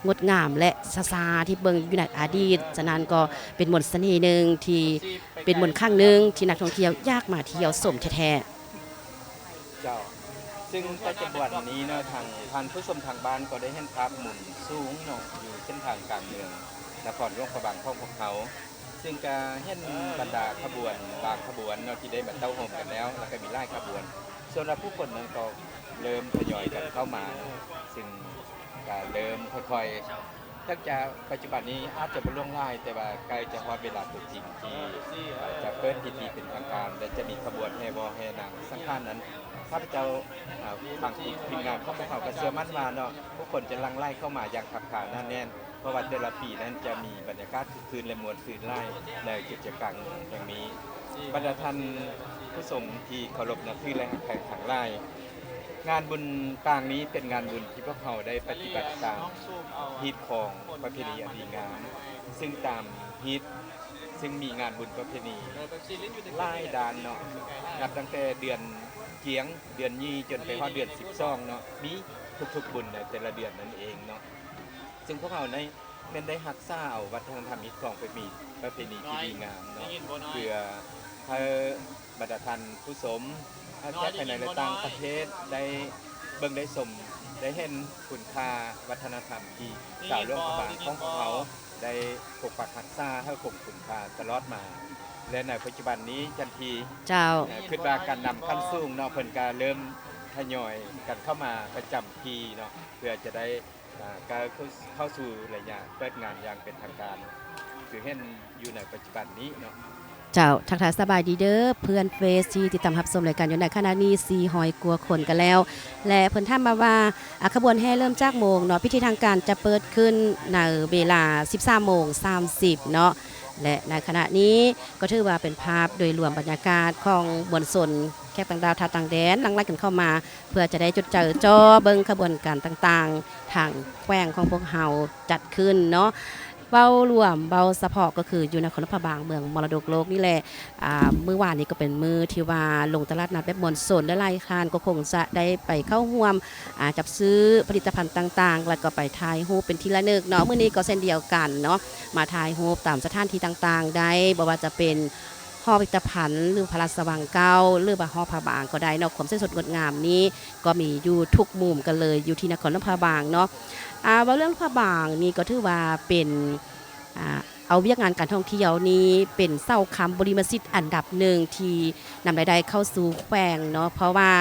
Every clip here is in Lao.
ງົດງາມ ແລະ ຊາໆ ທີ່ເບິ່ງຢູ່ໃນອະດີດ. ສະນັ້ນກໍເປັນມົນສະເໜ່ໜຶ່ງທີ່ເປັນມົນຄັ້ງໜຶ່ງທີ່ນັກທ່ອງທ່ຽວຢາກມາທ່ຽວຊົມແທ້ໆ. ເຈົ້າ ຊຶ່ງປັດຈຸບັນນີ້ເນາະ ທາງທ່ານຜູ້ຊົມທາງບ້ານກໍໄດ້ເຫັນພາບມຸມສູງເນາະ ຢູ່ເສັ້ນທາງກາງເມືອງນະຄອນຫຼວງພະບາງຂອງພວກເຮົາ, ຊຶ່ງກະເຫັນບັນດາຂະບວນ ບາງຂະບວນເນາະ ທີ່ໄດ້ມາເຕົ້າໂຮມກັນແລ້ວ ແລ້ວກະມີຫຼາຍຂະບວນ. ສ່ວນວ່າຜູ້ຄົນນັ້ນກໍເລີ່ມທະຍອຍກັນເຂົ້າມາເນາະ ຊຶ່ງກະເລີ່ມຄ່ອຍໆ ຫຼັງຈາກປັດຈຸບັນນີ້ອາດຈະບໍ່ຫຼວງຫຼາຍ, ແຕ່ວ່າໃກ້ຈະຮອດເວລາຕົວຈິງທີ່ ເອີ່ ຈະເປີດພິທີເປັນທາງການ ແລະ ຈະມີຂະບວນແຫ່ວໍ້ແຫ່ນາງສັງຂານນັ້ນ, ຂ້າພະເຈົ້າ ເອີ່ ທາງທີມງານຂອງພວກເຮົາກໍເຊື່ອໝັ້ນວ່າເນາະ ຜູ້ຄົນຈະຫຼັ່ງໄຫຼເຂົ້າມາຢ່າງຄັບຄາໜາແໜ້ນ, ເພາະວ່າແຕ່ລະປີນັ້ນຈະມີບັນຍາກາດຄຶກຄື້ນ ແລະ ມ່ວນຊື່ນຫຼາຍໃນຈຸດໃຈກາງເມືອງແຫ່ງນີ້. ບັນດາທ່ານຜູ້ຊົມທີ່ເຄົາລົບນັບຖື ແລະ ຮັກແພງທັງຫຼາຍ, ງານບຸນປາງນີ້ເປັນງານບຸນທີ່ພວກເຮົາໄດ້ປະຕິບັດຕາມຮີດຄອງປະເພນີອັນດີງາມ, ຊຶ່ງຕາມຮີດ ຊຶ່ງມີງານບຸນປະເພນີຫຼາຍດ້ານເນາະ, ນັບຕັ້ງແຕ່ເດືອນກຽງ ເດືອນຍີ່ ຈົນໄປຮອດເດືອນສິບສອງເນາະ, ມີທຸກໆບຸນໃນແຕ່ລະເດືອນນັ້ນເອງເນາະ. ຊຶ່ງພວກເຮົາໃນ ແມ່ນໄດ້ຮັກສາເອົາວັດທະນະທຳຮີດຄອງປະເພນີ ປະເພນີທີ່ດີງາມເນາະ ເພື່ອໃຫ້ບັນດາທ່ານຜູ້ຊົມ ທັງພາຍໃນ ແລະ ຕ່າງປະເທດ ໄດ້ເບິ່ງໄດ້ຊົມ ໄດ້ເຫັນຄຸນຄ່າວັດທະນະທຳທີ່ຊາວຫຼວງພະບາງຂອງພວກເຮົາໄດ້ປົກປັກຮັກສາໃຫ້ຄົງຄຸນຄ່າຕະຫຼອດມາ ແລະ ໃນປັດຈຸບັນນີ້ ຈັນທີ ເຈົ້າ ເອີ່ ຄິດວ່າການນຳຂັ້ນສູງເນາະ ເພິ່ນກະເລີ່ມທະຍອຍກັນເຂົ້າມາປະຈຳທີ່ເນາະ ເພື່ອຈະໄດ້ ອ່າ ກ້າວເຂົ້າສູ່ໄລຍະເປີດງານຢ່າງເປັນທາງການ ຄືເຫັນຢູ່ໃນປັດຈຸບັນນີ້ເນາະ. ເຈົ້າ ທັກທາຍສະບາຍດີເດີເພື່ອນເຟສທີ່ຕິດຕາມຮັບຊົມລາຍການຢູ່ໃນຂະນະນີ້ ສີ່ຮ້ອຍກວ່າຄົນກັນແລ້ວ ແລະ ເພິ່ນຖາມມາວ່າ ອາ ຂະບວນແຫ່ເລີ່ມຈັກໂມງເນາະ? ພິທີທາງການຈະເປີດຂຶ້ນໃນເວລາສິບສາມໂມງສາມສິບເນາະ ແລະ ໃນຂະນະນີ້ກໍຖືວ່າເປັນພາບໂດຍລວມບັນຍາກາດຂອງມວນຊົນ ແຂກຕ່າງດ້າວ ຊາວຕ່າງແດນ ຫຼັ່ງໄຫຼກັນເຂົ້າມາ ເພື່ອຈະໄດ້ຈົດໃຈຈໍ້ເບິ່ງຂະບວນການຕ່າງໆ ທາງແຂວງຂອງພວກເຮົາຈັດຂຶ້ນເນາະ. ເວົ້າລວມ ເວົ້າສະເພາະກໍຄືຢູ່ນະຄອນຫຼວງພະບາງ ເມືອງມໍລະດົກໂລກນີ້ແຫຼະ ອາ ມື້ວານນີ້ກໍເປັນມື້ທີ່ວ່າລົງຕະຫຼາດນັດແບບມວນຊົນ ຫຼາຍໆທ່ານກໍຄົງຈະໄດ້ໄປເຂົ້າຮ່ວມ ອາ ຈັບຊື້ຜະລິດຕະພັນຕ່າງໆ ແລ້ວກໍໄປຖ່າຍຮູບເປັນທີ່ລະນຶກເນາະ. ມື້ນີ້ກໍເຊັ່ນດຽວກັນເນາະ ມາຖ່າຍຮູບຕາມສະຖານທີ່ຕ່າງໆໄດ້ ບໍ່ວ່າຈະເປັນ ຫໍພິພິທະພັນ ຫຼື ພະລາຊະວັງເກົ່າ ຫຼືວ່າຫໍພະບາງກໍໄດ້ເນາະ. ຄວາມສວຍສົດງົດງາມນີ້ກໍມີຢູ່ທຸກມຸມກັນເລີຍ ຢູ່ທີ່ນະຄອນຫຼວງພະບາງເນາະ. ອາ ເວົ້າເລື່ອງພະບາງນີ້ກໍຖືວ່າເປັນ ອາ ເອົາວຽກງານການທ່ອງທ່ຽວນີ້ເປັນເສົາຄ້ຳບູລິມະສິດອັນດັບໜຶ່ງທີ່ນຳລາຍໄດ້ເຂົ້າສູ່ແຂວງເນາະ ເພາະວ່າ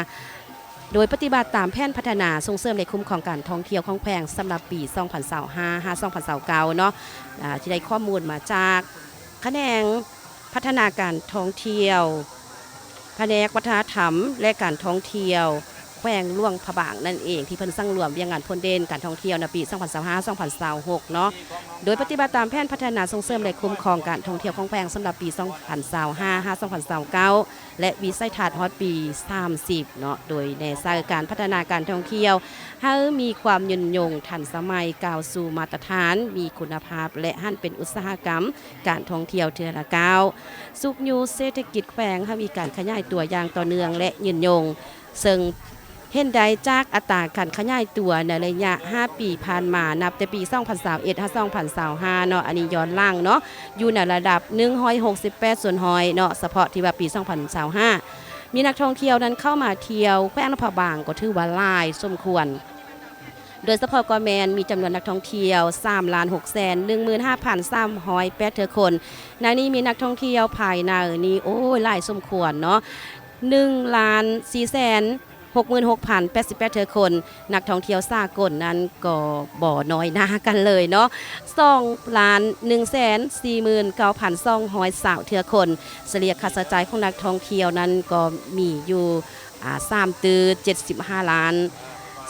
ໂດຍປະຕິບັດຕາມແຜນພັດທະນາສົ່ງເສີມ ແລະ ຄຸ້ມຄອງການທ່ອງທ່ຽວຂອງແຂວງສຳລັບປີສອງພັນຊາວຫ້າ ຫາ ສອງພັນຊາວເກົ້າເນາະ ອາ ທີ່ໄດ້ຂໍ້ມູນມາຈາກ ຂະແໜງພັດທະນາການທ່ອງທ່ຽວ ພະແນກວັດທະນະທຳ ແລະ ການທ່ອງທ່ຽວແຂວງຫຼວງພະບາງນັ້ນເອງ ທີ່ເພິ່ນສັງລວມວຽກງານພົ້ນເດັ່ນການທ່ອງທ່ຽວໃນປີສອງພັນຊາວຫ້າ ສອງພັນຊາວຫົກເນາະ ໂດຍປະຕິບັດຕາມແຜນພັດທະນາສົ່ງເສີມ ແລະ ຄຸ້ມຄອງການທ່ອງທ່ຽວຂອງແຂວງສຳລັບປີສອງພັນຊາວຫ້າ ຫາ ສອງພັນຊາວເກົ້າ ແລະ ວິໄສທັດຮອດປີສາມສິບເນາະ ໂດຍແນໃສ່ການພັດທະນາການທ່ອງທ່ຽວໃຫ້ມີຄວາມຍືນຍົງທັນສະໄໝ ກ້າວສູ່ມາດຕະຖານ ມີຄຸນນະພາບ ແລະ ຫັນເປັນອຸດສາຫະກຳ ການທ່ອງທ່ຽວເທື່ອລະກ້າວ, ຊຸກຍູ້ເສດຖະກິດແຂວງໃຫ້ມີການຂະຫຍາຍຕົວຢ່າງຕໍ່ເນື່ອງ ແລະ ຍືນຍົງ, ເຊິ່ງເຫັນໄດ້ຈາກອັດຕາການຂະຫຍາຍຕົວໃນໄລຍະຫ້າປີຜ່ານມາ ນັບແຕ່ປີສອງພັນຊາວເອັດ ຫາ ສອງພັນຊາວຫ້າເນາະ, ອັນນີ້ຍ້ອນຫຼັງເນາະ, ຢູ່ໃນລະດັບໜຶ່ງຮ້ອຍຫົກສິບແປດສ່ວນຮ້ອຍເນາະ, ສະເພາະທີ່ວ່າປີສອງພັນຊາວຫ້າ ມີນັກທ່ອງທ່ຽວນັ້ນເຂົ້າມາທ່ຽວແຂວງຫຼວງພະບາງກໍຖືວ່າຫຼາຍສົມຄວນ. ໂດຍສະເພາະກໍແມ່ນມີຈຳນວນນັກທ່ອງທ່ຽວສາມລ້ານຫົກແສນໜຶ່ງໝື່ນຫ້າພັນສາມຮ້ອຍແປດເທື່ອຄົນ. ໃນນີ້ມີນັກທ່ອງທ່ຽວພາຍໃນນີ້ ໂອ້ຍ ຫຼາຍສົມຄວນເນາະ, ໜຶ່ງລ້ານສີ່ແສນຫົກໝື່ນຫົກພັນແປດສິບແປດເທື່ອຄົນ. ນັກທ່ອງທ່ຽວສາກົນນັ້ນກໍບໍ່ນ້ອຍໜ້າກັນເລີຍເນາະ, ສອງລ້ານໜຶ່ງແສນສີ່ໝື່ນເກົ້າພັນສອງຮ້ອຍຊາວເທື່ອຄົນ. ສະເລ່ຍຄ່າໃຊ້ຈ່າຍຂອງນັກທ່ອງທ່ຽວນັ້ນກໍມີຢູ່ ອາ ສາມຕື້ເຈັດສິບຫ້າລ້ານ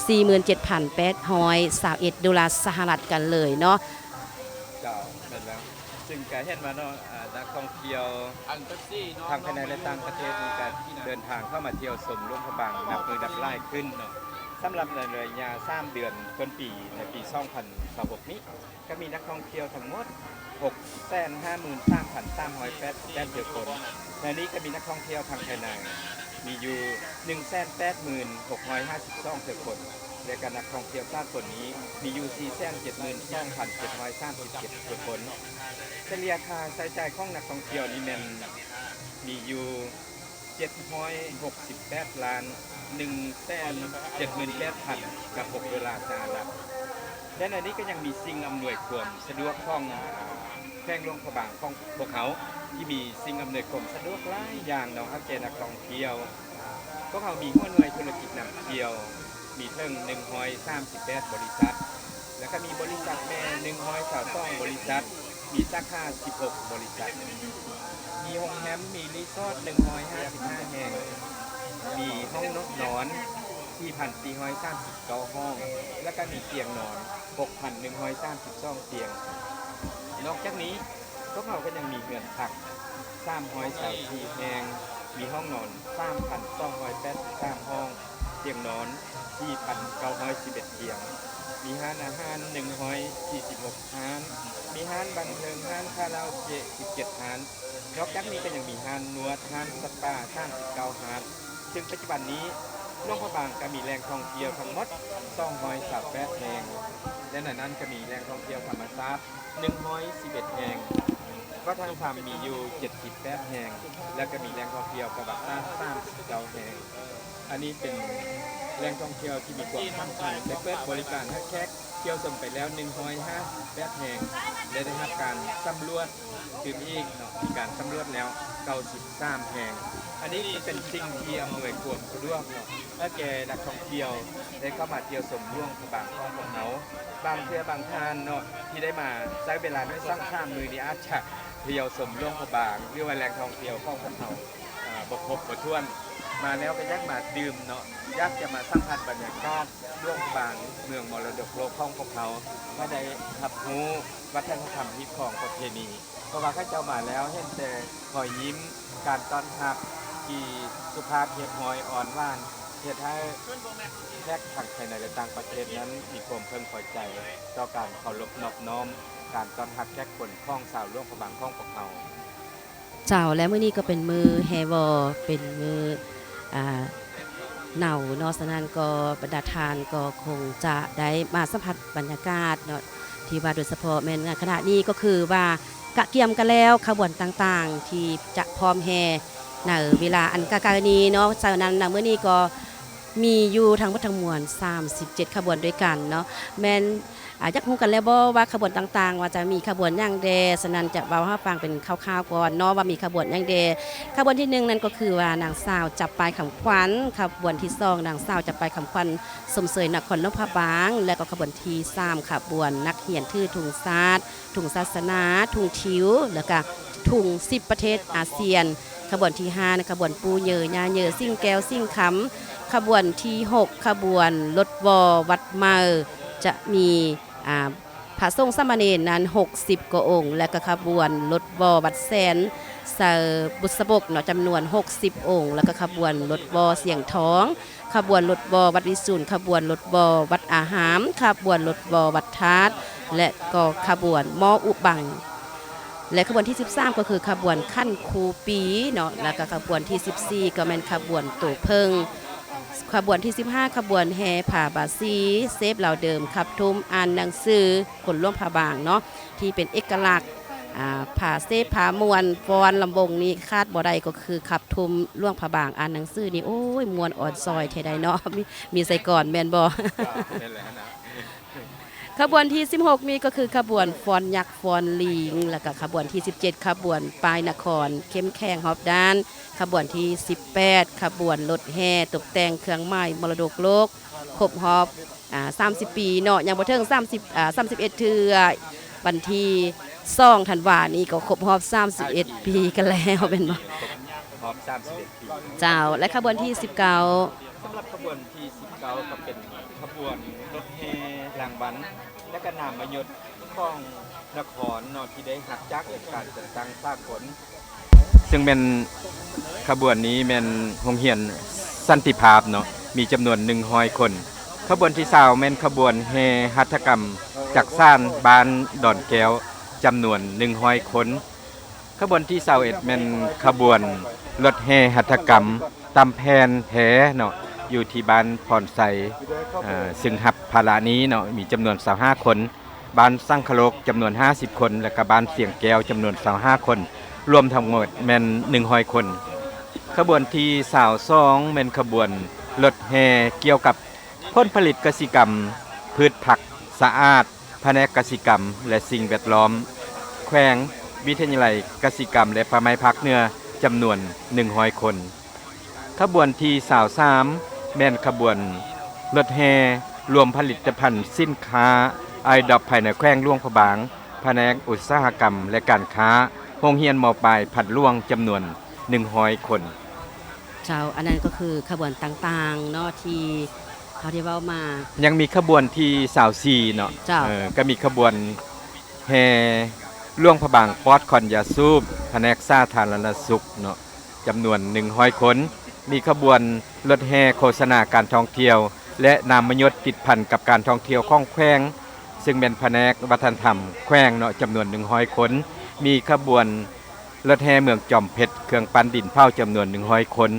ສີ່ໝື່ນເຈັດພັນແປດຮ້ອຍຊາວເອັດໂດລາສະຫະລັດກັນເລີຍເນາະ. ເຈົ້າ ແມ່ນແລ້ວ. ຊຶ່ງກະເຫັນວ່າເນາະ ອາ ນັກທ່ອງທ່ຽວທັງພາຍໃນ ແລະ ຕ່າງປະເທດນີ້ກະເດີນທາງເຂົ້າມາທ່ຽວຊົມຫຼວງພະບາງນັບມື້ນັບຫຼາຍຂຶ້ນເນາະ. ສຳລັບໃນໄລຍະສາມເດືອນຕົ້ນປີ ໃນປີສອງພັນຊາວຫົກນີ້ ກໍມີນັກທ່ອງທ່ຽວທັງໝົດຫົກແສນຫ້າໝື່ນສາມພັນສາມຮ້ອຍແປດສິບແປດເທື່ອຄົນ. ໃນນີ້ກໍມີນັກທ່ອງທ່ຽວທາງພາຍໃນມີຢູ່ໜຶ່ງແສນແປດໝື່ນຫົກຮ້ອຍຫ້າສິບສອງເທື່ອຄົນ, ແລະ ກະນັກທ່ອງທ່ຽວສາກົນນີ້ມີຢູ່ ສີ່ແສນເຈັດໝື່ນສອງພັນເຈັດຮ້ອຍສາມສິບເຈັດຄົນ. ສະເລ່ຍຄ່າໃຊ້ຈ່າຍຂອງນັກທ່ອງທ່ຽວນີ້ແມ່ນມີຢູ່ ເຈັດຮ້ອຍຫົກສິບແປດລ້ານໜຶ່ງແສນເຈັດໝື່ນແປດພັນກັບຫົກໂດລາສະຫະລັດ. ແລະ ໃນນີ້ກໍຍັງມີສິ່ງອຳນວຍຄວາມສະດວກຂອງ ອາ ແຂວງຫຼວງພະບາງຂອງພວກເຮົາ ທີ່ມີສິ່ງອຳນວຍຄວາມສະດວກຫຼາຍຢ່າງເນາະ ໃຫ້ແກ່ນັກທ່ອງທ່ຽວ. ພວກເຮົາມີຫົວໜ່ວຍທຸລະກິດນຳທ່ຽວ ມີເຖິງໜຶ່ງຮ້ອຍສາມສິບແປດບໍລິສັດ ແລ້ວກໍມີບໍລິສັດແມ່ໜຶ່ງຮ້ອຍຊາວສອງບໍລິສັດ ມີສາຂາສິບຫົກບໍລິສັດ ມີໂຮງແຮມ ມີຣີສອດໜຶ່ງຮ້ອຍຫ້າສິບຫ້າແຫ່ງ, ມີຫ້ອງນອນສີ່ພັນສີ່ຮ້ອຍສາມສິບເກົ້າຫ້ອງ ແລ້ວກໍມີຕຽງນອນຫົກພັນໜຶ່ງຮ້ອຍສາມສິບສອງຕຽງ. ນອກຈາກນີ້ ພວກເຮົາກໍຍັງມີເຮືອນພັກສາມຮ້ອຍຊາວສີ່ແຫ່ງ, ມີຫ້ອງນອນສາມພັນສອງຮ້ອຍແປດສິບສາມຫ້ອງ, ຕຽງນອນສີ່ພັນເກົ້າຮ້ອຍສິບເອັດຕຽງ, ມີຮ້ານອາຫານໜຶ່ງຮ້ອຍສີ່ສິບຫົກຮ້ານ, ມີຮ້ານບັນເທີງ, ຮ້ານຄາຣາໂອເກະສິບເຈັດຮ້ານ. ນອກຈາກນີ້ກໍຍັງມີຮ້ານນວດ, ຮ້ານສະປາສາມສິບເກົ້າຮ້ານ. ເຊິ່ງປັດຈຸບັນນີ້ ຫຼວງພະບາງກໍມີແຫຼ່ງທ່ອງທ່ຽວທັງໝົດສອງຮ້ອຍຊາວແປດແຫ່ງ ແລະ ໃນນັ້ນກໍມີແຫຼ່ງທ່ອງທ່ຽວທຳມະຊາດ ໜຶ່ງຮ້ອຍສິບເອັດແຫ່ງ, ວັດທະນະທຳມີຢູ່ເຈັດສິບແປດແຫ່ງ ແລະ ກໍມີແຫຼ່ງທ່ອງທ່ຽວປະຫວັດສາດສາມສິບເກົ້າແຫ່ງ. ອັນນີ້ເປັນແຫຼ່ງທ່ອງທ່ຽວທີ່ມີຄວາມສຳຄັນ ໄດ້ເປີດບໍລິການໃຫ້ແຂກທ່ຽວຊົມໄປແລ້ວໜຶ່ງຮ້ອຍຫ້າສິບແປດແຫ່ງ ແລະ ໄດ້ຮັບການສຳຫຼວດຕື່ມອີກເນາະ, ມີການສຳຫຼວດແລ້ວເກົ້າສິບສາມແຫ່ງ. ອັນນີ້ກໍເປັນສິ່ງທີ່ອຳນວຍຄວາມສະດວກເນາະ ໃຫ້ແກ່ນັກທ່ອງທ່ຽວໄດ້ເຂົ້າມາທ່ຽວຊົມຫຼວງພະບາງຂອງພວກເຮົາ. ບາງເທື່ອບາງທ່ານເນາະ ທີ່ໄດ້ມາໃຊ້ເວລານ້ອຍສັກສາມມື້ນີ້ ອາດຈະທ່ຽວຊົມຫຼວງພະບາງ ຫຼືວ່າແຫຼ່ງທ່ອງທ່ຽວຂອງພວກເຮົາ ເອີ ບໍ່ຄົບບໍ່ຖ້ວນ. ມາແລ້ວກໍຢາກມາຕື່ມເນາະ, ຢາກຈະມາສຳຜັດບັນຍາກາດຫຼວງພະບາງ ເມືອງມໍລະດົກໂລກຂອງພວກເຮົາ, ມາໄດ້ຮັບຮູ້ວັດທະນະທຳຮີດຄອງປະເພນີ. ເພາະວ່າເຂົາເຈົ້າມາແລ້ວເຫັນແຕ່ຮອຍຍິ້ມ, ການຕ້ອນຮັບທີ່ສຸພາບຮຽບຮ້ອຍອ່ອນຫວານ ເຮັດໃຫ້ແຂກທັງພາຍໃນ ແລະ ຕ່າງປະເທດນັ້ນມີຄວາມເພິ່ງພໍໃຈຕໍ່ການເຄົາລົບນອບນ້ອມການຕ້ອນຮັບແຂກຄົນຂອງຊາວຫຼວງພະບາງຂອງພວກເຮົາ. ເຈົ້າ ແລະ ມື້ນີ້ກໍເປັນມື້ແຮ່ວໍ ເປັນມື້ ອ່າ ເນົາເນາະ, ສະນັ້ນກໍບັນດາທ່ານກໍຄົງຈະໄດ້ມາສຳຜັດບັນຍາກາດເນາະ ທີ່ວ່າໂດຍສະເພາະແມ່ນຂະນະນີ້ກໍຄືວ່າກະກຽມກັນແລ້ວ ຂະບວນຕ່າງໆທີ່ຈະພ້ອມແຫ່ໃນເວລາອັນໃກ້ໆນີ້ເນາະ. ສະນັ້ນນະ ມື້ນີ້ກໍມີຢູ່ທັງໝົດທັງມວນສາມສິບເຈັດຂະບວນດ້ວຍກັນເນາະ. ແມ່ນ ອາ ຢາກຮູ້ກັນແລ້ວບໍ່ວ່າຂະບວນຕ່າງໆ ວ່າຈະມີຂະບວນຫຍັງແດ່? ສະນັ້ນຈະເວົ້າໃຫ້ຟັງເປັນຄ່າວໆກ່ອນເນາະ ວ່າມີຂະບວນຫຍັງແດ່. ຂະບວນທີໜຶ່ງນັ້ນກໍຄືວ່ານາງສາວຈັບປາຍຄຳຂວັນ, ຂະບວນທີສອງນາງສາວຈັບປາຍຄຳຂວັນຊົມເຊີຍນະຄອນຫຼວງພະບາງ, ແລະ ກໍຂະບວນທີສາມຂະບວນນັກຮຽນຖືທຸງຊາດ, ທຸງສາສະໜາ, ທຸງທິວ ແລ້ວກະທຸງສິບປະເທດອາຊຽນ. ຂະບວນທີຫ້ານະ ຂະບວນປູ່ເຍີຍ່າເຍີ ສິງແກ້ວສິງຄຳ. ຂະບວນທີຫົກ ຂະບວນລົດວໍວັດໃໝ່ ຈະມີ ອາ ພະສົງສາມະເນນນັ້ນຫົກສິບກວ່າອົງ ແລະກະຂະບວນລົດວໍວັດແສນ ໃສ່ບຸດສະບົກເນາະ ຈຳນວນຫົກສິບອົງ ແລະກະຂະບວນລົດວໍສຽງທອງ, ຂະບວນລົດວໍວັດວິຊູນ, ຂະບວນລົດວໍວັດອາຮາມ, ຂະບວນລົດວໍວັດທາດ ແລະກໍຂະບວນໝໍອຸບັງ. ແລະຂະບວນທີສິບສາມ ກໍຄືຂະບວນຂັນຄູປີເນາະ, ແລະກະຂະບວນທີສິບສີ່ ກໍແມ່ນຂະບວນໂຕເຜິ້ງ. ຂະບວນທີສິບຫ້າ ຂະບວນແຫ່ຜ້າບາສີ ເຊບລາວເດີມ ຂັບທຸ່ມອ່ານໜັງສືຄົນຫຼວງພະບາງເນາະ ທີ່ເປັນເອກະລັກ ອາ ພາເສພາມ່ວນຟ້ອນລຳວົງນີ້ຂາດບໍ່ໄດ້ກໍຄືຂັບທຸ່ມຫຼວງພະບາງອ່ານໜັງສືນີ້ ໂອ້ຍ ມ່ວນອອນຊອຍແທ້ໃດເນາະ. ມີ ມີໄສກ່ອນແມ່ນບໍ່? ແມ່ນແຫຼະນະ. ຂະບວນທີສິບຫົກນີ້ກໍຄືຂະບວນຟ້ອນຍັກຟ້ອນລີງ, ແລ້ວກໍຂະບວນທີສິບເຈັດ ຂະບວນປ້າຍນະຄອນເຂັ້ມແຂງຮອບດ້ານ, ຂະບວນທີສິບແປດ ຂະບວນລົດແຫ່ຕົບແຕ່ງເຄື່ອງໝາຍມໍລະດົກໂລກ ຄົບຮອບ ອາ ສາມສິບປີເນາະ, ຍັງບໍ່ເຖິງສາມສິບ ອາ ສາມສິບເອັດເທື່ອ, ວັນທີສອງທັນວານີ້ກໍຄົບຮອບສາມສິບເອັດປີກັນແລ້ວແມ່ນບໍ່? ຄົບຮອບສາມສິບເອັດປີ. ເຈົ້າ ແລະຂະບວນທີສິບເກົ້າ ສຳລັບຂະບວນທີສິບເກົ້າ ກໍເປັນຂະບວນລົດແຫ່ລາງວັນ ແລະກະນາມມະຍົດຂອງນະຄອນເນາະ ທີ່ໄດ້ຮັບຈາກອົງການຈັດຕັ້ງສາກົນ ເຊິ່ງແມ່ນຂະບວນນີ້ແມ່ນໂຮງຮຽນສັນຕິພາບເນາະ ມີຈຳນວນໜຶ່ງຮ້ອຍຄົນ. ຂະບວນທີຊາວແມ່ນຂະບວນແຫ່ຫັດຖະກຳຈັກສານບ້ານດອນແກ້ວ ຈຳນວນໜຶ່ງຮ້ອຍຄົນ. ຂະບວນທີຊາວເອັດແມ່ນຂະບວນລົດແຫ່ຫັດຖະກຳຕຳແຜ່ນແພເນາະ ຢູ່ທີ່ບ້ານພອນໄຊ ເຊິ່ງຮັບພາລະນີ້ເນາະ ມີຈຳນວນຊາວຫ້າຄົນ, ບ້ານສັງຄະໂລກຈຳນວນຫ້າສິບຄົນ ແລະກະບ້ານສຽງແກ້ວຈຳນວນຊາວຫ້າຄົນ, ລວມທັງໝົດແມ່ນໜຶ່ງຮ້ອຍຄົນ. ຂະບວນທີຊາວສອງ ແມ່ນຂະບວນລົດແຫ່ກ່ຽວກັບຜົນຜະລິດກະສິກຳ, ພືດຜັກສະອາດ, ພະແນກກະສິກຳ ແລະ ສິ່ງແວດລ້ອມ ແຂວງ, ວິທະຍາໄລກະສິກຳ ແລະ ປ່າໄມ້ພາກເໜືອ ຈຳນວນໜຶ່ງຮ້ອຍຄົນ. ຂະບວນທີຊາວສາມ ແມ່ນຂະບວນລົດແຫ່ລວມຜະລິດຕະພັນສິນຄ້າ ໄອດອບ ພາຍໃນແຂວງຫຼວງພະບາງ, ພະແນກອຸດສາຫະກຳ ແລະ ການຄ້າ, ໂຮງຮຽນ ມ.ປາຍ ພັດຫຼວງ ຈຳນວນໜຶ່ງຮ້ອຍຄົນ. ເຈົ້າ, ອັນນັ້ນກໍຄືຂະບວນຕ່າງໆເນາະ ທີ່ເຮົາໄດ້ເວົ້າມາ. ຍັງມີຂະບວນທີຊາວສີ່ເນາະ. ເຈົ້າ. ເອີ, ກໍມີຂະບວນແຫ່ຫຼວງພະບາງປອດຄວັນຢາສູບ ພະແນກສາທາລະນະສຸກເນາະ ຈຳນວນໜຶ່ງຮ້ອຍຄົນ, ມີຂະບວນລົດແຫ່ໂຄສະນາການທ່ອງທ່ຽວ ແລະ ນາມມະຍົດຕິດພັນກັບການທ່ອງທ່ຽວຂອງແຂວງ ເຊິ່ງແມ່ນພະແນກວັດທະນະທຳແຂວງເນາະ ຈຳນວນໜຶ່ງຮ້ອຍຄົນ, ມີຂະບວນລົດແຫ່ເມືອງຈອມເພັດ ເຄື່ອງປັ້ນດິນເຜົາ ຈຳນວນໜຶ່ງຮ້ອຍຄົນ,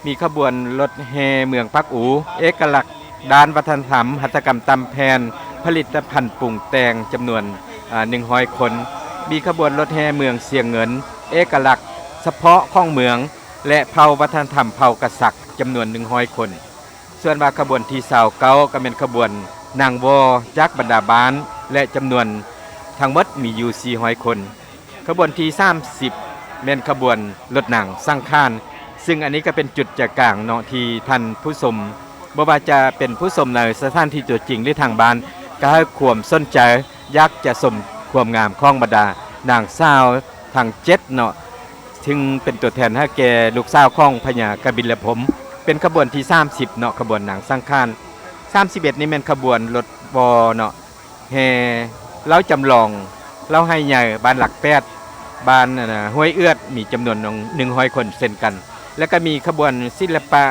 ມີຂະບວນລົດແຫ່ເມືອງປາກອູ ເອກະລັກດ້ານວັດທະນະທຳ ຫັດຖະກຳຕຳແຜ່ນ ຜະລິດຕະພັນປຸງແຕ່ງ ຈຳນວນ ອາ ໜຶ່ງຮ້ອຍຄົນ, ມີຂະບວນລົດແຫ່ເມືອງຊຽງເງິນ ເອກະລັກສະເພາະຂອງເມືອງ ແລະ ເຜົ່າວັດທະນະທຳເຜົ່າກະສັກ ຈຳນວນໜຶ່ງຮ້ອຍຄົນ. ສ່ວນວ່າຂະບວນທີຊາວເກົ້າ ກໍແມ່ນຂະບວນນາງວໍຈາກບັນດາບ້ານ ແລະ ຈຳນວນທັງໝົດມີຢູ່ສີ່ຮ້ອຍຄົນ. ຂະບວນທີສາມສິບ ແມ່ນຂະບວນລົດນາງສັງຂານ, ເຊິ່ງອັນນີ້ກໍເປັນຈຸດໃຈກາງເນາະ ທີ່ທ່ານຜູ້ຊົມ ບໍ່ວ່າຈະເປັນຜູ້ຊົມໃນສະຖານທີ່ຕົວຈິງ ຫຼື ທາງບ້ານ ກໍໃຫ້ຄວາມສົນໃຈ ຢາກຈະຊົມຄວາມງາມຂອງບັນດານາງສາວທັງເຈັດເນາະ ເຊິ່ງເປັນຕົວແທນໃຫ້ແກ່ລູກສາວຂອງພະຍາກະບິນລະພົມ ເປັນຂະບວນທີສາມສິບເນາະ ຂະບວນນາງສັງຂານ. ສາມສິບເອັດນີ້ແມ່ນຂະບວນລົດວໍເນາະ ແຫ່ເລົ້າຈຳລອງ ເລົ້າໄຮ່ໃຫຍ່ ບ້ານຫຼັກແປດ ບ້ານ ອັນນະ ຫ້ວຍເອືອດ ມີຈຳນວນໜຶ່ງຮ້ອຍຄົນເຊັ່ນກັນ ແລະ ກໍມີຂະບວນສິລະປະ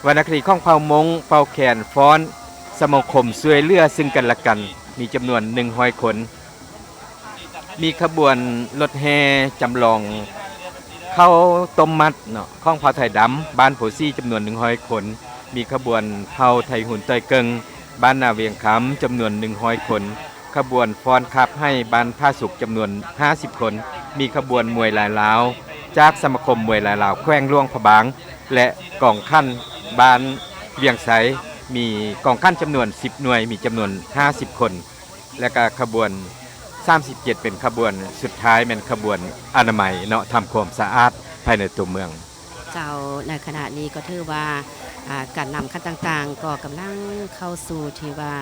ວັນນະຄະດີຂອງເຜົ່າມົ້ງ ເປົ່າແຄນຟ້ອນ ສະມາຄົມຊ່ວຍເຫຼືອເຊິ່ງກັນແລະກັນ ມີຈຳນວນໜຶ່ງຮ້ອຍຄົນ. ມີຂະບວນລົດແຫ່ຈຳລອງເຂົ້າຕົ້ມມັດເນາະ ຂອງເຜົ່າໄທດຳ ບ້ານໂພສີ ຈຳນວນໜຶ່ງຮ້ອຍຄົນ, ມີຂະບວນເຜົ່າໄທຮຸນ ຕອຍເກິ່ງ ບ້ານນາວຽງຄຳ ຈຳນວນໜຶ່ງຮ້ອຍຄົນ, ຂະບວນຟ້ອນຄາບໄຫ ບ້ານຜາສຸກ ຈຳນວນຫ້າສິບຄົນ, ມີຂະບວນມວຍລາຍລາວ ຈາກສະມາຄົມມວຍລາຍລາວແຂວງຫຼວງພະບາງ ແລະ ກອງຂັນບ້ານວຽງໄຊ ມີກອງຂັນຈຳນວນສິບໜ່ວຍ ມີຈຳນວນຫ້າສິບຄົນ. ແລະກະຂະບວນສາມສິບເຈັດ ເປັນຂະບວນສຸດທ້າຍ ແມ່ນຂະບວນອະນາໄມເນາະ ທຳຄວາມສະອາດພາຍໃນຕົວເມືອງ. ເຈົ້າ, ໃນຂະນະນີ້ກໍຖືວ່າ ອາ ການນຳຂັ້ນຕ່າງໆ ກໍກຳລັງເຂົ້າສູ່ທີ່ວ່າ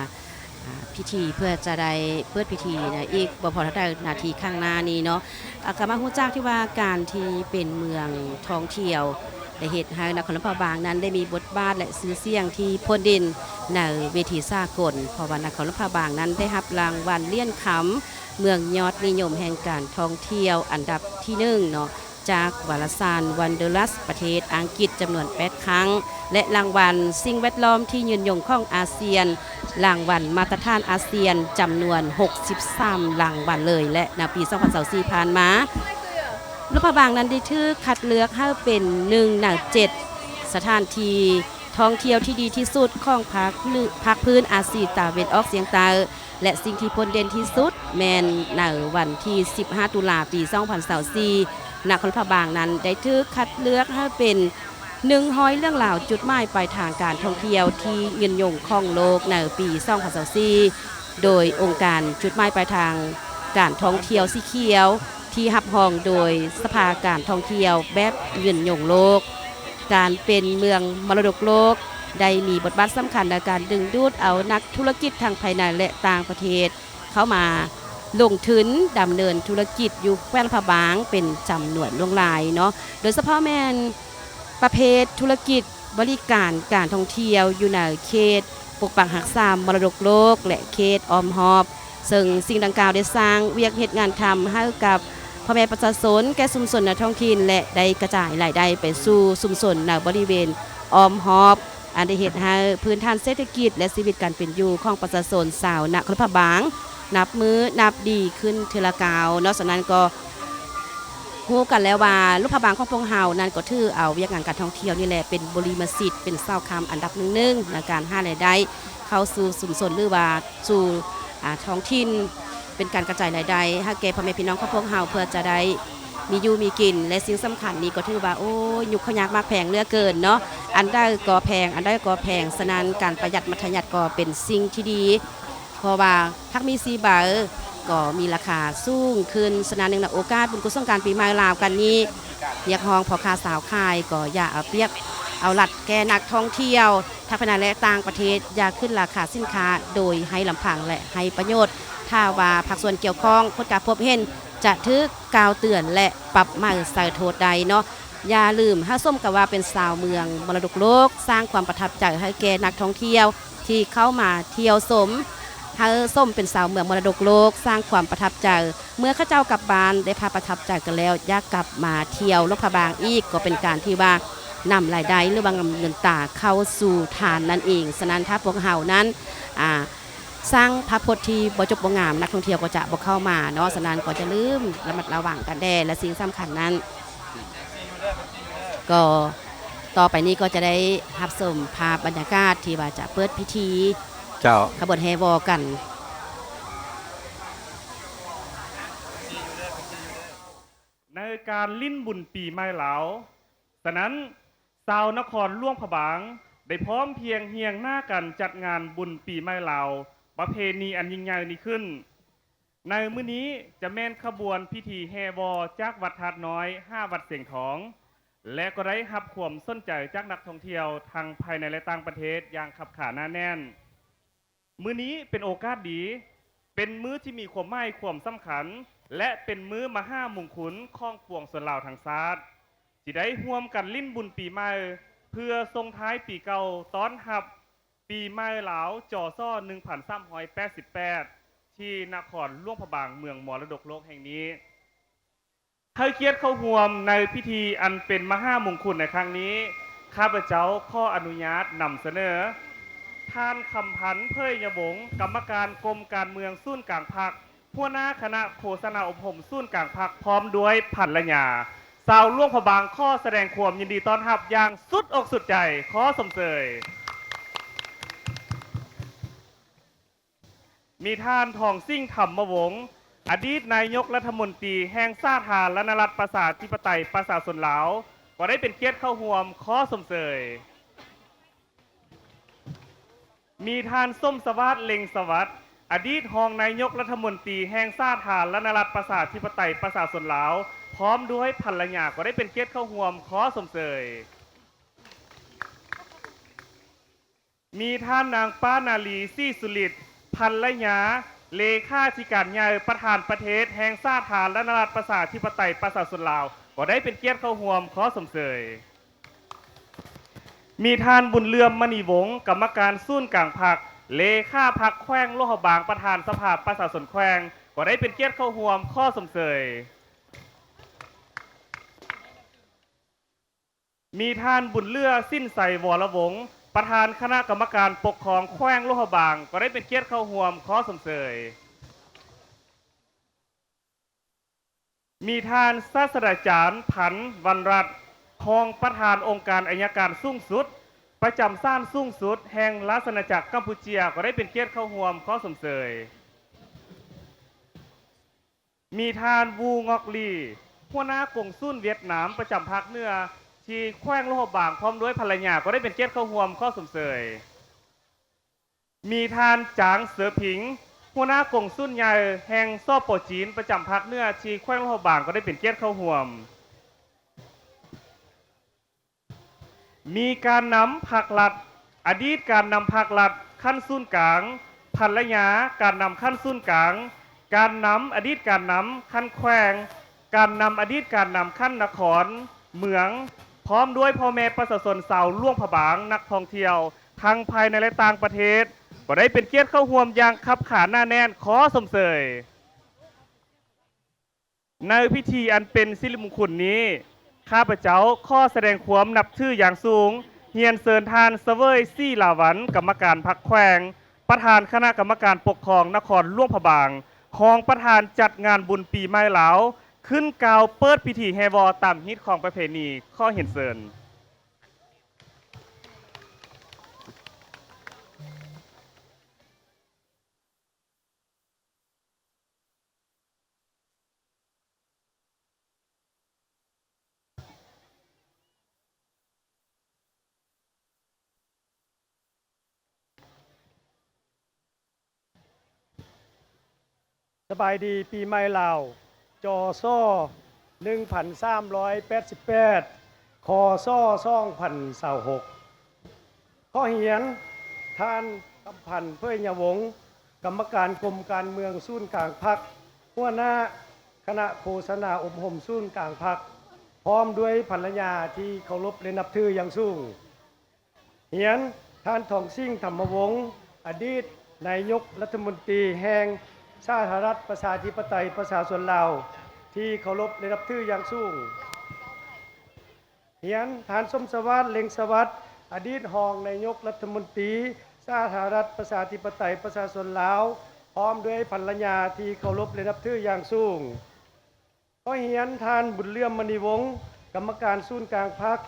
ອາ ພິທີເພື່ອຈະໄດ້ເປີດພິທີນະ ອີກບໍ່ພໍເທົ່າໃດນາທີຂ້າງໜ້ານີ້ເນາະ. ອາ ກໍມາຮູ້ຈັກທີ່ວ່າການທີ່ເປັນເມືອງທ່ອງທ່ຽວ ໄດ້ເຮັດໃຫ້ນະຄອນຫຼວງພະບາງນັ້ນໄດ້ມີບົດບາດ ແລະ ຊື່ສຽງທີ່ໂດດເດັ່ນໃນເວທີສາກົນ, ເພາະວ່ານະຄອນຫຼວງພະບາງນັ້ນໄດ້ຮັບລາງວັນຫຼຽນຄຳເມືອງຍອດນິຍົມແຫ່ງການທ່ອງທ່ຽວອັນດັບທີໜຶ່ງເນາະ ຈາກວາລະສານ Wanderlust ປະເທດອັງກິດ ຈຳນວນແປດຄັ້ງ ແລະ ລາງວັນສິ່ງແວດລ້ອມທີ່ຍືນຍົງຂອງອາຊຽນ, ລາງວັນມາດຕະຖານອາຊຽນ ຈຳນວນຫົກສິບສາມລາງວັນເລີຍ ແລະ ໃນປີສອງພັນຊາວສີ່ຜ່ານມາ ຫຼວງພະບາງນັ້ນໄດ້ຖືກຄັດເລືອກໃຫ້ເປັນໜຶ່ງໃນເຈັດສະຖານທີ່ທ່ອງທ່ຽວທີ່ດີທີ່ສຸດຂອງພາກພື້ນ ພາກພື້ນອາຊີຕາເວັນອອກສຽງໃຕ້ ແລະ ສິ່ງທີ່ໂດດເດັ່ນທີ່ສຸດແມ່ນໃນວັນທີສິບຫ້າ ຕຸລາ ປີສອງພັນຊາວສີ່ ນະຄອນຫຼວງພະບາງນັ້ນໄດ້ຖືກຄັດເລືອກໃຫ້ເປັນ ໜຶ່ງຮ້ອຍເລື່ອງລາວຈຸດໝາຍປາຍທາງການທ່ອງທ່ຽວທີ່ຍືນຍົງຂອງໂລກໃນປີສອງພັນຊາວສີ່ ໂດຍອົງການຈຸດໝາຍປາຍທາງການທ່ອງທ່ຽວສີຂຽວ ທີ່ຮັບຮອງໂດຍສະພາການທ່ອງທ່ຽວແບບຍືນຍົງໂລກ. ການເປັນເມືອງມໍລະດົກໂລກໄດ້ມີບົດບາດສຳຄັນໃນການດຶງດູດເອົານັກທຸລະກິດທັງພາຍໃນ ແລະ ຕ່າງປະເທດ ເຂົ້າມາລົງທຶນດຳເນີນທຸລະກິດຢູ່ແຂວງຫຼວງພະບາງເປັນຈຳນວນຫຼວງຫຼາຍເນາະ, ໂດຍສະເພາະແມ່ນປະເພດທຸລະກິດບໍລິການການທ່ອງທ່ຽວຢູ່ໃນເຂດປົກປັກຮັກສາມໍລະດົກໂລກ ແລະ ເຂດອ້ອມຮອບ, ເຊິ່ງສິ່ງດັ່ງກ່າວໄດ້ສ້າງວຽກເຮັດງານທຳໃຫ້ກັບພໍ່ແມ່ປະຊາຊົນ ແກ່ຊຸມຊົນໃນທ້ອງຖິ່ນ ແລະ ໄດ້ກະຈາຍລາຍໄດ້ໄປສູ່ຊຸມຊົນໃນບໍລິເວນອ້ອມຮອບ. ອັນໄດ້ເຮັດໃຫ້ພື້ນຖານເສດຖະກິດ ແລະ ຊີວິດການເປັນຢູ່ຂອງປະຊາຊົນຊາວນະຄອນຫຼວງພະບາງ ນັບມື້ນັບດີຂຶ້ນເທື່ອລະກ້າວເນາະ. ສະນັ້ນກໍ ຮູ້ກັນແລ້ວວ່າ ຫຼວງພະບາງຂອງພວກເຮົານັ້ນກໍຖືເອົາວຽກງານການທ່ອງທ່ຽວນີ້ແຫຼະ ເປັນບຸລິມະສິດ ເປັນເສົາຄ້ຳອັນດັບໜຶ່ງໆ ໃນການຫາລາຍໄດ້ເຂົ້າສູ່ຊຸມຊົນ ຫຼືວ່າສູ່ ອ່າ ທ້ອງຖິ່ນ ເປັນການກະຈາຍລາຍໄດ້ໃຫ້ແກ່ພໍ່ແມ່ພີ່ນ້ອງຂອງພວກເຮົາ ເພື່ອຈະໄດ້ມີຢູ່ມີກິນ ແລະ ສິ່ງສຳຄັນນີ້ກໍຖືວ່າ ໂອ້ຍ ຍຸກເຂົ້າຍາກໝາກແພງເຫຼືອເກີນເນາະ ອັນໃດກໍແພງ ອັນໃດກໍແພງ ສະນັ້ນ ການປະຢັດມັດທະຍັດກໍເປັນສິ່ງທີ່ດີ ເພາະວ່າຜັກມີສີ່ໃບກໍມີລາຄາສູງຂຶ້ນ. ສະນັ້ນເນື່ອງໃນໂອກາດບຸນກຸສົນການປີໃໝ່ລາວກັນນີ້ ຮຽກຮ້ອງພໍ່ຄ້າຊາວຂາຍກໍຢ່າເອົາປຽບເອົາລັດແກ່ນັກທ່ອງທ່ຽວ ທັງພາຍໃນ ແລະ ຕ່າງປະເທດ ຢ່າຂຶ້ນລາຄາສິນຄ້າໂດຍໄຮ້ລຳພັງ ແລະ ໄຮ້ປະໂຫຍດ. ຖ້າວ່າພາກສ່ວນກ່ຽວຂ້ອງ ຄົນການພົບເຫັນ ຈະຖືກກ່າວເຕືອນ ແລະ ປັບໃໝໃສ່ໂທດໄດ້ເນາະ. ຢ່າລືມ ເຮົາສົມກັບວ່າເປັນຊາວເມືອງມໍລະດົກໂລກ ສ້າງຄວາມປະທັບໃຈໃຫ້ແກ່ນັກທ່ອງທ່ຽວທີ່ເຂົ້າມາທ່ຽວຊົມ. ເຮົາສົມເປັນຊາວເມືອງມໍລະດົກໂລກ ສ້າງຄວາມປະທັບໃຈ. ເມື່ອເຂົາເຈົ້າກັບບ້ານໄດ້ພາປະທັບໃຈກັນແລ້ວ ຢາກກັບມາທ່ຽວຫຼວງພະບາງອີກ ກໍເປັນການທີ່ວ່ານຳລາຍໄດ້ ຫຼືວ່ານຳເງິນຕາເຂົ້າສູ່ທ່ານນັ້ນເອງ. ສະນັ້ນ ຖ້າພວກເຮົານັ້ນ ອ່າ ສ້າງພາບພົດທີ່ບໍ່ຈົບບໍ່ງາມ ນັກທ່ອງທ່ຽວກໍຈະບໍ່ເຂົ້າມາເນາະ. ສະນັ້ນກໍຢ່າລືມລະມັດລະວັງກັນແດ່ ແລະ ສິ່ງສຳຄັນນັ້ນ ກໍຕໍ່ໄປນີ້ກໍຈະໄດ້ຮັບຊົມພາບບັນຍາກາດທີ່ວ່າຈະເປີດພິທີ ເຈົ້າ ຂະບວນແຫ່ວໍກັນ. ໃນການຫຼິ້ນບຸນປີໃໝ່ລາວ ສະນັ້ນ ຊາວນະຄອນຫຼວງພະບາງໄດ້ພ້ອມພຽງຮຽງໜ້າກັນຈັດງານບຸນປີໃໝ່ລາວ ປະເພນີອັນຍິ່ງໃຫຍ່ນີ້ຂຶ້ນ. ໃນມື້ນີ້ຈະແມ່ນຂະບວນພິທີແຫ່ວໍຈາກວັດທາດນ້ອຍຫາວັດຊຽງທອງ ແລະ ກໍໄດ້ຮັບຄວາມສົນໃຈຈາກນັກທ່ອງທ່ຽວທັງພາຍໃນ ແລະ ຕ່າງປະເທດຢ່າງຄັບຂາໜາແໜ້ນ. ມື້ນີ້ເປັນໂອກາດດີ, ເປັນມື້ທີ່ມີຄວາມໝາຍຄວາມສຳຄັນ ແລະ ເປັນມື້ມະຫາມຸງຄຸນຂອງປວງຊົນລາວທັງຊາດ ທີ່ໄດ້ຮ່ວມກັນຫຼິ້ນບຸນປີໃໝ່ ເພື່ອສົ່ງທ້າຍປີເກົ່າ ຕ້ອນຮັບປີໃໝ່ລາວ ຈສ ໜຶ່ງພັນສາມຮ້ອຍແປດສິບແປດ ທີ່ນະຄອນຫຼວງພະບາງ ເມືອງມໍລະດົກໂລກແຫ່ງນີ້. ໃຫ້ກຽດເຂົ້າຮ່ວມໃນພິທີອັນເປັນມະຫາມຸງຄຸນໃນຄັ້ງນີ້, ຂ້າພະເຈົ້າຂໍອະນຸຍາດນຳສະເໜີ ທ່ານ ຄຳພັນ ເຜີຍຍະວົງ, ກຳມະການກົມການເມືອງສູນກາງພັກ, ຫົວໜ້າຄະນະໂຄສະນາອົບຮົມສູນກາງພັກ, ພ້ອມດ້ວຍພັນລະຍາ. ຊາວຫຼວງພະບາງຂໍສະແດງຄວາມຍິນດີຕ້ອນຮັບຢ່າງສຸດອົກສຸດໃຈ. ຂໍຊົມເຊີຍ. ມີທ່ານ ທອງສິງ ທຳມະວົງ, ອະດີດນາຍົກລັດຖະມົນຕີແຫ່ງສາທາລະນະລັດ ປະຊາທິປະໄຕ ປະຊາຊົນລາວ ກໍໄດ້ເປັນກຽດເຂົ້າຮ່ວມ. ຂໍຊົມເຊີຍ. ມີທ່ານ ສົມສະຫວາດ ເລັ່ງສະຫວັດ, ອະດີດຮອງນາຍົກລັດຖະມົນຕີແຫ່ງສາທາລະນະລັດ ປະຊາທິປະໄຕ ປະຊາຊົນລາວ ພ້ອມດ້ວຍພັນລະຍາ ກໍໄດ້ເປັນກຽດເຂົ້າຮ່ວມ. ຂໍຊົມເຊີຍ. ມີທ່ານນາງ ປ້ານາລີ ສີສຸລິດ, ພັນລະຍາເລຂາທິການໃຫຍ່ ປະທານປະເທດແຫ່ງສາທາລະນະລັດ ປະຊາທິປະໄຕ ປະຊາຊົນລາວ ກໍໄດ້ເປັນກຽດເຂົ້າຮ່ວມ. ຂໍຊົມເຊີຍ. ມີທ່ານ ບຸນເຫຼື້ອມ ມະນີວົງ, ກຳມະການສູນກາງພັກ, ເລຂາພັກແຂວງຫຼວງພະບາງ, ປະທານສະພາປະຊາຊົນແຂວງ ກໍໄດ້ເປັນກຽດເຂົ້າຮ່ວມ. ຂໍຊົມເຊີຍ. ມີທ່ານ ບຸນເຫຼືອ ສິນໄຊ ວໍລະວົງ, ປະທານຄະນະກຳມະການປົກຄອງແຂວງຫຼວງພະບາງ ກໍໄດ້ເປັນກຽດເຂົ້າຮ່ວມ. ຂໍຊົມເຊີຍ. ມີທ່ານ ສາດສະດາຈານ ພັນ ວັນລັດ, ຮອງປະທານອົງການໄອຍະການສູງສຸດ ປະຈຳສານສູງສຸດແຫ່ງລາຊະອານາຈັກກຳປູເຈຍ ກໍໄດ້ເປັນກຽດເຂົ້າຮ່ວມ. ຂໍຊົມເຊີຍ. ມີທ່ານ ວູ ງອກລີ, ຫົວໜ້າກົງສູນຫວຽດນາມປະຈຳພາກເໜືອທີ່ແຂວງຫຼວງພະບາງ ພ້ອມດ້ວຍພັນລະຍາ ກໍໄດ້ເປັນກຽດເຂົ້າຮ່ວມ. ຂໍຊົມເຊີຍ. ມີທ່ານ ຈາງ ເຊີພິງ, ຫົວໜ້າກົງສູນໃຫຍ່ແຫ່ງ ສປ ຈີນ ປະຈຳພາກເໜືອທີ່ແຂວງຫຼວງພະບາງ ກໍໄດ້ເປັນກຽດເຂົ້າຮ່ວມ. ມີການນຳພັກລັດ, ອະດີດການນຳພັກລັດຂັ້ນສູນກາງ, ພັນລະຍາການນຳຂັ້ນສູນກາງ, ການນຳ, ອະດີດການນຳຂັ້ນແຂວງ, ການນຳ, ອະດີດການນຳຂັ້ນນະຄອນ, ເມືອງ, ພ້ອມດ້ວຍພໍ່ແມ່ປະຊາຊົນຊາວຫຼວງພະບາງ, ນັກທ່ອງທ່ຽວທັງພາຍໃນ ແລະ ຕ່າງປະເທດ ກໍໄດ້ເປັນກຽດເຂົ້າຮ່ວມຢ່າງຄັບຂາໜາແໜ້ນ. ຂໍຊົມເຊີຍ. ໃນພິທີອັນເປັນສິລິມຸງຄຸນນີ້, ຂ້າພະເຈົ້າຂໍສະແດງຄວາມນັບຖືຢ່າງສູງ, ຮຽນເຊີນທ່ານ ສະເຫວີຍ ສີລາວັນ, ກຳມະການພັກແຂວງ, ປະທານຄະນະກຳມະການປົກຄອງນະຄອນຫຼວງພະບາງ, ຮອງປະທານຈັດງານບຸນປີໃໝ່ລາວ, ຂຶ້ນກ່າວເປີດພິທີແຫ່ວໍ້ຕາມຮີດຄອງປະເພນີ. ຂໍຮຽນເຊີນ. ສະບາຍດີປີໃໝ່ລາວ ຈສ ໜຶ່ງພັນສາມຮ້ອຍແປດສິບແປດ ຄສ ສອງພັນຊາວຫົກ. ຂໍຮຽນທ່ານ ຄຳພັນ ເຜີຍຍະວົງ ກຳມະການກົມການເມືອງສູນກາງພັກ, ຫົວໜ້າຄະນະໂຄສະນາອົບຮົມສູນກາງພັກ, ພ້ອມດ້ວຍພັນລະຍາທີ່ເຄົາລົບ ແລະ ນັບຖືຢ່າງສູງ. ຮຽນທ່ານ ທອງສິງ ທຳມະວົງ ອະດີດນາຍົກລັດຖະມົນຕີແຫ່ງສາທາລະນະລັດ ປະຊາທິປະໄຕ ປະຊາຊົນລາວ ທີ່ເຄົາລົບ ແລະ ນັບຖືຢ່າງສູງ. ຮຽນທ່ານ ສົມສະຫວາດ ເລັ່ງສະຫວັດ ອະດີດຮອງນາຍົກລັດຖະມົນຕີສາທາລະນະລັດ ປະຊາທິປະໄຕ ປະຊາຊົນລາວ ພ້ອມດ້ວຍພັນລະຍາທີ່ເຄົາລົບ ແລະ ນັບຖືຢ່າງສູງ. ຂໍຮຽນທ່ານ ບຸນເຫຼື້ອມ ມະນີວົງ ກຳມະການສູນກາງພັກ,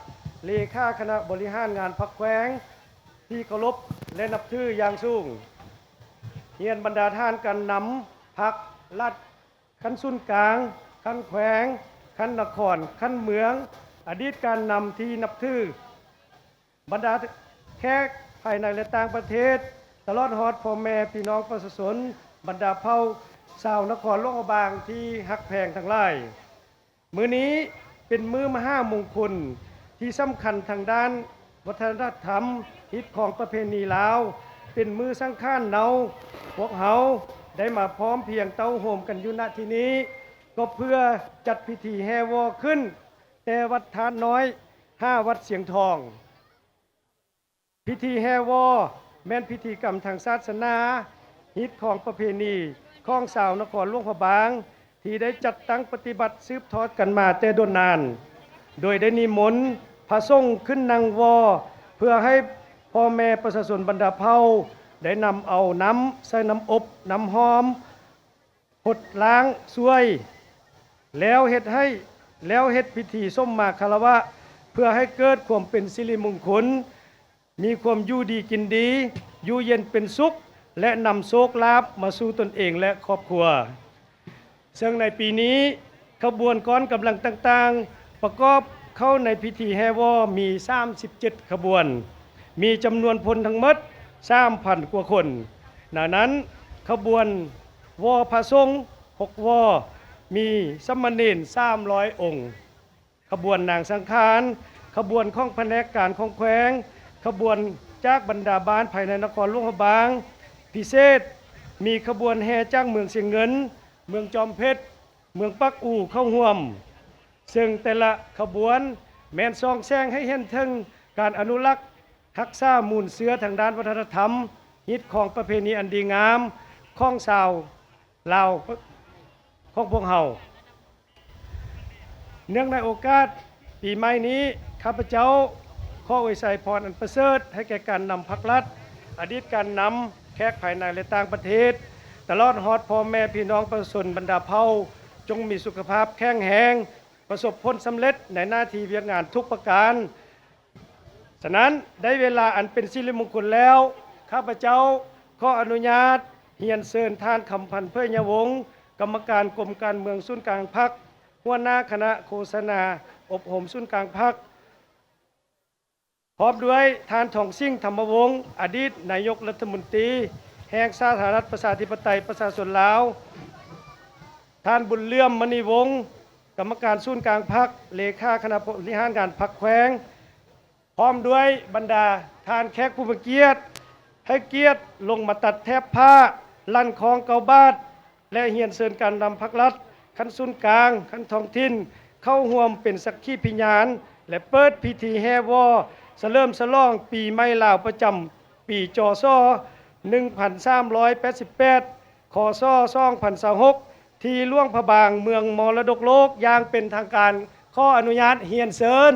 ເລຂາຄະນະບໍລິຫານງານພັກແຂວງ ທີ່ເຄົາລົບ ແລະ ນັບຖືຢ່າງສູງ. ຮຽນບັນດາທ່ານການນຳພັກລັດ ຂັ້ນສູນກາງ, ຂັ້ນແຂວງ, ຂັ້ນນະຄອນ, ຂັ້ນເມືອງ, ອະດີດການນຳທີ່ນັບຖື, ບັນດາແຂກພາຍໃນ ແລະ ຕ່າງປະເທດ, ຕະຫຼອດຮອດພໍ່ແມ່ພີ່ນ້ອງປະຊາຊົນ ບັນດາເຜົ່າຊາວນະຄອນຫຼວງພະບາງທີ່ຮັກແພງທັງຫຼາຍ. ມື້ນີ້ເປັນມື້ມະຫາມົງຄົນທີ່ສຳຄັນທາງດ້ານວັດທະນະທຳ, ຮີດຄອງປະເພນີລາວ, ເປັນມື້ສັງຂານເນົາ. ພວກເຮົາໄດ້ມາພ້ອມພຽງເຕົ້າໂຮມກັນຢູ່ ນະ ທີ່ນີ້ ກໍເພື່ອຈັດພິທີແຫ່ວໍ້ຂຶ້ນ ແຕ່ວັດທາດນ້ອຍຫາວັດຊຽງທອງ. ພິທີແຫ່ວໍ້ແມ່ນພິທີກຳທາງສາສະໜາ, ຮີດຄອງປະເພນີຂອງຊາວນະຄອນຫຼວງພະບາງ ທີ່ໄດ້ຈັດຕັ້ງປະຕິບັດສືບທອດກັນມາແຕ່ດົນນານ, ໂດຍໄດ້ນິມົນພະສົງຂຶ້ນນັ່ງວໍ້ ເພື່ອໃຫ້ພໍ່ແມ່ປະຊາຊົນບັນດາເຜົ່າໄດ້ນຳເອົານ້ຳໃສ່ນ້ຳອົບ, ນ້ຳຫອມ, ຫົດລ້າງຊ່ວຍ ແລ້ວເຮັດໃຫ້ ແລ້ວເຮັດພິທີສົມມາຄາລະວະ ເພື່ອໃຫ້ເກີດຄວາມເປັນສິລິມົງຄົນ, ມີຄວາມຢູ່ດີກິນດີ, ຢູ່ເຢັນເປັນສຸກ ແລະ ນຳໂຊກລາບມາສູ່ຕົນເອງ ແລະ ຄອບຄົວ. ເຊິ່ງໃນປີນີ້ ຂະບວນກ້ອນກຳລັງຕ່າງໆ ປະກອບເຂົ້າໃນພິທີແຫ່ວໍ້ມີສາມສິບເຈັດຂະບວນ, ມີຈຳນວນພົນທັງໝົດສາມພັນກວ່າຄົນ. ໃນນັ້ນ ຂະບວນວໍ້ພະສົງຫົກວໍ້ ມີສາມະເນນສາມຮ້ອຍອົງ, ຂະບວນນາງສັງຂານ, ຂະບວນຂອງພະແນກການຂອງແຂວງ, ຂະບວນຈາກບັນດາບ້ານພາຍໃນນະຄອນຫຼວງພະບາງ, ພິເສດ ມີຂະບວນແຫ່ຈາກເມືອງຊຽງເງິນ, ເມືອງຈອມເພັດ, ເມືອງປາກອູເຂົ້າຮ່ວມ, ເຊິ່ງແຕ່ລະຂະບວນແມ່ນສ່ອງແສງໃຫ້ເຫັນເຖິງການອະນຸລັກຮັກສາມູນເຊື້ອທາງດ້ານວັດທະນະທຳ, ຮີດຄອງປະເພນີອັນດີງາມຂອງຊາວລາວຂອງພວກເຮົາ. ເນື່ອງໃນໂອກາດປີໃໝ່ນີ້, ຂ້າພະເຈົ້າຂໍອວຍໄຊພອນອັນປະເສີດໃຫ້ແກ່ການນຳພັກລັດ, ອະດີດການນຳ, ແຂກພາຍໃນ ແລະ ຕ່າງປະເທດ, ຕະຫຼອດຮອດພໍ່ແມ່ພີ່ນ້ອງປະຊາຊົນບັນດາເຜົ່າ, ຈົ່ງມີສຸຂະພາບແຂງແຮງ, ປະສົບຜົນສຳເລັດໃນໜ້າທີ່ວຽກງານທຸກປະການ. ສະນັ້ນ, ໄດ້ເວລາອັນເປັນສິລິມົງຄົນແລ້ວ, ຂ້າພະເຈົ້າຂໍອະນຸຍາດຮຽນເຊີນທ່ານ ຄຳພັນ ເຜີຍຍະວົງ, ກຳມະການກົມການເມືອງສູນກາງພັກ, ຫົວໜ້າຄະນະໂຄສະນາອົບຮົມສູນກາງພັກ, ພ້ອມດ້ວຍທ່ານ ທອງສິງ ທຳມະວົງ, ອະດີດນາຍົກລັດຖະມົນຕີແຫ່ງສາທາລະນະລັດ ປະຊາທິປະໄຕ ປະຊາຊົນລາວ, ທ່ານ ບຸນເຫຼື້ອມ ມະນີວົງ, ກຳມະການສູນກາງພັກ, ເລຂາຄະນະບໍລິຫານງານພັກແຂວງ, ພ້ອມດ້ວຍບັນດາທ່ານແຂກຜູ້ມີກຽດ, ໃຫ້ກຽດລົງມາຕັດແຖບຜ້າ, ລັ່ນຄ້ອງເກົ້າບາດ ແລະ ຮຽນເຊີນການນຳພັກລັດຂັ້ນສູນກາງ, ຂັ້ນທ້ອງຖິ່ນ ເຂົ້າຮ່ວມເປັນສັກຂີພິຍານ ແລະ ເປີດພິທີແຫ່ວໍ້ສະເຫຼີມສະຫຼອງປີໃໝ່ລາວປະຈຳປີ ຈສ ໜຶ່ງພັນສາມຮ້ອຍແປດສິບແປດ ຄສ ສອງພັນຊາວຫົກ ທີ່ຫຼວງພະບາງ ເມືອງມໍລະດົກໂລກຢ່າງເປັນທາງການ. ຂໍອະນຸຍາດຮຽນເຊີນ.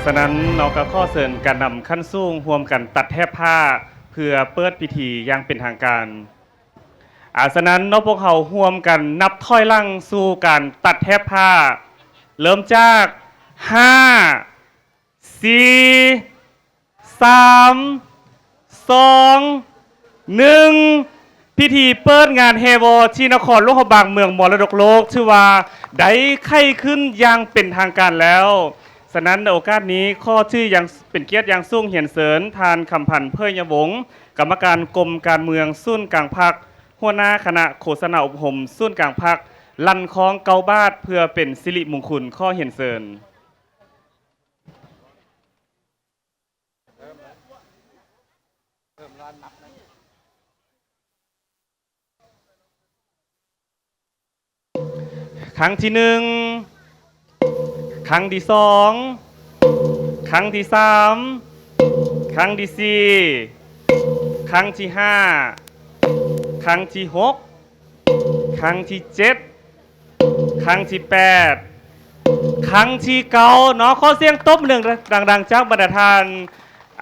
ສະນັ້ນເນາະ ກໍຂໍເຊີນການນຳຂັ້ນສູງຮ່ວມກັນຕັດແຖບຜ້າ ເພື່ອເປີດພິທີຢ່າງເປັນທາງການ. ອາ ສະນັ້ນເນາະ ພວກເຮົາຮ່ວມກັນນັບຖອຍຫຼັງສູ່ການຕັດແຖບຜ້າ ເລີ່ມຈາກ ຫ້າ ສີ່ ສາມ ສອງ ໜຶ່ງ ພິທີເປີດງານແຫ່ວໍທີ່ນະຄອນຫຼວງພະບາງເມືອງມໍລະດົກໂລກ ຖືວ່າໄດ້ໄຂຂຶ້ນຢ່າງເປັນທາງການແລ້ວ. ສະນັ້ນໃນໂອກາດນີ້ ຂໍຖືຢ່າງ ເປັນກຽດຢ່າງສູງຮຽນເຊີນ ທ່ານ ຄຳພັນ ເຜີຍຍະວົງ ກຳມະການກົມການເມືອງສູນກາງພັກ, ຫົວໜ້າຄະນະໂຄສະນາອົບຮົມສູນກາງພັກ ລັ່ນຄ້ອງເກົ້າບາດ ເພື່ອເປັນສິລິມຸງຄຸນ. ຂໍຮຽນເຊີນ. ຄັ້ງທີໜຶ່ງ, ຄັ້ງທີສອງ, ຄັ້ງທີສາມ, ຄັ້ງທີສີ່, ຄັ້ງທີຫ້າ, ຄັ້ງທີຫົກ, ຄັ້ງທີເຈັດ, ຄັ້ງທີແປດ, ຄັ້ງທີເກົ້າເນາະ. ຂໍສຽງຕົບມືດັງໆ ຈາກບັນດາທ່ານ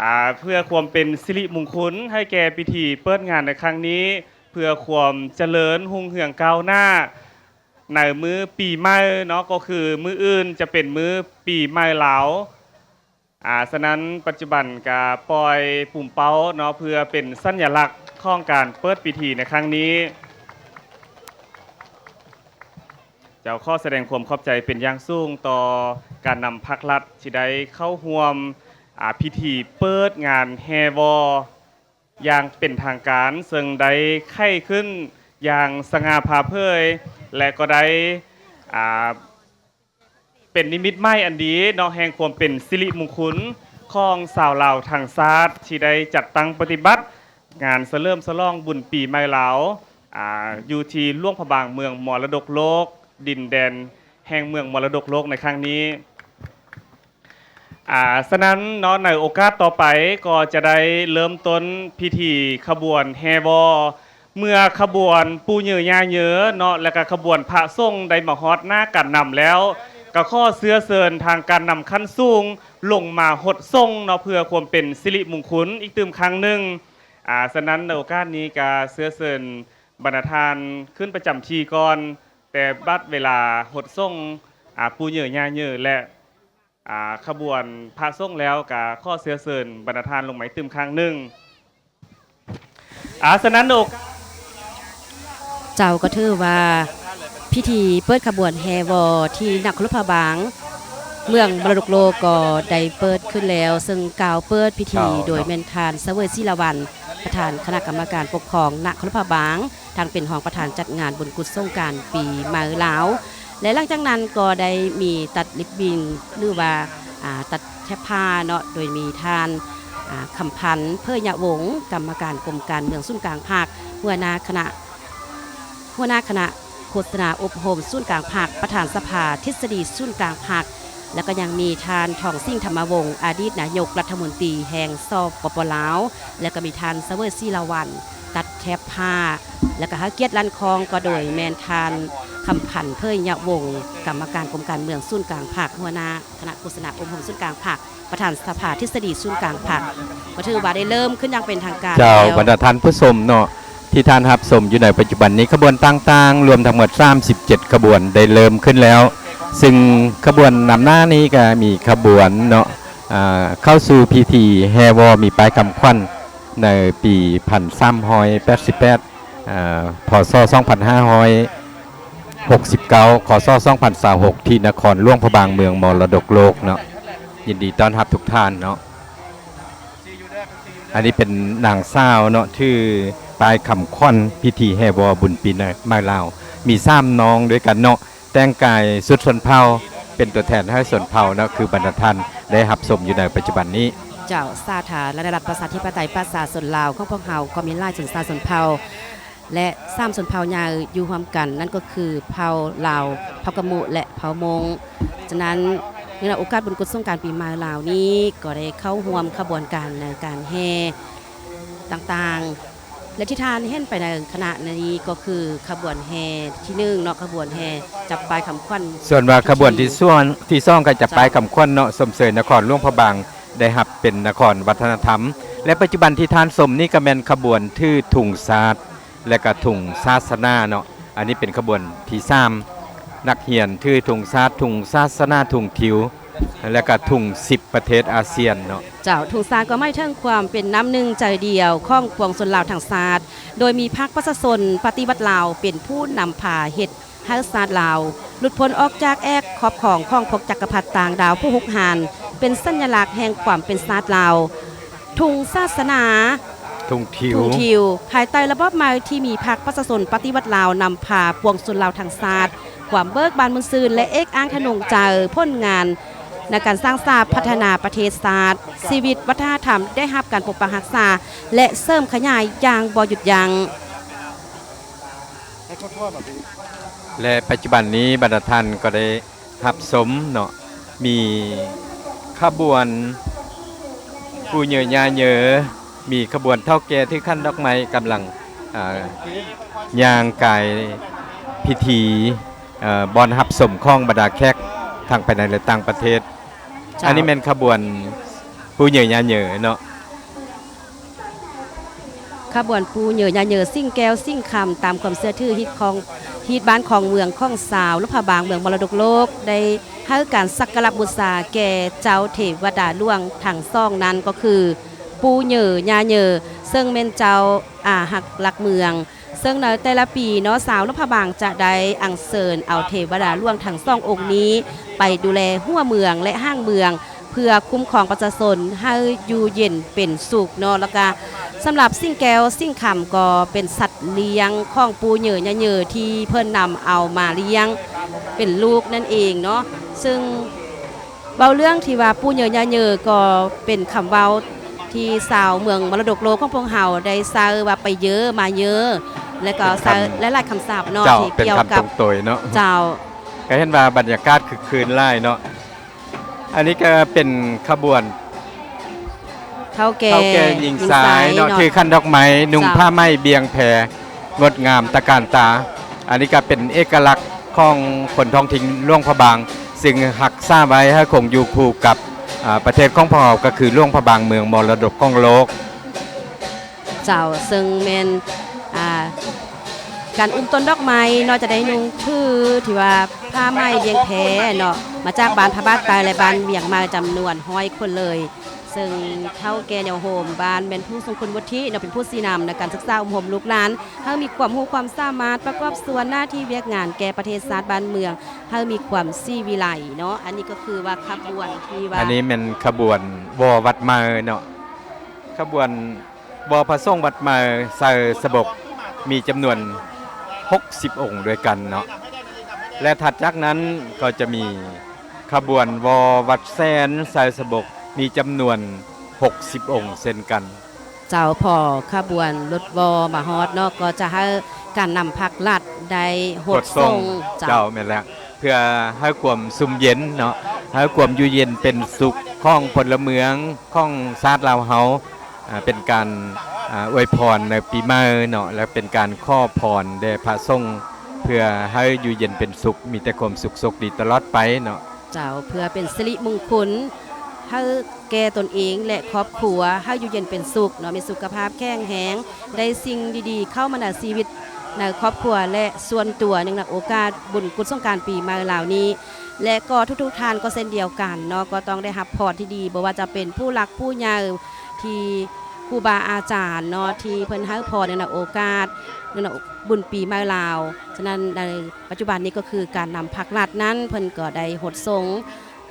ອາ ເພື່ອຄວາມເປັນສິລິມຸງຄຸນໃຫ້ແກ່ພິທີເປີດງານໃນຄັ້ງນີ້ ເພື່ອຄວາມຈະເລີນຮຸ່ງເຮືອງກ້າວໜ້າໃນມື້ປີໃໝ່ເນາະ, ກໍຄືມື້ອື່ນຈະເປັນມື້ປີໃໝ່ລາວ. ອາ ສະນັ້ນປັດຈຸບັນກະປ່ອຍປຸ່ມເປົ້າເນາະ ເພື່ອເປັນສັນຍະລັກຂອງການເປີດພິທີໃນຄັ້ງນີ້. ເຈົ້າ ຂໍສະແດງຄວາມຂອບໃຈເປັນຢ່າງສູງຕໍ່ການນຳພັກລັດທີ່ໄດ້ເຂົ້າຮ່ວມ ອາ ພິທີເປີດງານແຫ່ວໍຢ່າງເປັນທາງການ, ເຊິ່ງໄດ້ໄຂຂຶ້ນຢ່າງສະຫງ່າຜ່າເຜີຍ ແລະ ກໍໄດ້ ອາ ເປັນນິມິດໃໝ່ອັນດີເນາະ ແຫ່ງຄວາມເປັນສິລິມຸງຄຸນຂອງຊາວລາວທັງຊາດ ທີ່ໄດ້ຈັດຕັ້ງປະຕິບັດງານສະເຫຼີມສະຫຼອງບຸນປີໃໝ່ລາວ ອາ ຢູ່ທີ່ຫຼວງພະບາງເມືອງມໍລະດົກໂລກ, ດິນແດນແຫ່ງເມືອງມໍລະດົກໂລກໃນຄັ້ງນີ້. ອາ ສະນັ້ນເນາະ ໃນໂອກາດຕໍ່ໄປກໍຈະໄດ້ເລີ່ມຕົ້ນພິທີຂະບວນແຫ່ວໍ ເມື່ອຂະບວນປູ່ເຍີຍ່າເຍີເນາະ ແລະ ກະຂະບວນພະສົງໄດ້ມາຮອດໜ້າການນຳແລ້ວ ກະຂໍເຊື້ອເຊີນທາງການນຳຂັ້ນສູງລົງມາຫົດສົງເນາະ ເພື່ອຄວາມເປັນສິລິມຸງຄຸນອີກຕື່ມຄັ້ງໜຶ່ງ. ອາ ສະນັ້ນໃນໂອກາດນີ້ກະເຊື້ອເຊີນບັນດາທ່ານຂຶ້ນປະຈຳທີ່ກ່ອນ, ແຕ່ບັດເວລາຫົດສົງ ອາ ປູ່ເຍີຍ່າເຍີ ແລະ ອາ ຂະບວນພະສົງແລ້ວ ກະຂໍເຊື້ອເຊີນບັນດາທ່ານລົງມາອີກຕື່ມຄັ້ງໜຶ່ງ. ອາ ສະນັ້ນໂອກາດ ເຈົ້າ ກໍຖືວ່າພິທີເປີດຂະບວນແຫ່ວໍທີ່ນະຄອນຫຼວງພະບາງເມືອງມໍລະດົກໂລກກໍໄດ້ເປີດຂຶ້ນແລ້ວ, ເຊິ່ງກ່າວເປີດພິທີ ເຈົ້າ ໂດຍ ເນາະ ແມ່ນທ່ານ ສະເຫວີຍ ສີລາວັນ ປະທານຄະນະກຳມະການປົກຄອງນະຄອນຫຼວງພະບາງ ທັງເປັນຮອງປະທານຈັດງານບຸນກຸດສົງການປີໃໝ່ລາວ ແລະ ຫຼັງຈາກນັ້ນກໍໄດ້ມີຕັດລິບບິນ ຫຼືວ່າ ອາ ຕັດແຖບຜ້າເນາະ ໂດຍມີທ່ານ ອາ ຄຳພັນ ເຜີຍຍະວົງ ກຳມະການກົມການເມືອງສູນກາງພັກ, ຫົວໜ້າຄະນະ ຫົວໜ້າຄະນະໂຄສະນາອົບຮົມສູນກາງພັກ, ປະທານສະພາທິດສະດີສູນກາງພັກ ແລະ ກໍຍັງມີທ່ານ ທອງສິງ ທຳມະວົງ ອະດີດນາຍົກລັດຖະມົນຕີແຫ່ງ ສປປ ລາວ ແລະ ກໍມີທ່ານ ສະເຫວີຍ ສີລາວັນ ຕັດແຖບຜ້າ ແລະ ກໍໃຫ້ກຽດລັ່ນຄ້ອງ ກໍໂດຍແມ່ນທ່ານ ຄຳພັນ ເຜີຍຍະວົງ ກຳມະການກົມການເມືອງສູນກາງພັກ, ຫົວໜ້າຄະນະໂຄສະນາອົບຮົມສູນກາງພັກ, ປະທານສະພາທິດສະດີສູນກາງພັກ ກໍຖືວ່າໄດ້ເລີ່ມຂຶ້ນຢ່າງເປັນທາງການ ເຈົ້າ ແລ້ວ. ບັນດາທ່ານຜູ້ຊົມເນາະ ທີ່ທ່ານຮັບຊົມຢູ່ໃນປັດຈຸບັນນີ້ ຂະບວນຕ່າງໆ ລວມທັງໝົດສາມສິບເຈັດຂະບວນໄດ້ເລີ່ມຂຶ້ນແລ້ວ, ຊຶ່ງຂະບວນນຳໜ້ານີ້ກໍມີຂະບວນເນາະ ອາ ເຂົ້າສູ່ພິທີແຫ່ວໍມີປ້າຍຄຳຂວັນໃນປີພັນສາມຮ້ອຍແປດສິບແປດ ອາ ພ.ສ. ສອງພັນຫ້າຮ້ອຍຫົກສິບເກົ້າ ຄ.ສ. ສອງພັນຊາວຫົກ ທີ່ນະຄອນຫຼວງພະບາງເມືອງມໍລະດົກໂລກເນາະ. ຍິນດີຕ້ອນຮັບທຸກທ່ານເນາະ. ອັນນີ້ເປັນນາງສາວເນາະ ຖືປ້າຍຄຳຂວັນພິທີແຫ່ວໍບຸນປີໃໝ່ລາວ ມີສາມນ້ອງດ້ວຍກັນເນາະ ແຕ່ງກາຍຊຸດຊົນເຜົ່າ ເປັນຕົວແທນໃຫ້ຊົນເຜົ່າເນາະ ຄືບັນດາທ່ານໄດ້ຮັບຊົມຢູ່ໃນປັດຈຸບັນນີ້. ເຈົ້າ, ສາທາລະນະລັດ ປະຊາທິປະໄຕ ປະຊາຊົນລາວຂອງພວກເຮົາກໍມີຫຼາຍຊົນຊາດຊົນເຜົ່າ ແລະ ສາມຊົນເຜົ່າໃຫຍ່ຢູ່ຮ່ວມກັນ, ນັ້ນກໍຄືເຜົ່າລາວ, ເຜົ່າກະມຸ ແລະ ເຜົ່າມົ້ງ. ສະນັ້ນ ເນື່ອງໃນໂອກາດບຸນກຸດສົງການປີໃໝ່ລາວນີ້ ກໍໄດ້ເຂົ້າຮ່ວມຂະບວນການໃນການແຫ່ຕ່າງໆ. ແລະທີ່ທ່ານເຫັນໄປໃນຂະນະນີ້ກໍຄືຂະບວນແຫ່ທີໜຶ່ງເນາະ ຂະບວນແຫ່ຈັບປ້າຍຄຳຂວັນ ສ່ວນວ່າຂະບວນທີສອງ ທີສອງກໍຈະປ້າຍຄຳຂວັນເນາະ ເຈົ້າ ຊົມເຊີຍນະຄອນຫຼວງພະບາງ ໄດ້ຮັບເປັນນະຄອນວັດທະນະທຳ ແລະປັດຈຸບັນທີ່ທ່ານຊົມນີ້ກໍແມ່ນຂະບວນຖືທຸງຊາດ ແລະກະທຸງສາສະໜາເນາະ ອັນນີ້ເປັນຂະບວນທີສາມ ນັກຮຽນຖືທຸງຊາດ ທຸງສາສະໜາ ທຸງທິວ ແລະກະທຸງສິບປະເທດອາຊຽນເນາະ. ເຈົ້າ ທຸງຊາດກໍໝາຍເຖິງຄວາມເປັນນ້ຳໜຶ່ງໃຈດຽວຂອງປວງຊົນລາວທັງຊາດ ໂດຍມີພັກປະຊາຊົນປະຕິວັດລາວເປັນຜູ້ນຳພາເຮັດໃຫ້ຊາດລາວຫຼຸດພົ້ນອອກຈາກແອກຂອບຂອງຂອງພວກຈັກກະພັດຕ່າງດາວຜູ້ຮຸກຮານ ເປັນສັນຍະລັກແຫ່ງຄວາມເປັນຊາດລາວ. ທຸງສາສະໜາ ທຸງທິວ ທຸງທິວ ພາຍໃຕ້ລະບອບໃໝ່ທີ່ມີພັກປະຊາຊົນປະຕິວັດລາວນຳພາປວງຊົນລາວທັງຊາດ ຄວາມເບີກບານມ່ວນຊື່ນ ແລະເອກອ້າງທະນົງໃຈ ຜົນງານໃນການສ້າງສາພັດທະນາປະເທດຊາດ ຊີວິດວັດທະນະທຳໄດ້ຮັບການປົກປັກຮັກສາ ແລະເສີມຂະຫຍາຍຢ່າງບໍ່ຢຸດຢັ້ງ. ແລະປັດຈຸບັນນີ້ບັນດາທ່ານກໍໄດ້ຮັບຊົມເນາະ ມີຂະບວນປູ່ເຍີຍ່າເຍີ ມີຂະບວນເຖົ້າແກ່ຖືຂັນດອກໄມ້ກຳລັງ ເອີ ຍ່າງກາຍພິທີ ເອີ ບ່ອນຮັບຊົມຂອງບັນດາແຂກທັງພາຍໃນ ແລະຕ່າງປະເທດ. ເຈົ້າ ອັນນີ້ແມ່ນຂະບວນປູ່ເຍີຍ່າເຍີເນາະ. ຂະບວນປູ່ເຍີຍ່າເຍີ ສິງແກ້ວສິງຄຳ ຕາມຄວາມເຊື່ອຖືຮີດຄອງ ຮີດບ້ານຄອງເມືອງຂອງຊາວຫຼວງພະບາງ ເມືອງມໍລະດົກໂລກ ໄດ້ໃຫ້ການສັກກາລະບູຊາແກ່ເຈົ້າເທວະດາຫຼວງທັງສອງນັ້ນ ກໍຄືປູ່ເຍີຍ່າເຍີ ເຊິ່ງແມ່ນເຈົ້າອາຮັກຫຼັກເມືອງ. ເຊິ່ງໃນແຕ່ລະປີເນາະ ຊາວຫຼວງພະບາງຈະໄດ້ອັນເຊີນເອົາເທວະດາຫຼວງທັງສອງອົງນີ້ໄປດູແລຫົວເມືອງ ແລະ ຫາງເມືອງ ເພື່ອຄຸ້ມຄອງປະຊາຊົນໃຫ້ຢູ່ເຢັນເປັນສຸກເນາະ. ແລ້ວກະສຳລັບສິງແກ້ວສິງຄຳ ກໍເປັນສັດລ້ຽງຂອງປູ່ເຍີຍ່າເຍີ ທີ່ເພິ່ນນຳເອົາມາລ້ຽງເປັນລູກນັ້ນເອງເນາະ. ເຊິ່ງ ເວົ້າເລື່ອງທີ່ວ່າປູ່ເຍີຍ່າເຍີ ກໍເປັນຄຳເວົ້າທີ່ຊາວເມືອງມໍລະດົກໂລກຂອງພວກເຮົາໄດ້ໃຊ້ວ່າ ໄປເຍີມາເຍີ ແລະກໍໃຊ້ຫຼາຍໆຄຳສັບເນາະ ເຈົ້າ ທີ່ກ່ຽວກັບ ເປັນຄຳຕົງໂຕຍເນາະ ເຈົ້າ ກໍເຫັນວ່າບັນຍາກາດຄຶກຄື້ນຫຼາຍເນາະ. ອັນນີ້ກໍເປັນຂະບວນ ເຖົ້າແກ່ ເຖົ້າແກ່ຍິງຊາຍເນາະ ຖືຂັນດອກໄມ້ ນຸ່ງຜ້າໄໝ່ບ່ຽງແພ ງົດງາມຕະການຕາ. ອັນນີ້ກໍເປັນເອກະລັກຂອງຄົນທ້ອງຖິ່ນຫຼວງພະບາງ ຊຶ່ງຮັກສາໄວ້ໃຫ້ຄົງຢູ່ຄູ່ກັບ ອາ ປະເທດຂອງພວກເຮົາ ກໍຄືຫຼວງພະບາງເມືອງມໍລະດົກຂອງໂລກ. ເຈົ້າ ເຊິ່ງແມ່ນ ອາ ການອຸ້ມຕົ້ນດອກໄມ້ເນາະ ຈະໄດ້ນຸ່ງຖືທີ່ວ່າຜ້າໄໝ່ບ່ຽງແພເນາະ ມາຈາກບ້ານພະບາດໃຕ້ ແລະ ບ້ານວຽງໃໝ່ ຈຳນວນຮ້ອຍຄົນເລີຍ. ເຊິ່ງເຖົ້າແກ່ແນວໂຮມບ້ານແມ່ນຜູ້ຊົງຄຸນວຸດທິເນາະ ເປັນຜູ້ຊີ້ນຳໃນການສຶກສາອົບຮົມລູກຫຼານ ໃຫ້ມີຄວາມຮູ້ຄວາມສາມາດປະກອບສ່ວນໜ້າທີ່ວຽກງານແກ່ປະເທດຊາດບ້ານເມືອງ ໃຫ້ມີຄວາມສີວິໄລເນາະ. ອັນນີ້ກໍຄືວ່າຂະບວນທີ່ວ່າ ອັນນີ້ແມ່ນຂະບວນວໍວັດໃໝ່ເນາະ ຂະບວນ ວໍພະສົງວັດໃໝ່ໃສ່ສະບົກ ມີຈຳນວນຫົກສິບອົງດ້ວຍກັນເນາະ ແລະ ຖັດຈາກນັ້ນກໍຈະມີຂະບວນວໍວັດແສນໃສ່ສະບົກ ມີຈຳນວນຫົກສິບອົງເຊັ່ນກັນ. ເຈົ້າ ພໍຂະບວນລົດວໍມາຮອດເນາະ ກໍຈະໃຫ້ການນຳພັກລັດໄດ້ຫົດສົງ ຫົດສົງ ເຈົ້າ ເຈົ້າ ແມ່ນແລ້ວ ເພື່ອໃຫ້ຄວາມຊຸ່ມເຢັນເນາະ ໃຫ້ຄວາມຢູ່ເຢັນເປັນສຸກຂອງພົນລະເມືອງຂອງຊາດລາວເຮົາ ອ່າ ເປັນການ ອ່າ ອວຍພອນໃນປີໃໝ່ເນາະ ແລະ ເປັນການຂໍພອນແດ່ພະສົງ ເພື່ອໃຫ້ຢູ່ເຢັນເປັນສຸກ ມີແຕ່ຄວາມສຸກໂຊກດີຕະຫຼອດໄປເນາະ. ເຈົ້າ ເພື່ອເປັນສິລິມຸງຄຸນໃຫ້ແກ່ຕົນເອງ ແລະ ຄອບຄົວ ໃຫ້ຢູ່ເຢັນເປັນສຸກເນາະ ມີສຸຂະພາບແຂງແຮງ ໄດ້ສິ່ງດີໆເຂົ້າມາໃນຊີວິດ ໃນຄອບຄົວ ແລະ ສ່ວນຕົວ ເນື່ອງໃນໂອກາດບຸນກຸດສົງການປີໃໝ່ລາວນີ້ ແລະ ກໍທຸກໆທ່ານກໍເຊັ່ນດຽວກັນເນາະ ກໍຕ້ອງໄດ້ຮັບພອນທີ່ດີ ບໍ່ວ່າຈະເປັນຜູ້ຫຼັກຜູ້ໃຫຍ່ ທີ່ຄູບາອາຈານເນາະ ທີ່ເພິ່ນໃຫ້ພອນໃນໂອກາດບຸນປີໃໝ່ລາວ. ສະນັ້ນ ໃນປັດຈຸບັນນີ້ກໍຄືການນຳພັກລັດນັ້ນ ເພິ່ນກໍໄດ້ຫົດສົງ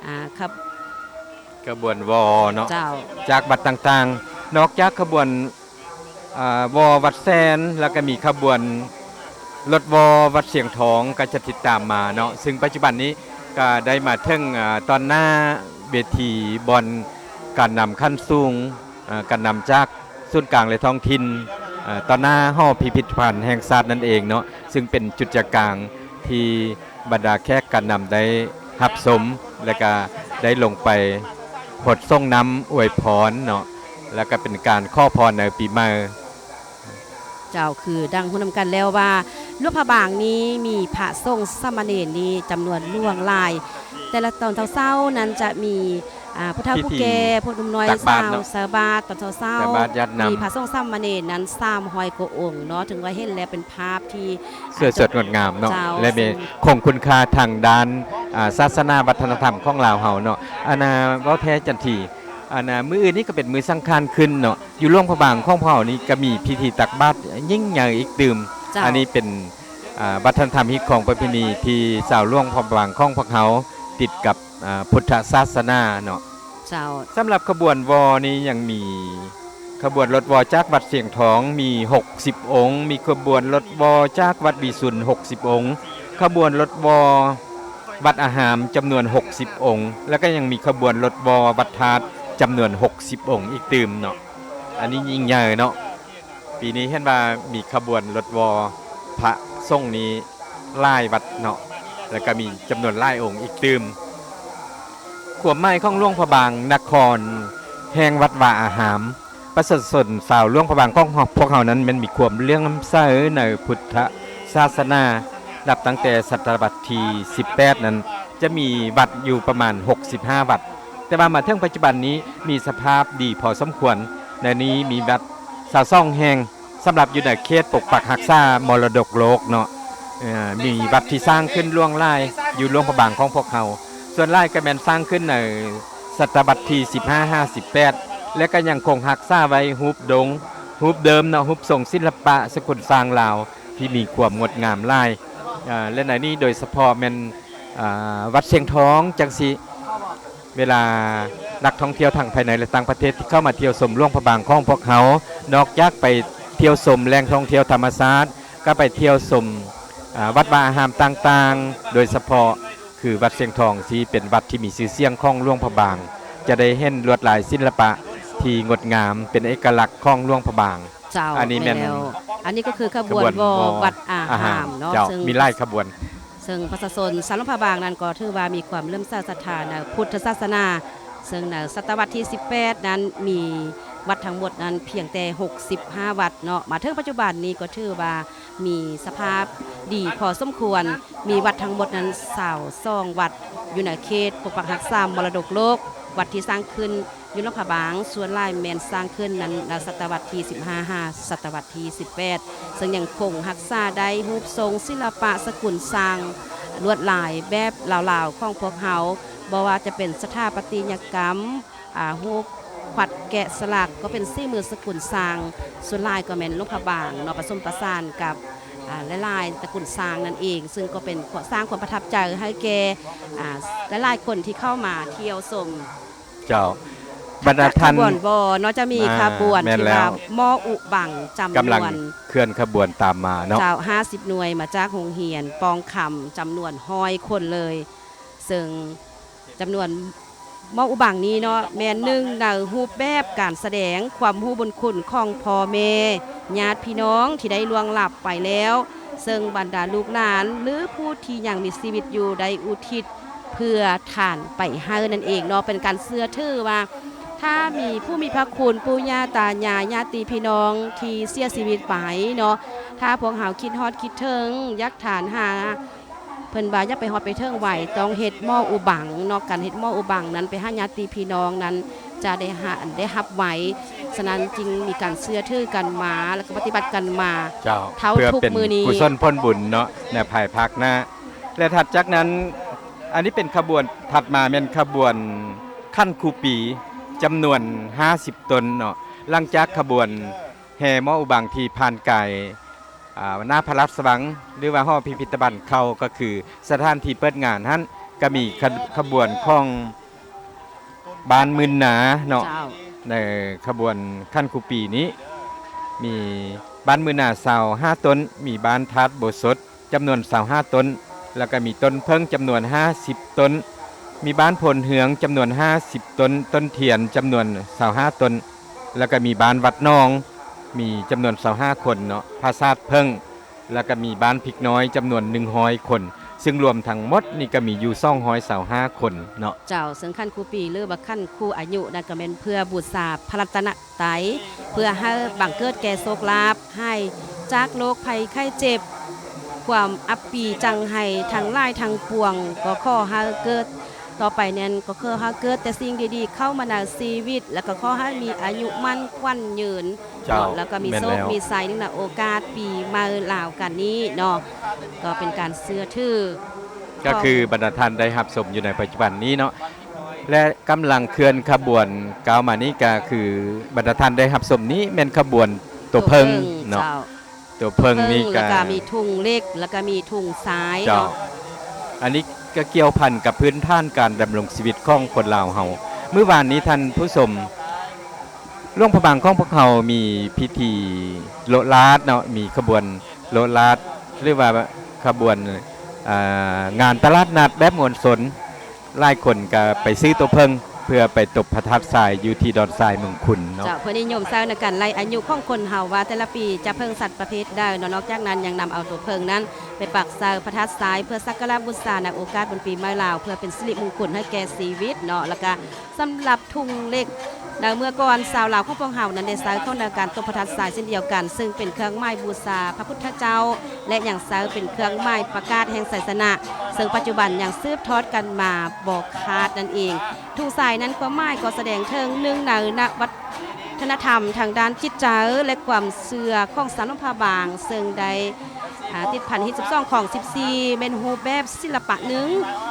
ອ່າ ຂະບວນວໍເນາະ ເຈົ້າ ຈາກວັດຕ່າງໆ ນອກຈາກຂະບວນ ອ່າ ວໍວັດແສນ ແລ້ວກໍມີຂະບວນລົດວໍວັດຊຽງທອງ ກໍຈະຕິດຕາມມາເນາະ ຊຶ່ງປັດຈຸບັນນີ້ກໍໄດ້ມາເຖິງ ອ່າ ຕອນໜ້າເວທີ ບ່ອນການນຳຂັ້ນສູງ ອ່າ ການນຳຈາກສູນກາງ ແລະ ທ້ອງຖິ່ນ ອ່າ ຕອນໜ້າຫໍພິພິທະພັນແຫ່ງຊາດນັ້ນເອງເນາະ ຊຶ່ງເປັນຈຸດໃຈກາງທີ່ ບັນດາແຂກການນຳໄດ້ຮັບຊົມ ແລະກະໄດ້ລົງໄປຫົດສົງນ້ຳອວຍພອນເນາະ ແລະກະເປັນການຂໍພອນໃນປີໃໝ່. ເຈົ້າ ຄືດັ່ງຮູ້ນຳກັນແລ້ວວ່າ ຫຼວງພະບາງນີ້ມີພະສົງສາມະເນນນີ້ຈຳນວນຫຼວງຫຼາຍ. ແຕ່ລະຕອນເຊົ້າໆນັ້ນຈະມີ ອ່າ ຜູ້ເຖົ້າຜູ້ແກ່ ຜູ້ໜຸ່ມນ້ອຍ ຕັກບາດເນາະ ຊາວ ໃສ່ບາດຕອນເຊົ້າໆ ໃສ່ບາດຢາດນ້ຳ ມີພະສົງສາມະເນນນັ້ນສາມຮ້ອຍກວ່າອົງເນາະ ເຖິງວ່າເຫັນແລ້ວເປັນພາບທີ່ ສວຍສົດງົດງາມເນາະ ເຈົ້າ ແລະ ມີ ຊຶ່ງ ຄົງຄຸນຄ່າທາງດ້ານ ອ່າ ສາສະໜາວັດທະນະທຳຂອງລາວເຮົາເນາະ. ອັນນ່າ ເວົ້າແທ້ຈັນທີ ອັນນ່າ ມື້ອື່ນນີ້ກໍເປັນມື້ສັງຂານຂຶ້ນເນາະ ຢູ່ຫຼວງພະບາງຂອງພວກເຮົານີ້ກໍມີພິທີຕັກບາດຍິ່ງໃຫຍ່ອີກຕື່ມ. ເຈົ້າ ອັນນີ້ເປັນ ອ່າ ວັດທະນະທຳຮີດຄອງປະເພນີທີ່ຊາວຫຼວງພະບາງຂອງພວກເຮົາຕິດກັບ ອ່າ ພຸດທະສາສະໜາເນາະ. ເຈົ້າ ສຳລັບຂະບວນວໍນີ້ຍັງມີ ຂະບວນລົດວໍຈາກວັດຊຽງທອງມີຫົກສິບອົງ, ມີຂະບວນລົດວໍຈາກວັດວິສຸນຫົກສິບອົງ, ຂະບວນລົດວໍວັດອາຮາມຈຳນວນຫົກສິບອົງ ແລ້ວກໍຍັງມີຂະບວນລົດວໍວັດທາດຈຳນວນຫົກສິບອົງອີກຕື່ມເນາະ. ອັນນີ້ຍິ່ງໃຫຍ່ເນາະ. ປີນີ້ເຫັນວ່າມີຂະບວນລົດວໍພະສົງນີ້ຫຼາຍວັດເນາະ ແລ້ວກໍມີຈຳນວນຫຼາຍອົງອີກຕື່ມ. ຄວາມໝາຍຂອງຫຼວງພະບາງນະຄອນແຫ່ງວັດວາອາຮາມ, ປະຊາຊົນຊາວຫຼວງພະບາງຂອງພວກເຮົານັ້ນແມ່ນມີຄວາມເຫຼື້ອມໃສໃນພຸດທະສາສະໜາ ນັບຕັ້ງແຕ່ສະຕະວັດທີສິບແປດນັ້ນ ຈະມີວັດຢູ່ປະມານຫົກສິບຫ້າວັດ, ແຕ່ວ່າມາເຖິງປັດຈຸບັນນີ້ມີສະພາບດີພໍສົມຄວນ. ໃນນີ້ມີວັດຊາວສອງແຫ່ງ ສຳລັບຢູ່ໃນເຂດປົກປັກຮັກສາມໍລະດົກໂລກເນາະ. ເອີ ມີວັດທີ່ສ້າງຂຶ້ນຫຼວງຫຼາຍຢູ່ຫຼວງພະບາງຂອງພວກເຮົາ, ສ່ວນຫຼາຍກໍແມ່ນສ້າງຂຶ້ນໃນສະຕະວັດທີສິບຫ້າ ຫ້າສິບແປດ ແລະ ກໍຍັງຄົງຮັກສາໄວ້ຮູບດົງ ຮູບເດີມເນາະ, ຮູບຊົງສິລະປະສະກຸນຊ້າງລາວທີ່ມີຄວາມງົດງາມຫຼາຍ. ເອີ ແລະ ໃນນີ້ໂດຍສະເພາະແມ່ນ ອ່າ ວັດຊຽງທອງຈັ່ງຊີ້ ເວລານັກທ່ອງທ່ຽວທັງພາຍໃນ ແລະ ຕ່າງປະເທດທີ່ເຂົ້າມາທ່ຽວຊົມຫຼວງພະບາງຂອງພວກເຮົາ ນອກຈາກໄປທ່ຽວຊົມແຫຼ່ງທ່ອງທ່ຽວທຳມະຊາດ ກໍໄປທ່ຽວຊົມ ອ່າ ວັດວາອາຮາມຕ່າງໆ ໂດຍສະເພາະຄືວັດຊຽງທອງ ທີ່ເປັນວັດທີ່ມີຊື່ສຽງຂອງຫຼວງພະບາງ, ຈະໄດ້ເຫັນລວດລາຍສິລະປະທີ່ງົດງາມ ເປັນເອກະລັກຂອງຫຼວງພະບາງ. ເຈົ້າ ອັນນີ້ແມ່ນ ແມ່ນແລ້ວ ອັນນີ້ກໍຄືຂະບວນວໍ ຂະບວນວໍວັດອາຮາມເນາະ ເຈົ້າ ເຊິ່ງ ມີຫຼາຍຂະບວນ ເຊິ່ງປະຊາຊົນຊາວຫຼວງພະບາງນັ້ນກໍຖືວ່າມີຄວາມເຫຼື້ອມໃສສັດທາໃນພຸດທະສາສະໜາ, ເຊິ່ງໃນສະຕະວັດທີສິບແປດນັ້ນມີວັດທັງໝົດນັ້ນພຽງແຕ່ຫົກສິບຫ້າວັດເນາະ. ມາເຖິງປັດຈຸບັນນີ້ກໍຖືວ່າມີສະພາບດີພໍສົມຄວນ, ມີວັດທັງໝົດນັ້ນຊາວສອງວັດ ຢູ່ໃນເຂດປົກປັກຮັກສາມໍລະດົກໂລກ. ວັດທີ່ສ້າງຂຶ້ນ ຢູ່ຫຼວງພະບາງ ສ່ວນຫຼາຍແມ່ນສ້າງຂຶ້ນນັ້ນໃນສະຕະວັດທີສິບຫ້າ ຫາ ສະຕະວັດທີສິບແປດ ເຊິ່ງຍັງຄົງຮັກສາໄດ້ຮູບຊົງສິລະປະສະກຸນຊ້າງລວດລາຍແບບລາວໆຂອງພວກເຮົາ, ບໍ່ວ່າຈະເປັນສະຖາປັດຕິຍະກຳ, ອາ, ຮູບຂວັດແກະສະຫຼັກ ກໍເປັນສີມືສະກຸນຊ້າງ, ສ່ວນຫຼາຍກໍແມ່ນຫຼວງພະບາງເນາະ, ປະສົມປະສານກັບ, ອາ, ຫຼາຍໆຕະກຸນຊ້າງນັ້ນເອງ, ເຊິ່ງກໍເປັນ ສ້າງຄວາມປະທັບໃຈໃຫ້ແກ່, ອາ, ຫຼາຍໆຄົນທີ່ເຂົ້າມາທ່ຽວຊົມ. ເຈົ້າ ບັນດາທ່ານ ຂະບວນວໍເນາະ ຈະມີ ອ່າ ຂະບວນ ແມ່ນແລ້ວ ທີ່ວ່າໝໍ້ອຸບັງ ຈຳນວນ ກຳລັງເຄື່ອນຂະບວນຕາມມາເນາະ ເຈົ້າ ຫ້າສິບໜ່ວຍ ມາຈາກໂຮງຮຽນປ່ອງຄຳ ຈຳນວນຮ້ອຍຄົນເລີຍ, ເຊິ່ງຈຳນວນໝໍ້ອຸບັງນີ້ເນາະ ແມ່ນໜຶ່ງໃນຮູບແບບການສະແດງຄວາມຮູ້ບຸນຄຸນຂອງພໍ່ແມ່ ຍາດພີ່ນ້ອງທີ່ໄດ້ລ່ວງລັບໄປແລ້ວ, ເຊິ່ງບັນດາລູກຫຼານ ຫຼື ຜູ້ທີ່ຍັງມີຊີວິດຢູ່ໄດ້ອຸທິດ ເພື່ອທານໄປໃຫ້ນັ້ນເອງເນາະ, ເປັນການເຊື່ອຖືວ່າ ຖ້າມີຜູ້ມີພະຄຸນ ປູ່ຍ່າຕາຍາຍ ຍາດຕິພີ່ນ້ອງທີ່ເສຍຊີວິດໄປເນາະ, ຖ້າພວກເຮົາຄິດຮອດຄິດເຖິງ ຢາກທານຫາ ເພິ່ນວ່າຢ່າໄປຮອດໄປເຖິງໄວ, ຕ້ອງເຮັດໝໍ້ອຸບັງເນາະ, ການເຮັດໝໍ້ອຸບັງນັ້ນໄປຫາຍາດຕິພີ່ນ້ອງນັ້ນຈະໄດ້ຫາ ໄດ້ຮັບໄວ, ສະນັ້ນຈຶ່ງມີການເຊື່ອຖືກັນມາ ແລ້ວກໍປະຕິບັດກັນມາ ເຈົ້າ ເທົ່າທຸກມື້ນີ້ ເພື່ອເປັນກຸສົນຜົນບຸນເນາະ ໃນພາຍພາກໜ້າ. ແລະ ຖັດຈາກນັ້ນ ອັນນີ້ເປັນຂະບວນ ຖັດມາແມ່ນຂະບວນຂັນຄູປີ ຈຳນວນຫ້າສິບຕົນເນາະ. ຫຼັງຈາກຂະບວນແຫ່ໝໍ້ອຸບັງທີ່ຜ່ານກາຍ ອາ ໜ້າພະລາຊະວັງ ຫຼືວ່າຫໍພິພິທະພັນເຂົ້າ ກໍຄືສະຖານທີ່ເປີດງານຫັ້ນ ກໍມີຂະ ຂະບວນຂອງ ບ້ານໝື່ນນາເນາະ ເຈົ້າ ໃນຂະບວນຂັນຄູປີນີ້ ມີບ້ານໝື່ນນາຊາວຫ້າຕົນ, ມີບ້ານທາດໂບສົດຈຳນວນຊາວຫ້າຕົນ, ແລ້ວກໍມີຕົ້ນເຜິ້ງຈຳນວນຫ້າສິບຕົນ, ມີບ້ານໂພນເຮືອງຈຳນວນຫ້າສິບຕົນ, ຕົ້ນທຽນຈຳນວນຊາວຫ້າຕົນ, ແລ້ວກໍມີບ້ານວັດໜອງ ມີຈຳນວນຊາວຫ້າຄົນເນາະ, ຜາສາດເຜິ້ງ ແລ້ວກໍມີບ້ານພິກນ້ອຍຈຳນວນໜຶ່ງຮ້ອຍຄົນ, ຊຶ່ງລວມທັງໝົດນີ້ກໍມີຢູ່ສອງຮ້ອຍຊາວຫ້າຄົນເນາະ. ເຈົ້າ, ເຊິ່ງຂັນຄູປີ ຫຼືວ່າຂັນຄູອາຍຸນັ້ນ ກໍແມ່ນເພື່ອບູຊາພະລັດຕະນະໄຕ, ເພື່ອໃຫ້ບັງເກີດແກ່ໂຊກລາບ, ໃຫ້ ຈາກໂລກໄພໄຂ້ເຈັບ ຄວາມອັບປີຈັງໄຫ້ທັງຫຼາຍທັງປວງ ກໍຂໍໃຫ້ເກີດ ຕໍ່ໄປນັ້ນກໍຂໍໃຫ້ເກີດແຕ່ສິ່ງດີໆເຂົ້າມາໃນຊີວິດ ແລ້ວກໍຂໍໃຫ້ມີອາຍຸໝັ້ນຂວັນຍືນ ເຈົ້າ ເນາະ ແລ້ວກໍມີໂຊກ ແມ່ນແລ້ວ ມີໄຊໃນໂອກາດປີໃໝ່ລາວກັນນີ້ເນາະ ກໍເປັນການເຊື່ອຖື ກໍຄືບັນດາທ່ານໄດ້ຮັບຊົມຢູ່ໃນປັດຈຸບັນນີ້ເນາະ ແລະ ກຳລັງເຄື່ອນຂະບວນກ້າວມານີ້ ກໍຄືບັນດາທ່ານໄດ້ຮັບຊົມນີ້ແມ່ນຂະບວນຕົວເຜິ້ງ ຕົວເຜິ້ງ ເນາະ ເຈົ້າ ຕົວເຜິ້ງນີ້ ເຜິ້ງ ກໍ ແລ້ວກໍມີທຸງເຫຼັກ ແລ້ວກໍມີທຸງຊາຍ ເຈົ້າ ເນາະ ອັນນີ້ກໍກ່ຽວພັນກັບພື້ນຖານການດຳລົງຊີວິດຂອງຄົນລາວເຮົາ. ມື້ວານນີ້ທ່ານຜູ້ຊົມ ຫຼວງພະບາງຂອງພວກເຮົາມີພິທີໂລະລາດເນາະ ມີຂະບວນໂລະລາດ ຫຼືວ່າຂະບວນ ອ່າ ງານຕະຫຼາດນັດແບບມວນຊົນ ຫຼາຍຄົນກໍໄປຊື້ຕົວເຜິ້ງ ເພື່ອໄປຕົບພະທາດຊາຍຢູ່ທີ່ດອນຊາຍເມືອງຄຸນເນາະ. ເຈົ້າ ເພື່ອນິຍົມໃຊ້ໃນການໄລ່ອາຍຸຂອງຄົນເຮົາວ່າແຕ່ລະປີຈະເຜິ້ງສັດປະເພດໃດເນາະ. ນອກຈາກນັ້ນຍັງນຳເອົາຕົວເຜິ້ງນັ້ນໄປປັກໃສ່ພະທາດຊາຍ ເພື່ອສັກກາລະບູຊາໃນໂອກາດບຸນປີໃໝ່ລາວ ເພື່ອເປັນສິລິມຸງຄຸນໃຫ້ແກ່ຊີວິດເນາະ. ແລ້ວກະສຳລັບທຸງເຫຼັກ ໃນເມື່ອກ່ອນຊາວລາວຂອງພວກເຮົານັ້ນໄດ້ໃຊ້ເຂົ້າໃນການຕົບພະທາດຊາຍເຊັ່ນດຽວກັນ ເຊິ່ງເປັນເຄື່ອງໝາຍບູຊາພະພຸດທະເຈົ້າ ແລະ ຍັງໃຊ້ເປັນເຄື່ອງໝາຍປະກາດແຫ່ງໄຊຊະນະ ເຊິ່ງປັດຈຸບັນຍັງສືບທອດກັນມາບໍ່ຂາດນັ້ນເອງ. ທຸງຊາຍນັ້ນຄວາມໝາຍກໍສະແດງເຖິງໜຶ່ງໃນນະວັດທະນະທຳທາງດ້ານຈິດໃຈ ແລະ ຄວາມເຊື່ອຂອງຊາວຫຼວງພະບາງ ເຊິ່ງໄດ້ ອ່າ ຕິດພັນຮີດສິບສອງ ຂອງສິບສີ່ ແມ່ນຮູບແບບສິລະປະໜຶ່ງ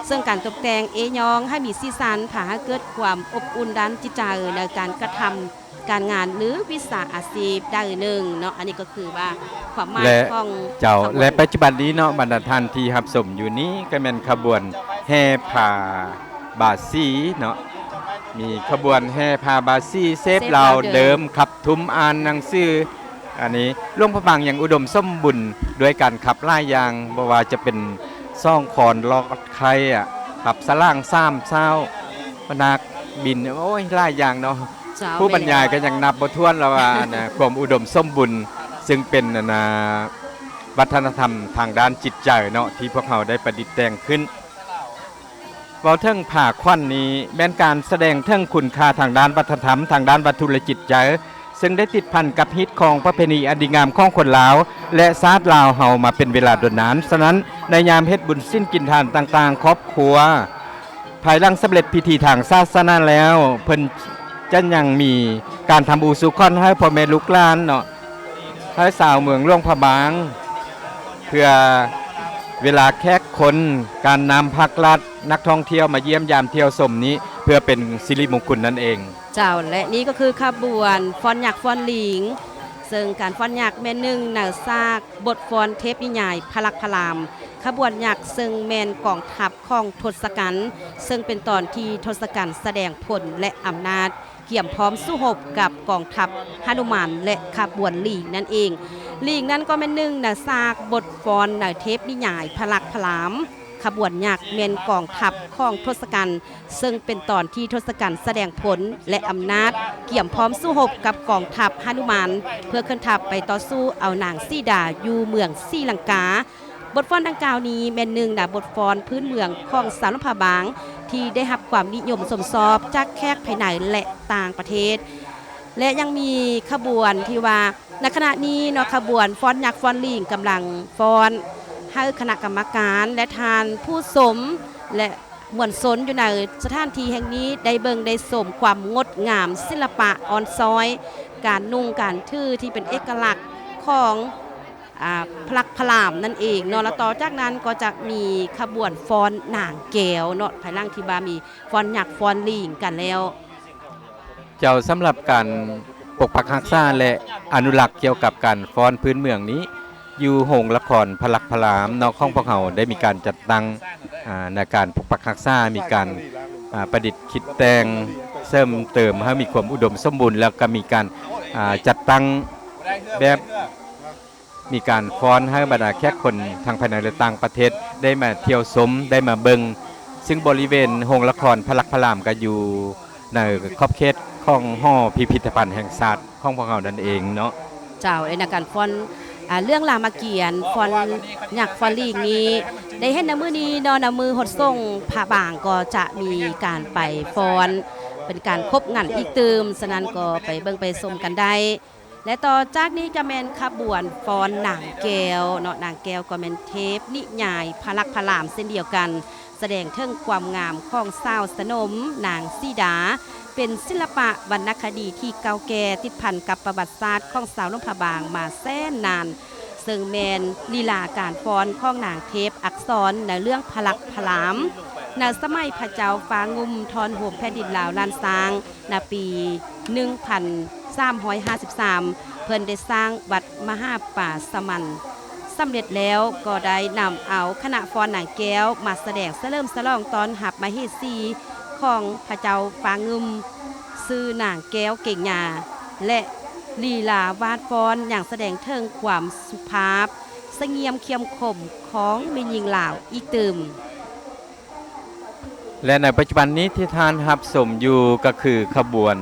ເຊິ່ງການຕົບແຕ່ງເອ້ຍ້ອງໃຫ້ມີສີສັນ ພາໃຫ້ເກີດຄວາມອົບອຸ່ນດ້ານຈິດໃຈ ໃນການກະທຳການງານ ຫຼື ວິຊາອາຊີບໃດໜຶ່ງເນາະ. ອັນນີ້ກໍຄືວ່າຄວາມໝາຍ ແລະ ຂອງ ເຈົ້າ ຂະບວນ ແລະ ປັດຈຸບັນນີ້ເນາະ ບັນດາທ່ານທີ່ຮັບຊົມຢູ່ນີ້ ກໍແມ່ນຂະບວນແຫ່ຜ້າບາສີເນາະ ມີຂະບວນແຫ່ຜ້າບາສີ ເສບລາວເດີມ ເສບລາວເດີມ ຂັບທຸ່ມອ່ານໜັງສື ອັນນີ້ຫຼວງພະບາງຍັງອຸດົມສົມບູນດ້ວຍການຂັບຫຼາຍຢ່າງ ບໍ່ວ່າຈະເປັນສອງຄອນລອດໄຂ່ ອະ ຂັບສະຫຼາງສາມເຊົ້າ ພະນາກບິນ ໂອ້ຍ ຫຼາຍຢ່າງເນາະ. ເຈົ້າ ຜູ້ບັນຍາຍ ແມ່ນແລ້ວ ກໍຍັງນັບບໍ່ຖ້ວນແລ້ວວ່າ ອັນນະ ຄວາມອຸດົມສົມບູນ ຊຶ່ງເປັນ ອັນນະ ວັດທະນະທຳທາງດ້ານຈິດໃຈເນາະ ທີ່ພວກເຮົາໄດ້ປະດິດແຕ່ງຂຶ້ນ. ເວົ້າເຖິງຜ້າຂວັນນີ້ ແມ່ນການສະແດງເຖິງຄຸນຄ່າທາງດ້ານວັດທະນະທຳ, ທາງດ້ານວັດຖຸ ແລະ ຈິດໃຈ ເຊິ່ງໄດ້ຕິດພັນກັບຮີດຄອງປະເພນີອັນດີງາມຂອງຄົນລາວ ແລະ ຊາດລາວເຮົາມາເປັນເວລາດົນນານ. ສະນັ້ນ ໃນຍາມເຮັດບຸນສິນກິນທານຕ່າງໆ ຄອບຄົວ ພາຍຫຼັງສຳເລັດພິທີທາງສາສະໜາແລ້ວ ເພິ່ນຈະຍັງມີການທຳອຸສຸຂອນໃຫ້ພໍ່ແມ່ລູກຫຼານເນາະ ໃຫ້ຊາວເມືອງຫຼວງພະບາງ ເພື່ອເວລາແຂກຄົນ ການນຳພັກລັດ ນັກທ່ອງທ່ຽວມາຢ້ຽມຢາມທ່ຽວຊົມນີ້ ເພື່ອເປັນສິລິມຸງຄຸນນັ້ນເອງ. ເຈົ້າ ແລະ ນີ້ກໍຄືຂະບວນຟ້ອນຍັກຟ້ອນລີງ ເຊິ່ງການຟ້ອນຍັກແມ່ນໜຶ່ງໃນຊາກບົດຟ້ອນເທບນິຍາຍພະລັກພະລາມ. ຂະບວນຍັກເຊິ່ງແມ່ນກອງທັບຂອງທົດສະກັນ ເຊິ່ງເປັນຕອນທີ່ທົດສະກັນສະແດງຜົນ ແລະ ອຳນາດ ກຽມພ້ອມສູ້ຮົບກັບກອງທັບຫະນຸມານ ແລະ ຂະບວນລີງນັ້ນເອງ. ລີງນັ້ນກໍແມ່ນໜຶ່ງໃນຊາກບົດຟ້ອນໃນເທບນິຍາຍພະລັກພະລາມ. ຂະບວນຍັກແມ່ນກອງທັບຂອງທົດສະກັນ ເຊິ່ງເປັນຕອນທີ່ທົດສະກັນສະແດງຜົນ ແລະ ອຳນາດ ກຽມພ້ອມສູ້ຮົບກັບກອງທັບຫະນຸມານ ເພື່ອເຄື່ອນທັບໄປຕໍ່ສູ້ເອົານາງສີດາຢູ່ເມືອງສີລັງກາ. ບົດຟ້ອນດັ່ງກ່າວນີ້ແມ່ນໜຶ່ງໃນບົດຟ້ອນພື້ນເມືອງຂອງຊາວຫຼວງພະບາງ ທີ່ໄດ້ຮັບຄວາມນິຍົມຊົມຊອບຈາກແຂກພາຍໃນ ແລະ ຕ່າງປະເທດ ແລະ ຍັງມີຂະບວນທີ່ວ່າ ໃນຂະນະນີ້ເນາະ ຂະບວນຟ້ອນຍັກຟ້ອນລີງກຳລັງຟ້ອນໃຫ້ຄະນະກຳມະການ ແລະ ທ່ານຜູ້ຊົມ ແລະ ມວນຊົນຢູ່ໃນສະຖານທີ່ແຫ່ງນີ້ ໄດ້ເບິ່ງໄດ້ຊົມຄວາມງົດງາມ ສິລະປະອ່ອນຊ້ອຍ ການນຸ່ງການຖືທີ່ເປັນເອກະລັກຂອງ ອ່າ ພະລັກພະລາມນັ້ນເອງເນາະ. ແລະ ຕໍ່ຈາກນັ້ນກໍຈະມີຂະບວນຟ້ອນນາງແກ້ວເນາະ ພາຍຫຼັງທີ່ວ່າມີຟ້ອນຍັກຟ້ອນລີງກັນແລ້ວ. ເຈົ້າ ສຳລັບການປົກປັກຮັກສາ ແລະ ອະນຸລັກກ່ຽວກັບການຟ້ອນພື້ນເມືອງນີ້ ຢູ່ໂຮງລະຄອນພະລັກພະລາມເນາະ ຂອງພວກເຮົາໄດ້ມີການຈັດຕັ້ງ ອ່າ ໃນການປົກປັກຮັກສາ ມີການ ອ່າ ປະດິດຄິດແຕ່ງເສີມເຕີມໃຫ້ມີຄວາມອຸດົມສົມບູນ ແລ້ວກໍມີການ ອ່າ ຈັດຕັ້ງແບບ ມີການຟ້ອນໃຫ້ບັນດາແຂກຄົນທັງພາຍໃນ ແລະ ຕ່າງປະເທດໄດ້ມາທ່ຽວຊົມ ໄດ້ມາເບິ່ງ ຊຶ່ງບໍລິເວນໂຮງລະຄອນພະລັກພະລາມກໍຢູ່ໃນຂອບເຂດຂອງຫໍພິພິທະພັນແຫ່ງຊາດຂອງພວກເຮົານັ້ນເອງເນາະ. ເຈົ້າ ແລະ ໃນການຟ້ອນ ອ່າ ເລື່ອງລາມະກຽນ ຟ້ອນຍັກຟ້ອນລີງນີ້ ໄດ້ເຫັນໃນມື້ນີ້ເນາະ ໃນມື້ຫົດສົງພະບາງກໍຈະມີການໄປຟ້ອນ ເປັນການຄົບງັນອີກຕື່ມ. ສະນັ້ນກໍໄປເບິ່ງໄປຊົມກັນໄດ້. ແລະ ຕໍ່ຈາກນີ້ຈະແມ່ນຂະບວນຟ້ອນນາງແກ້ວເນາະ, ນາງແກ້ວກໍແມ່ນເທບນິຍາຍພະລັກພະລາມເຊັ່ນດຽວກັນ, ສະແດງເຖິງຄວາມງາມຂອງສາວສະໜົມນາງສີດາ, ເປັນສິລະປະວັນນະຄະດີທີ່ເກົ່າແກ່ ຕິດພັນກັບປະຫວັດສາດຂອງຊາວຫຼວງພະບາງມາແສນນານ, ເຊິ່ງແມ່ນລີລາການຟ້ອນຂອງນາງເທບອັກສອນໃນເລື່ອງພະລັກພະລາມ ໃນສະໄໝພະເຈົ້າຟ້າງຸ່ມຖອນໂຮມແຜ່ນດິນລາວລ້ານຊ້າງ ໃນປີໜຶ່ງພັນສາມຮ້ອຍຫ້າສິບສາມ ເພິ່ນໄດ້ສ້າງວັດມະຫາປາສະມັນສຳເລັດແລ້ວ, ກໍໄດ້ນຳເອົາຄະນະຟ້ອນນາງແກ້ວມາສະແດງສະເຫຼີມສະຫຼອງຕ້ອນຮັບມະເຫສີຂອງພະເຈົ້າຟ້າງຶມ ຊື່ນາງແກ້ວເກງຍາ ແລະ ລີລາວາດຟ້ອນຍັງສະແດງເຖິງຄວາມສຸພາບ ສະຫງຽມ ເຂັ້ມຂົມຂອງແມ່ຍິງລາວອີກຕື່ມ. ແລະ ໃນປັດຈຸບັນນີ້ທີ່ທ່ານຮັບຊົມຢູ່ກໍຄືຂະບວນ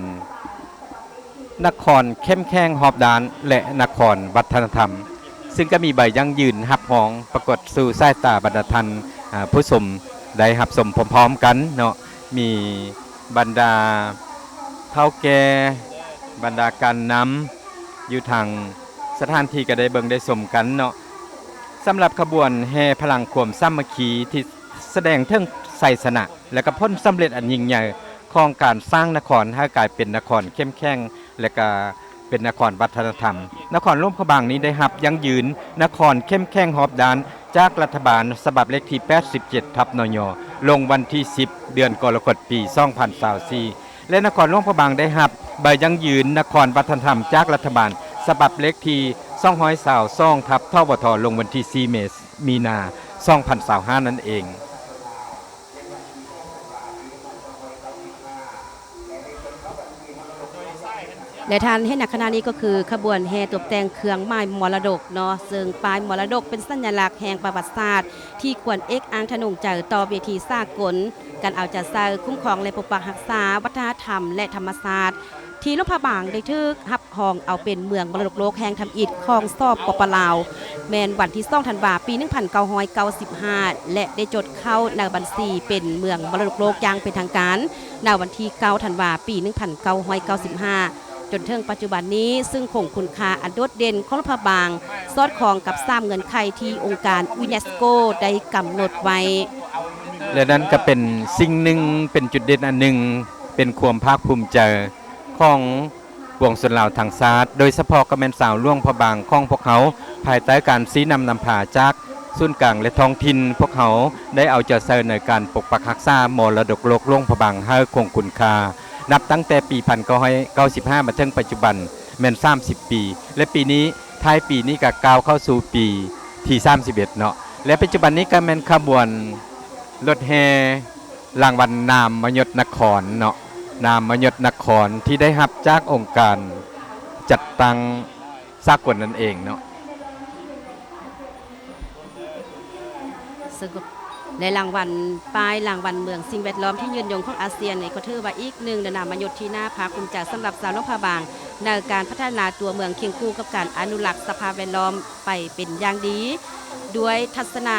ນະຄອນເຂັ້ມແຂງຮອບດ້ານ ແລະ ນະຄອນວັດທະນະທຳ, ຊຶ່ງກໍມີໃບຢັ້ງຢືນຮັບຮອງປາກົດສູ່ສາຍຕາບັນດາທ່ານ ອາ ຜູ້ຊົມໄດ້ຮັບຊົມພ້ອມໆກັນເນາະ. ມີບັນດາເຖົ້າແກ່, ບັນດາການນຳຢູ່ທາງສະຖານທີ່ກໍໄດ້ເບິ່ງໄດ້ຊົມກັນເນາະ. ສຳລັບຂະບວນແຫ່ພະລັງຄວາມສາມັກຄີທີ່ ສະແດງເຖິງໄຊຊະນະ ແລະ ກະຜົນສຳເລັດອັນຍິ່ງໃຫຍ່ຂອງການສ້າງນະຄອນໃຫ້ກາຍເປັນນະຄອນເຂັ້ມແຂງ ແລະ ກະເປັນນະຄອນວັດທະນະທຳ. ນະຄອນຫຼວງພະບາງນີ້ໄດ້ຮັບຢັ້ງຢືນນະຄອນເຂັ້ມແຂງຮອບດ້ານຈາກລັດຖະບານສະບັບເລກທີແປດສິບເຈັດ ທັບ ນຍ ລົງວັນທີສິບ ເດືອນກໍລະກົດ ປີສອງພັນຊາວສີ່ ແລະ ນະຄອນຫຼວງພະບາງໄດ້ຮັບໃບຢັ້ງຢືນນະຄອນວັດທະນະທຳຈາກລັດຖະບານສະບັບເລກທີສອງຮ້ອຍຊາວສອງ ທັບ ທວທ ລົງວັນທີສີ່ ເມ ມີນາ ສອງພັນຊາວຫ້າ ນັ້ນເອງ. ແລະ ທ່ານເຫັນໃນຂະນະນີ້ກໍຄືຂະບວນແຫ່ຕົບແຕ່ງເຄື່ອງໝາຍມໍລະດົກເນາະ, ເຊິ່ງປ້າຍມໍລະດົກເປັນສັນຍະລັກແຫ່ງປະຫວັດສາດທີ່ຄວນເອກອ້າງທະນົງໃຈຕໍ່ເວທີສາກົນ ການເອົາໃຈໃສ່ຄຸ້ມຄອງ ແລະ ປົກປັກຮັກສາວັດທະນະທຳ ແລະ ທຳມະຊາດ ທີ່ຫຼວງພະບາງໄດ້ຖືກຮັບຮອງເອົາເປັນເມືອງມໍລະດົກໂລກແຫ່ງທຳອິດຂອງ ສປປ ລາວ ແມ່ນວັນທີສອງ ທັນວາ ປີໜຶ່ງພັນເກົ້າຮ້ອຍເກົ້າສິບຫ້າ ແລະ ໄດ້ຈົດເຂົ້າໃນບັນຊີເປັນເມືອງມໍລະດົກໂລກຢ່າງເປັນທາງການໃນວັນທີເກົ້າ ທັນວາ ປີໜຶ່ງພັນເກົ້າຮ້ອຍເກົ້າສິບຫ້າ ຈົນເຖິງປັດຈຸບັນນີ້, ຊຶ່ງຄົງຄຸນຄ່າອັນໂດດເດັ່ນຂອງຫຼວງພະບາງ ສອດຄ່ອງກັບສາມເງື່ອນໄຂທີ່ອົງການຢູເນສໂກໄດ້ກຳນົດໄວ້. ແລະ ນັ້ນກໍເປັນສິ່ງໜຶ່ງ, ເປັນຈຸດເດັ່ນອັນໜຶ່ງ, ເປັນຄວາມພາກພູມໃຈຂອງປວງຊົນລາວທັງຊາດ, ໂດຍສະເພາະກໍແມ່ນຊາວຫຼວງພະບາງຂອງພວກເຮົາ, ພາຍໃຕ້ການຊີ້ນຳນຳພາຈາກສູນກາງ ແລະ ທ້ອງຖິ່ນ, ພວກເຮົາໄດ້ເອົາໃຈໃສ່ໃນການປົກປັກຮັກສາມໍລະດົກໂລກຫຼວງພະບາງໃຫ້ຄົງຄຸນຄ່າ. ນັບຕັ້ງແຕ່ປີໜຶ່ງພັນເກົ້າຮ້ອຍເກົ້າສິບຫ້າ ມາເຖິງປັດຈຸບັນແມ່ນສາມສິບປີ ແລະ ປີນີ້ ທ້າຍປີນີ້ກໍກ້າວເຂົ້າສູ່ປີທີສາມສິບເອັດເນາະ ແລະ ປັດຈຸບັນນີ້ກໍແມ່ນຂະບວນລົດແຫ່ລາງວັນນາມມະຍົດນະຄອນເນາະ, ນາມມະຍົດນະຄອນທີ່ໄດ້ຮັບຈາກອົງການຈັດຕັ້ງສາກົນນັ້ນເອງເນາະ. ເຊິ່ງກໍ ແລະ ລາງວັນ ປ້າຍລາງວັນເມືອງສິ່ງແວດລ້ອມທີ່ຍືນຍົງຂອງອາຊຽນນີ້ ກໍຖືວ່າອີກໜຶ່ງໃນນາມມະຍົດທີ່ໜ້າພາກພູມໃຈສຳລັບຊາວຫຼວງພະບາງ ໃນການພັດທະນາຕົວເມືອງຄຽງຄູ່ກັບການອະນຸລັກສະພາບແວດລ້ອມໄປເປັນຢ່າງດີ, ດ້ວຍທັດສະນະ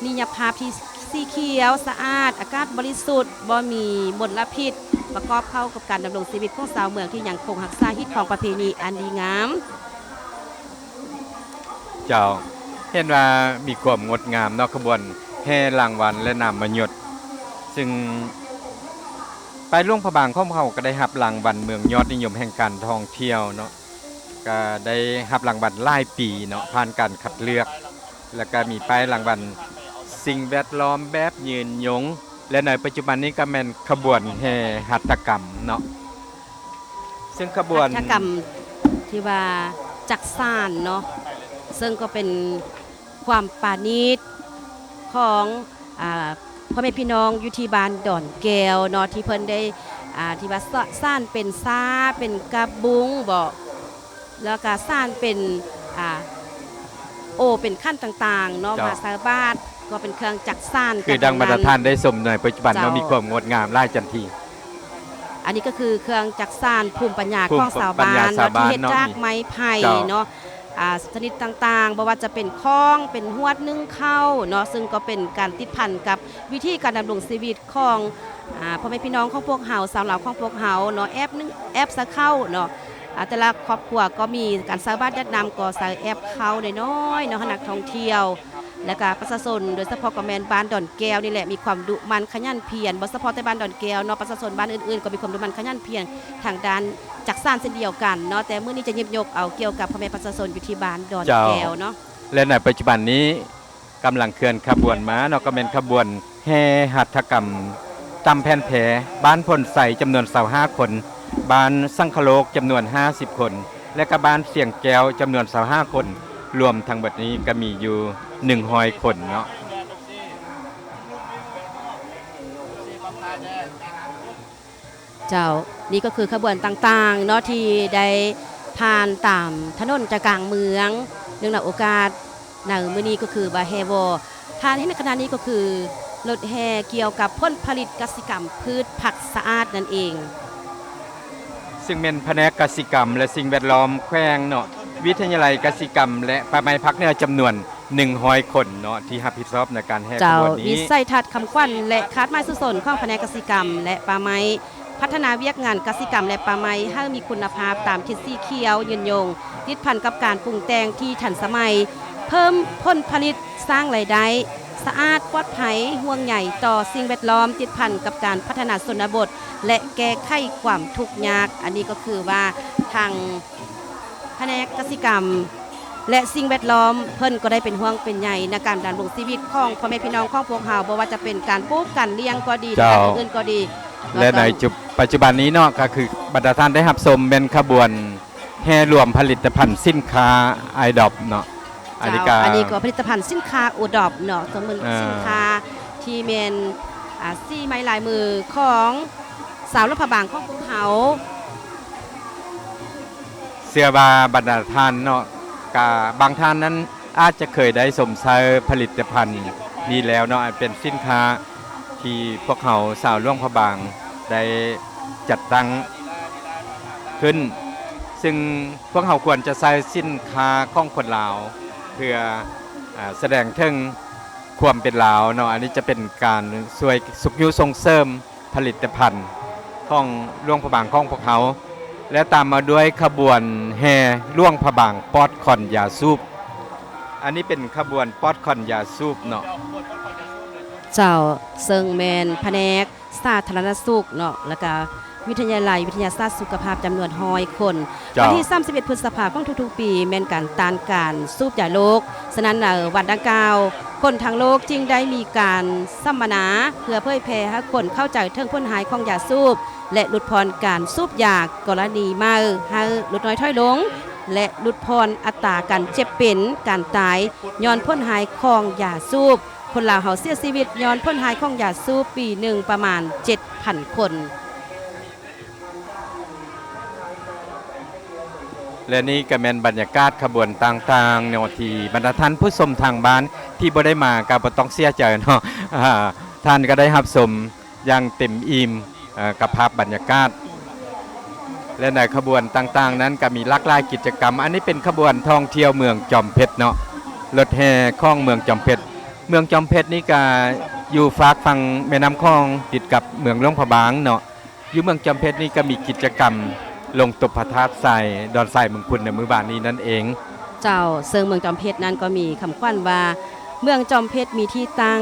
ນິຍະພາບທີ່ສີຂຽວສະອາດ, ອາກາດບໍລິສຸດ, ບໍ່ມີມົນລະພິດ, ປະກອບເຂົ້າກັບການດຳລົງຊີວິດຂອງຊາວເມືອງທີ່ຍັງຄົງຮັກສາຮີດຄອງປະເພນີອັນດີງາມ. ເຈົ້າ, ເຫັນວ່າມີຄວາມງົດງາມເນາະ, ຂະບວນແຫ່ລາງວັນ ແລະ ນາມມະຍົດ, ຊຶ່ງປ້າຍຫຼວງພະບາງຂອງເຮົາກໍໄດ້ຮັບລາງວັນເມືອງຍອດນິຍົມແຫ່ງການທ່ອງທ່ຽວເນາະ, ກໍໄດ້ຮັບລາງວັນຫຼາຍປີເນາະ, ຜ່ານການຄັດເລືອກ, ແລ້ວກໍມີປ້າຍລາງວັນສິ່ງແວດລ້ອມແບບຍືນຍົງ, ແລະ ໃນປັດຈຸບັນນີ້ກໍແມ່ນຂະບວນແຫ່ຫັດຖະກຳເນາະ. ເຊິ່ງຂະບວນ ຫັດຖະກຳທີ່ວ່າຈັກສານເນາະ, ເຊິ່ງກໍເປັນຄວາມປານີດຂອງ ອ່າ ພໍ່ແມ່ພີ່ນ້ອງຢູ່ທີ່ບ້ານດອນແກ້ວເນາະ ທີ່ເພິ່ນໄດ້ ອ່າ ທີ່ວ່າສະ ສານເປັນຊາ ເປັນກະບຸງບໍ ແລ້ວກະສານເປັນ ອ່າ ໂອ ເປັນຂັນຕ່າງໆເນາະ ເຈົ້າ ມາໃສ່ບາດ ກໍເປັນເຄື່ອງຈັກສານ ຄືດັ່ງບັນດາທ່ານໄດ້ຊົມໃນປັດຈຸບັນເນາະ ເຈົ້າ ມີຄວາມງົດງາມຫຼາຍຈັນທີ. ອັນນີ້ກໍຄືເຄື່ອງຈັກສານພູມປັນຍາຂອງຊາວບ້ານເນາະ ທີ່ເຮັດຈາກໄມ້ໄຜ່ເນາະ ອ່າ ຊະນິດຕ່າງໆ ບໍ່ວ່າຈະເປັນຄ້ອງ ເປັນຫວດໜຶ້ງເຂົ້າເນາະ ເຊິ່ງກໍເປັນການຕິດພັນກັບວິຖີການດຳລົງຊີວິດຂອງ ອ່າ ພໍ່ແມ່ພີ່ນ້ອງຂອງພວກເຮົາ ຊາວລາວຂອງພວກເຮົາເນາະ ແອບໜຶ້ງ ແອບຊະເຂົ້າເນາະ ອ່າ ແຕ່ລະຄອບຄົວກໍມີການໃສ່ບາດຢາດນ້ຳ ກໍໃສ່ແອບເຂົ້ານ້ອຍໆເນາະ ໃຫ້ນັກທ່ອງທ່ຽວ ແລະກະປະຊາຊົນ ໂດຍສະເພາະກໍແມ່ນບ້ານດອນແກ້ວນີ້ແຫຼະ ມີຄວາມດຸໝັ່ນຂະຫຍັນພຽນ. ບໍ່ສະເພາະແຕ່ບ້ານດອນແກ້ວເນາະ ປະຊາຊົນບ້ານອື່ນໆກໍມີຄວາມດຸໝັ່ນຂະຫຍັນພຽນທາງດ້ານຈັກສານເຊັ່ນດຽວກັນເນາະ. ແຕ່ມື້ນີ້ຈະຫຍິບຍົກເອົາກ່ຽວກັບພໍ່ແມ່ປະຊາຊົນຢູ່ທີ່ບ້ານດອນແກ້ວເນາະ. ເຈົ້າ ແລະໃນປັດຈຸບັນນີ້ ກຳລັງເຄື່ອນຂະບວນມາເນາະ ກໍແມ່ນຂະບວນແຫ່ຫັດຖະກຳຕຳແຜ່ນແພ ບ້ານໂພນໄຊຈຳນວນຊາວຫ້າຄົນ, ບ້ານສັງຄະໂລກຈຳນວນຫ້າສິບຄົນ ແລະກະບ້ານສຽງແກ້ວຈຳນວນຊາວຫ້າຄົນ, ລວມທັງເບິດນີ້ກະມີຢູ່ໜຶ່ງຮ້ອຍຄົນເນາະ. ເຈົ້າ ນີ້ກໍຄືຂະບວນຕ່າງໆເນາະ ທີ່ໄດ້ຜ່ານຕາມຖະໜົນໃຈກາງເມືອງ. ເນື່ອງໃນໂອກາດໃນມື້ນີ້ກໍຄືວ່າແຫ່ວໍ ທ່ານເຫັນໃນຂະນະນີ້ກໍຄືລົດແຫ່ກ່ຽວກັບຜົນຜະລິດກະສິກຳພືດຜັກສະອາດນັ້ນເອງ ຊຶ່ງແມ່ນພະແນກກະສິກຳ ແລະ ສິ່ງແວດລ້ອມແຂວງເນາະ, ວິທະຍາໄລກະສິກຳ ແລະ ປ່າໄມ້ພາກເໜືອຈຳນວນໜຶ່ງຮ້ອຍຄົນເນາະ ທີ່ຮັບຜິດຊອບໃນການແຫ່ຂະບວນນີ້. ເຈົ້າ ວິໄສທັດຄຳຂວັນ ແລະ ຄາດໝາຍສູ້ຊົນຂອງພະແນກກະສິກຳ ແລະ ປ່າໄມ້ ພັດທະນາວຽກງານກະສິກຳ ແລະ ປ່າໄມ້ໃຫ້ມີຄຸນນະພາບຕາມທິດສີຂຽວຍືນຍົງ, ຕິດພັນກັບການປຸງແຕ່ງທີ່ທັນສະໄໝ, ເພີ່ມຜົນຜະລິດ, ສ້າງລາຍໄດ້, ສະອາດ, ປອດໄພ, ຫ່ວງໃຍຕໍ່ສິ່ງແວດລ້ອມ, ຕິດພັນກັບການພັດທະນາຊົນນະບົດ ແລະ ແກ້ໄຂຄວາມທຸກຍາກ. ອັນນີ້ກໍຄືວ່າທາງ ພະແນກກະສິກຳ ແລະ ສິ່ງແວດລ້ອມ ເພິ່ນກໍໄດ້ເປັນຫ່ວງເປັນໃຍໃນການດຳລົງຊີວິດຂອງພໍ່ແມ່ພີ່ນ້ອງຂອງພວກເຮົາ, ບໍ່ວ່າຈະເປັນການປູກການລ້ຽງກໍດີ ເຈົ້າ ແລະ ອື່ນໆກໍດີ. ແລະ ໃນ ເຈົ້າ ຈຸ ປັດຈຸບັນນີ້ເນາະ ກໍຄືບັນດາທ່ານໄດ້ຮັບຊົມແມ່ນຂະບວນແຫ່ລວມຜະລິດຕະພັນສິນຄ້າ ອາຍດອບ ເນາະ. ອັນນີ້ ເຈົ້າ ກໍ ອັນນີ້ກໍຜະລິດຕະພັນສິນຄ້າ ໂອດອບ ເນາະ, ເຊິ່ງເປັນ ອ່າ ສິນຄ້າທີ່ແມ່ນ ອ່າ ສີໄມ້ລາຍມືຂອງ ຊາວຫຼວງພະບາງຂອງພວກເຮົາ. ເຊື່ອວ່າບັນດາທ່ານເນາະ ກະບາງທ່ານນັ້ນອາດຈະເຄີຍໄດ້ຊົມໃຊ້ຜະລິດຕະພັນນີ້ແລ້ວເນາະ, ອັນເປັນສິນຄ້າທີ່ພວກເຮົາຊາວຫຼວງພະບາງໄດ້ຈັດຕັ້ງຂຶ້ນ, ຊຶ່ງພວກເຮົາຄວນຈະໃຊ້ສິນຄ້າຂອງຄົນລາວ ເພື່ອ ອາ ສະແດງເຖິງຄວາມເປັນລາວເນາະ, ອັນນີ້ຈະເປັນການຊ່ວຍຊຸກຍູ້ສົ່ງເສີມ ຜະລິດຕະພັນຂອງຫຼວງພະບາງຂອງພວກເຮົາ ແລະ ຕາມມາດ້ວຍຂະບວນແຫ່ຫຼວງພະບາງປອດຄວັນຢາສູບ. ອັນນີ້ເປັນຂະບວນປອດຄວັນຢາສູບເນາະ. ເຈົ້າ, ເຊິ່ງແມ່ນພະແນກສາທາລະນະສຸກເນາະ ແລ້ວກະວິທະຍາໄລວິທະຍາສາດສຸຂະພາບຈຳນວນຮ້ອຍຄົນ. ເຈົ້າ. ວັນທີສາມສິບເອັດ ພຶດສະພາຂອງທຸກໆປີ ແມ່ນການຕ້ານການສູບຢາໂລກ. ສະນັ້ນ ໃນວັນດັ່ງກ່າວ ຄົນທັງໂລກຈຶ່ງໄດ້ມີການສຳມະນາ ເພື່ອເຜີຍແຜ່ໃຫ້ຄົນເຂົ້າໃຈເຖິງຜົນຮ້າຍຂອງຢາສູບ ແລະ ຫຼຸດຜ່ອນການສູບຢາ ກໍລະນີໃໝ່ ໃຫ້ຫຼຸດນ້ອຍຖອຍລົງ ແລະ ຫຼຸດຜ່ອນອັດຕາການເຈັບເປັນ, ການຕາຍຍ້ອນຜົນຮ້າຍຂອງຢາສູບ. ຄົນລາວເຮົາເສຍຊີວິດຍ້ອນຜົນຮ້າຍຂອງຢາສູບປີໜຶ່ງປະມານເຈັດພັນຄົນ. ແລະ ນີ້ກໍແມ່ນບັນຍາກາດຂະບວນຕ່າງໆເນາະ ທີ່ບັນດາທ່ານຜູ້ຊົມທາງບ້ານທີ່ບໍ່ໄດ້ມາກໍບໍ່ຕ້ອງເສຍໃຈເນາະ, ອາ ທ່ານກໍໄດ້ຮັບຊົມຢ່າງເຕັມອີ່ມ ເອີ ກັບພາບບັນຍາກາດ ແລະ ໃນຂະບວນຕ່າງໆນັ້ນກໍມີຫຼາກຫຼາຍກິດຈະກຳ. ອັນນີ້ເປັນຂະບວນທ່ອງທ່ຽວເມືອງຈອມເພັດເນາະ, ລົດແຫ່ຂອງເມືອງຈອມເພັດ. ເມືອງຈອມເພັດນີ້ກໍຢູ່ຟາກຝັ່ງແມ່ນ້ຳຂອງ ຕິດກັບເມືອງຫຼວງພະບາງເນາະ. ຢູ່ເມືອງຈອມເພັດນີ້ກໍມີກິດຈະກຳລົງຕົບພະທາດຊາຍ ດອນຊາຍເມືອງຄຸນໃນມື້ວານນີ້ນັ້ນເອງ. ເຈົ້າ, ເຊິ່ງເມືອງຈອມເພັດນັ້ນກໍມີຄຳຂວັນວ່າ ເມືອງຈອມເພັດມີທີ່ຕັ້ງ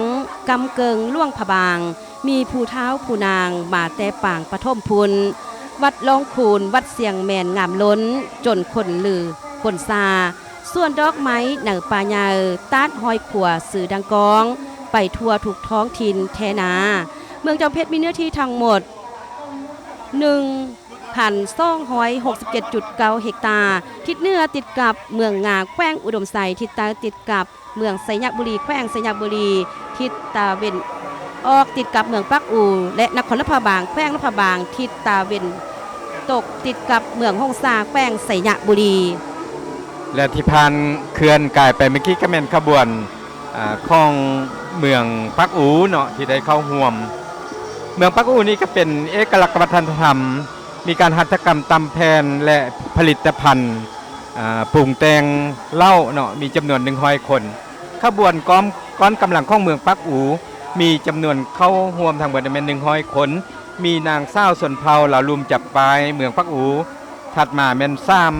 ກ້ຳເກິ່ງຫຼວງພະບາງ, ມີຜູ້ທ້າວຜູ້ນາງມາແຕ່ປາງປະຖົມພຸ້ນ, ວັດລ່ອງຄູນ, ວັດຊຽງແມ່ນງາມລົ້ນ, ຈົນຄົນລືຄົນຊາ, ສວນດອກໄມ້ໃນປ່າໃຫຍ່, ຕາດຮ້ອຍຂົວຊື່ດັງກ້ອງ, ໄປທົ່ວທຸກທ້ອງຖິ່ນແທ້ນາ. ເມືອງຈອມເພັດມີເນື້ອທີ່ທັງໝົດ ໜຶ່ງພັນສອງຮ້ອຍຫົກສິບເຈັດຈຸດເກົ້າເຮັກຕາ, ທິດເໜືອຕິດກັບເມືອງງາ ແຂວງອຸດົມໄຊ, ທິດໃຕ້ຕິດກັບເມືອງໄຊຍະບູລີ ແຂວງໄຊຍະບູລີ, ທິດຕາເວັນອອກຕິດກັບເມືອງປາກອູ ແລະ ນະຄອນຫຼວງພະບາງ ແຂວງຫຼວງພະບາງ, ທິດຕາເວັນຕົກຕິດກັບເມືອງຫົງສາ ແຂວງໄຊຍະບູລີ. ແລະ ທີ່ຜ່ານເຄື່ອນກາຍໄປເມື່ອກີ້ກໍແມ່ນຂະບວນ ອາ ຂອງເມືອງປາກອູເນາະ ທີ່ໄດ້ເຂົ້າຮ່ວມ. ເມືອງປາກອູນີ້ກໍເປັນເອກະລັກວັດທະນະທຳ, ມີການຫັດຖະກຳຕຳແຜ່ນ ແລະ ຜະລິດຕະພັນ ອາ ປຸງແຕ່ງເຫຼົ້າເນາະ ມີຈຳນວນໜຶ່ງຮ້ອຍຄົນ. ຂະບວນກ້ອມ ກ້ອນກຳລັງຂອງເມືອງປາກອູ ມີຈຳນວນເຂົ້າຮ່ວມທັງເບິດແມ່ນໜຶ່ງຮ້ອຍຄົນ, ມີນາງສາວຊົນເຜົ່າລາວລຸ່ມຈຳປາຍ ເມືອງປາກອູ ຖັດມາແມ່ນ ສາມ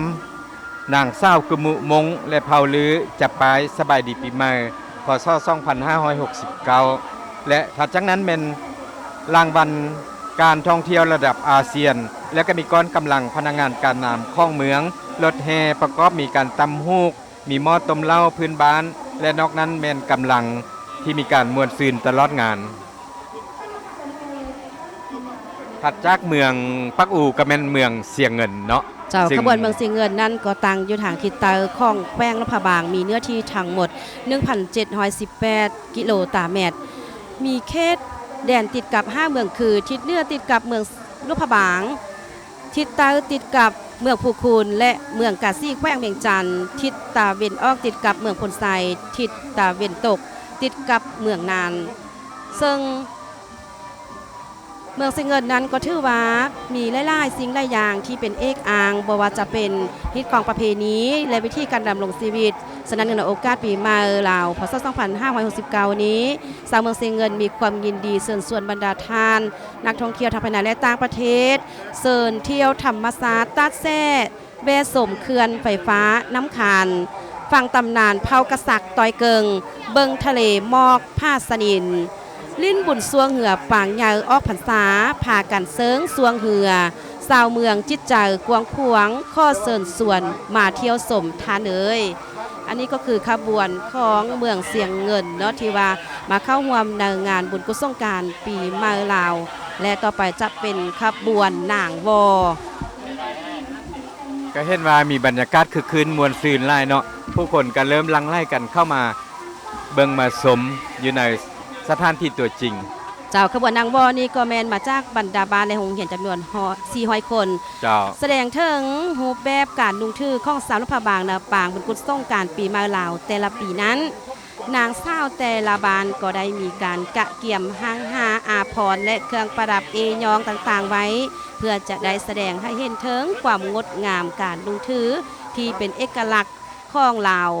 ນາງສາວກຸມຸມົງ ແລະ ເຜົ່າລື ຈະປ້າຍສະບາຍດີປີໃໝ່ ພ.ສ. ສອງພັນຫ້າຮ້ອຍຫົກສິບເກົ້າ ແລະ ຖັດຈາກນັ້ນແມ່ນລາງວັນການທ່ອງທ່ຽວລະດັບອາຊຽນ ແລະ ກໍມີກ້ອນກຳລັງພະນັກງານການນຳຂອງເມືອງ, ລົດແຫ່ປະກອບມີການຕຳຫູກ, ມີໝໍ້ຕົ້ມເຫຼົ້າພື້ນບ້ານ ແລະ ນອກນັ້ນແມ່ນກຳລັງທີ່ມີການມ່ວນຊື່ນຕະຫຼອດງານ. ຖັດຈາກເມືອງປາກອູກໍແມ່ນເມືອງຊຽງເງິນເນາະ. ເຈົ້າ, ຊຶ່ງຂະບວນເມືອງຊຽງເງິນນັ້ນກໍຕັ້ງຢູ່ທາງທິດໃຕ້ຂອງແຂວງຫຼວງພະບາງ, ມີເນື້ອທີ່ທັງໝົດ ໜຶ່ງພັນເຈັດຮ້ອຍສິບແປດ ກິໂລຕາແມັດ, ມີເຂດແດນຕິດກັບຫ້າເມືອງຄື ທິດເໜືອຕິດກັບເມືອງຫຼວງພະບາງ, ທິດໃຕ້ຕິດກັບເມືອງພູຄູນ ແລະ ເມືອງກາສີແຂວງວຽງຈັນ, ທິດຕາເວັນອອກຕິດກັບເມືອງໂພນໄຊ, ທິດຕາເວັນຕົກຕິດກັບເມືອງນານ. ເຊິ່ງເມືອງຊຽງເງິນນັ້ນກໍຖືວ່າມີຫຼາຍໆສິ່ງຫຼາຍຢ່າງທີ່ເປັນເອກອ້າງ, ບໍ່ວ່າຈະເປັນຮີດຄອງປະເພນີ ແລະ ວິທີການດຳລົງຊີວິດ. ສະນັ້ນ ເນື່ອງໃນໂອກາດປີໃໝ່ລາວ ພ.ສ. ສອງພັນຫ້າຮ້ອຍຫົກສິບເກົ້ານີ້, ຊາວເມືອງຊຽງເງິນມີຄວາມຍິນດີເຊີນຊວນບັນດາທ່ານ ນັກທ່ອງທ່ຽວທັງພາຍໃນ ແລະ ຕ່າງປະເທດ ເຊີນທ່ຽວທຳມະຊາດຕາດແຊ່, ແວ່ຊົມເຂື່ອນໄຟຟ້ານ້ຳຄານ, ຟັງຕຳນານເຜົ່າກະສັກຕ້ອຍເກິ່ງ, ເບິ່ງທະເລໝອກຜາສະໜິນ, ຫຼິ້ນບຸນຊ່ວງເຮືອປາງໃຫຍ່ອອກພັນສາ, ພາກັນເຊີງຊ່ວງເຮືອ, ຊາວເມືອງຈິດໃຈກວ້າງຂວາງ, ຂໍເຊີນຊວນມາທ່ຽວຊົມທ່ານເອີຍ. ອັນນີ້ກໍຄືຂະບວນຂອງເມືອງຊຽງເງິນເນາະ ທີ່ວ່າມາເຂົ້າຮ່ວມໃນງານບຸນກຸດສົງການປີໃໝ່ລາວ ແລະ ຕໍ່ໄປຈະເປັນຂະບວນນາງວໍ. ກໍເຫັນວ່າມີບັນຍາກາດຄຶກຄື້ນມ່ວນຊື່ນຫຼາຍເນາະ, ຜູ້ຄົນກໍເລີ່ມຫຼັ່ງໄຫຼກັນເຂົ້າມາເບິ່ງມາຊົມຢູ່ໃນສະຖານທີ່ຕົວຈິງ. ເຈົ້າ, ຂະບວນນາງວໍນີ້ກໍແມ່ນມາຈາກບັນດາບ້ານ ແລະ ໂຮງຮຽນຈຳນວນຮ້ອຍ ສີ່ຮ້ອຍຄົນ. ເຈົ້າ. ສະແດງເຖິງຮູບແບບການນຸ່ງຖືຂອງຊາວຫຼວງພະບາງ ໃນປາງບຸນກຸດສົງການປີໃໝ່ລາວແຕ່ລະປີນັ້ນ, ນາງສາວແຕ່ລະບ້ານກໍໄດ້ມີການກະກຽມຮ່າງຫາອາພອນ ແລະ ເຄື່ອງປະດັບເອ້ຍ້ອງຕ່າງໆໄວ້ ເພື່ອຈະໄດ້ສະແດງໃຫ້ເຫັນເຖິງຄວາມງົດງາມການນຸ່ງຖືທີ່ເປັນເອກະລັກຂອງລາວ.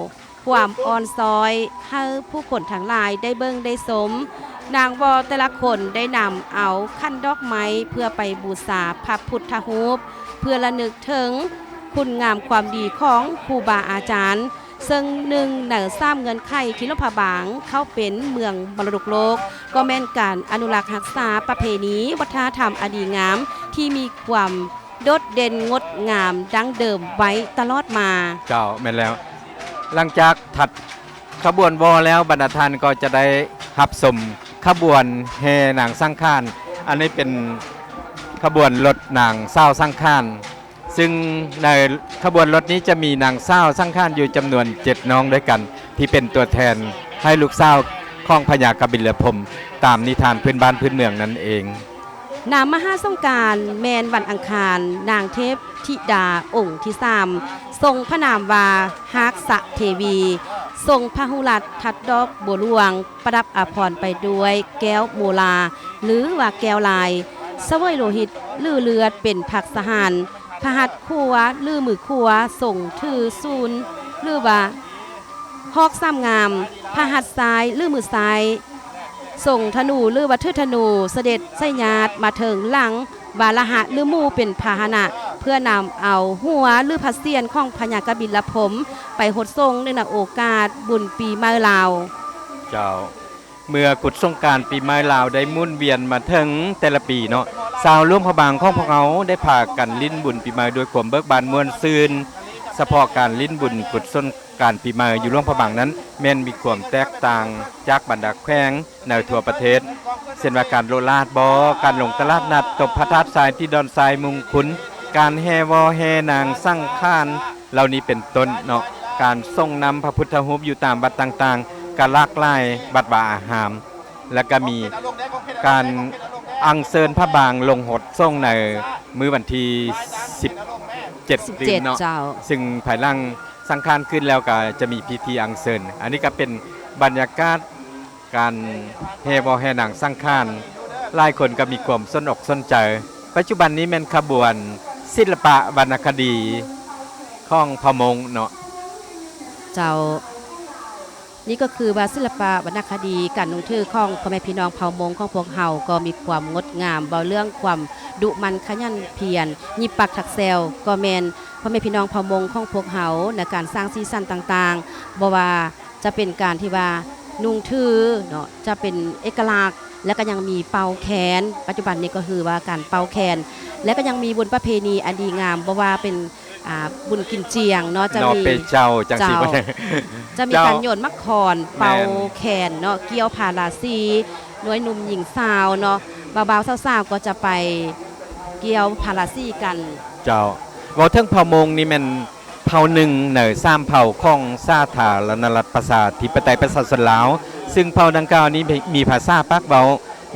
ຄວາມອ່ອນຊ້ອຍໃຫ້ຜູ້ຄົນທັງຫຼາຍໄດ້ເບິ່ງໄດ້ຊົມ. ນາງວໍແຕ່ລະຄົນໄດ້ນຳເອົາຂັນດອກໄມ້ເພື່ອໄປບູຊາພະພຸດທະຮູບ ເພື່ອລະນຶກເຖິງຄຸນງາມຄວາມດີຂອງຄູບາອາຈານ, ເຊິ່ງໜຶ່ງໃນສາມເງື່ອນໄຂທີ່ຫຼວງພະບາງເຂົ້າເປັນເມືອງມໍລະດົກໂລກ ກໍແມ່ນການອະນຸລັກຮັກສາປະເພນີວັດທະນະທຳອັນດີງາມທີ່ມີຄວາມ ໂດດເດັ່ນງົດງາມດັ້ງເດີມໄວ້ຕະຫຼອດມາ. ເຈົ້າ, ແມ່ນແລ້ວ. ຫຼັງຈາກຖັດຂະບວນວໍແລ້ວ, ບັນດາທ່ານກໍຈະໄດ້ຮັບຊົມຂະບວນແຫ່ນາງສັງຂານ. ອັນນີ້ເປັນຂະບວນລົດນາງສາວສັງຂານ, ຊຶ່ງໃນຂະບວນລົດນີ້ຈະມີນາງສາວສັງຂານຢູ່ຈຳນວນເຈັດນ້ອງດ້ວຍກັນ ທີ່ເປັນຕົວແທນໃຫ້ລູກສາວຂອງພະຍາກະບິນລະພົມ ຕາມນິທານພື້ນບ້ານພື້ນເມືອງນັ້ນເອງ. ນຳມະຫາສົງການແມ່ນວັນອັງຄານ, ນາງເທບທິດາອົງທີສາມ ຊົງພະນາມວ່າຮາກສະເທວີ, ຊົງພະຫຸລັດທັດດອກບົວຫຼວງ, ປະດັບອາພອນໄປດ້ວຍແກ້ວໂມລາ ຫຼືວ່າແກ້ວລາຍ, ສະເຫວີຍໂລຫິດ ຫຼືເລືອດເປັນພັກສະຫານ, ພະຫັດຂວາ ຫຼືມືຂວາ ຊົງຖືສູນ ຫຼືວ່າ ຫອກສາມງ່າມ, ພະຫັດຊ້າຍ ຫຼືມືຊ້າຍ ຊົງທະນູ ຫຼືວ່າຖືທະນູ ສະເດັດໄຊຍາດມາເທິງຫຼັງວາລະຫະ ຫຼືໝູ່ເປັນພາຫະນະ ເພື່ອນຳເອົາຫົວ ຫຼືພະຊຽນຂອງພະຍາກະບິນລະພົມ ໄປຫົດສົງເນື່ອງໃນໂອກາດບຸນປີໃໝ່ລາວ. ເຈົ້າ. ເມື່ອກຸດສົງການປີໃໝ່ລາວໄດ້ໝູນວຽນມາເຖິງແຕ່ລະປີເນາະ, ຊາວຫຼວງພະບາງຂອງພວກເຮົາໄດ້ພາກັນຫຼິ້ນບຸນປີໃໝ່ດ້ວຍຄວາມເບີກບານມ່ວນຊື່ນ. ສະເພາະການຫຼິ້ນບຸນກຸດສົງການປີໃໝ່ຢູ່ຫຼວງພະບາງນັ້ນ ແມ່ນມີຄວາມແຕກຕ່າງຈາກບັນດາແຂວງໃນທົ່ວປະເທດ, ເຊັ່ນວ່າການໂລະລາດບໍ, ການລົງຕະຫຼາດນັດ, ຕົບພະທາດຊາຍ, ຕີດອນຊາຍ, ມຸງຄຸນ, ການແຫ່ວໍແຫ່ນາງສັງຂານ ເຫຼົ່ານີ້ເປັນຕົ້ນເນາະ, ການສົ່ງນຳພະພຸດທະຮູບຢູ່ຕາມວັດຕ່າງໆ ກໍຫຼາກຫຼາຍວັດວາອາຮາມ, ແລະ ກໍມີການອັນເຊີນພະບາງລົງຫົດສົງໃນມື້ວັນທີສິບເຈັດຕື່ນເນາະ, ເຈົ້າ. ຊຶ່ງພາຍຫຼັງສັງຂານຂຶ້ນແລ້ວກໍຈະມີພິທີອັນເຊີນ. ອັນນີ້ກໍເປັນບັນຍາກາດ ການແຫ່ວໍແຫ່ນາງສັງຂານ ຫຼາຍຄົນກໍມີຄວາມສົນອົກສົນໃຈ. ປັດຈຸບັນນີ້ແມ່ນຂະບວນສິລະປະວັນນະຄະດີຂອງພະມົ້ງເນາະ. ເຈົ້າ. ນີ້ກໍຄືວ່າສິລະປະວັນນະຄະດີການນຸ່ງຖືຂອງພໍ່ແມ່ພີ່ນ້ອງເຜົ່າມົ້ງຂອງພວກເຮົາກໍມີຄວາມງົດງາມ, ເວົ້າເລື່ອງຄວາມດຸໝັ່ນຂະຫຍັນພຽນ, ຫຍິບປັກຖັກແຊວ ກໍແມ່ນພໍ່ແມ່ພີ່ນ້ອງເຜົ່າມົ້ງຂອງພວກເຮົາໃນການສ້າງສີສັນຕ່າງໆ, ບໍ່ວ່າຈະເປັນການທີ່ວ່ານຸ່ງຖືເນາະ ຈະເປັນເອກະລັກ ແລະກໍຍັງມີເປົ່າແຄນ, ປັດຈຸບັນນີ້ກໍຄືວ່າການເປົ່າແຄນ ແລະກໍຍັງມີບຸນປະເພນີອັນດີງາມ ບໍ່ວ່າເປັນ ອ່າ ບຸນກິນຈຽງເນາະ ຈະ ເນາະ ມີ ເປເຈົ້າ ຈັ່ງຊີ້ ເຈົ້າ ບໍ່ ຈະມີ ເຈົ້າ ການໂຍນໝາກຂອນ ແມ່ນ ເປົ່າແຄນເນາະ ກ່ຽວພາລາສີ ໜ່ວຍໜຸ່ມຍິງສາວເນາະ ບ່າວໆສາວໆກໍຈະໄປກ່ຽວພາລາສີກັນ. ເຈົ້າ ເວົ້າເຖິງເຜົ່າມົ້ງນີ້ແມ່ນເຜົ່າໜຶ່ງໃນສາມເຜົ່າຂອງສາທາລະນະລັດປະຊາທິປະໄຕປະຊາຊົນລາວ, ຊຶ່ງເຜົ່າດັ່ງກ່າວນີ້ມີພາສາປາກເວົ້າ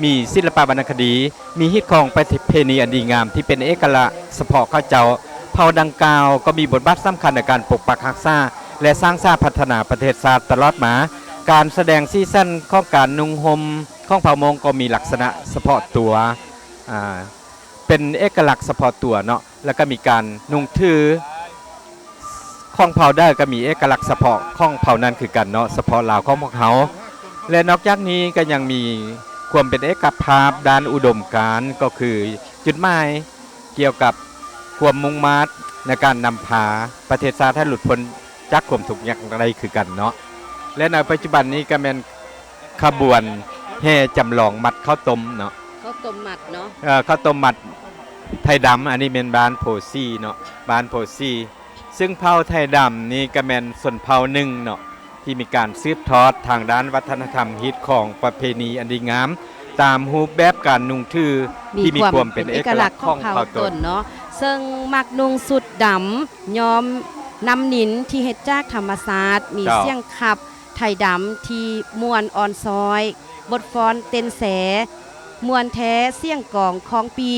ມີສິລະປະວັນນະຄະດີ, ມີຮີດຄອງປະເພນີອັນດີງາມທີ່ເປັນເອກະລັກສະເພາະເຂົາເຈົ້າ. ເຜົ່າດັ່ງກ່າວກໍມີບົດບາດສຳຄັນໃນການປົກປັກຮັກສາ ແລະ ສ້າງສາພັດທະນາປະເທດຊາດຕະຫຼອດມາ. ການສະແດງສີສັນຂອງການນຸ່ງຫົ່ມຂອງເຜົ່າມົ້ງກໍມີລັກສະນະສະເພາະຕົວ, ອ່າ ເປັນເອກະລັກສະເພາະຕົວເນາະ, ແລ້ວກໍມີການນຸ່ງຖື ຂອງເຜົ່າໃດກໍມີເອກະລັກສະເພາະຂອງເຜົ່ານັ້ນຄືກັນເນາະ, ສະເພາະລາວຂອງພວກເຮົາ. ແລະ ນອກຈາກນີ້ກໍຍັງມີຄວາມເປັນເອກະພາບດ້ານອຸດົມການ, ກໍຄືຈຸດໝາຍກ່ຽວກັບຄວາມມຸ່ງມາດໃນການນຳພາປະເທດຊາດໃຫ້ຫຼຸດພົ້ນຈາກຄວາມທຸກຍາກໄດ້ຄືກັນເນາະ. ແລະ ໃນປັດຈຸບັນນີ້ກໍແມ່ນຂະບວນແຫ່ຈຳລອງມັດເຂົ້າຕົ້ມເນາະ, ເຂົ້າຕົ້ມມັດເນາະ, ເອີ ເຂົ້າຕົ້ມມັດໄທດຳ, ອັນນີ້ແມ່ນບ້ານໂພສີເນາະ, ບ້ານໂພສີ. ຊຶ່ງເຜົ່າໄທດຳນີ້ກໍແມ່ນຊົນເຜົ່າໜຶ່ງເນາະ ທີ່ມີການສືບທອດທາງດ້ານວັດທະນະທຳ, ຮີດຄອງ, ປະເພນີອັນດີງາມ ຕາມຮູບແບບການນຸ່ງຖືທີ່ມີຄວາມເປັນເອກະລັກຂອງເຜົ່າຕົນເນາະ, ເຊິ່ງມັກນຸ່ງຊຸດດຳຍ້ອມນ້ຳນິນທີ່ເຮັດຈາກທຳມະຊາດ, ມີ ເຈົ້າ ສຽງຂັບໄທດຳທີ່ມ່ວນອ່ອນຊ້ອຍ, ບົດຟ້ອນເຕັ້ນແຊ, ມ່ວນແທ້ສຽງກອງຄອງປີ,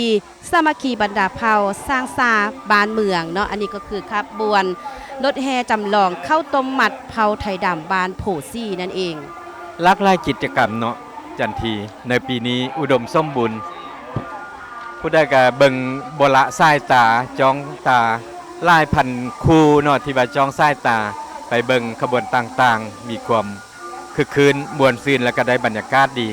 ສາມັກຄີບັນດາເຜົ່າ, ສ້າງສາບ້ານເມືອງເນາະ. ອັນນີ້ກໍຄືຂະບວນລົດແຫ່ຈຳລອງເຂົ້າຕົ້ມມັດເຜົ່າໄທດຳບ້ານໂພສີນັ້ນເອງ. ຫຼາກຫຼາຍກິດຈະກຳເນາະ ຈັນທີ, ໃນປີນີ້ອຸດົມສົມບູນ. ຜູ້ໃດກໍເບິ່ງບໍ່ລະສາຍຕາ, ຈ້ອງຕາ, ຫຼາຍພັນຄູ່ເນາະ ທີ່ວ່າຈ້ອງສາຍຕາໄປເບິ່ງຂະບວນຕ່າງໆ, ມີຄວາມຄຶກຄື້ນມ່ວນຊື່ນ ແລະ ກໍໄດ້ບັນຍາກາດດີ.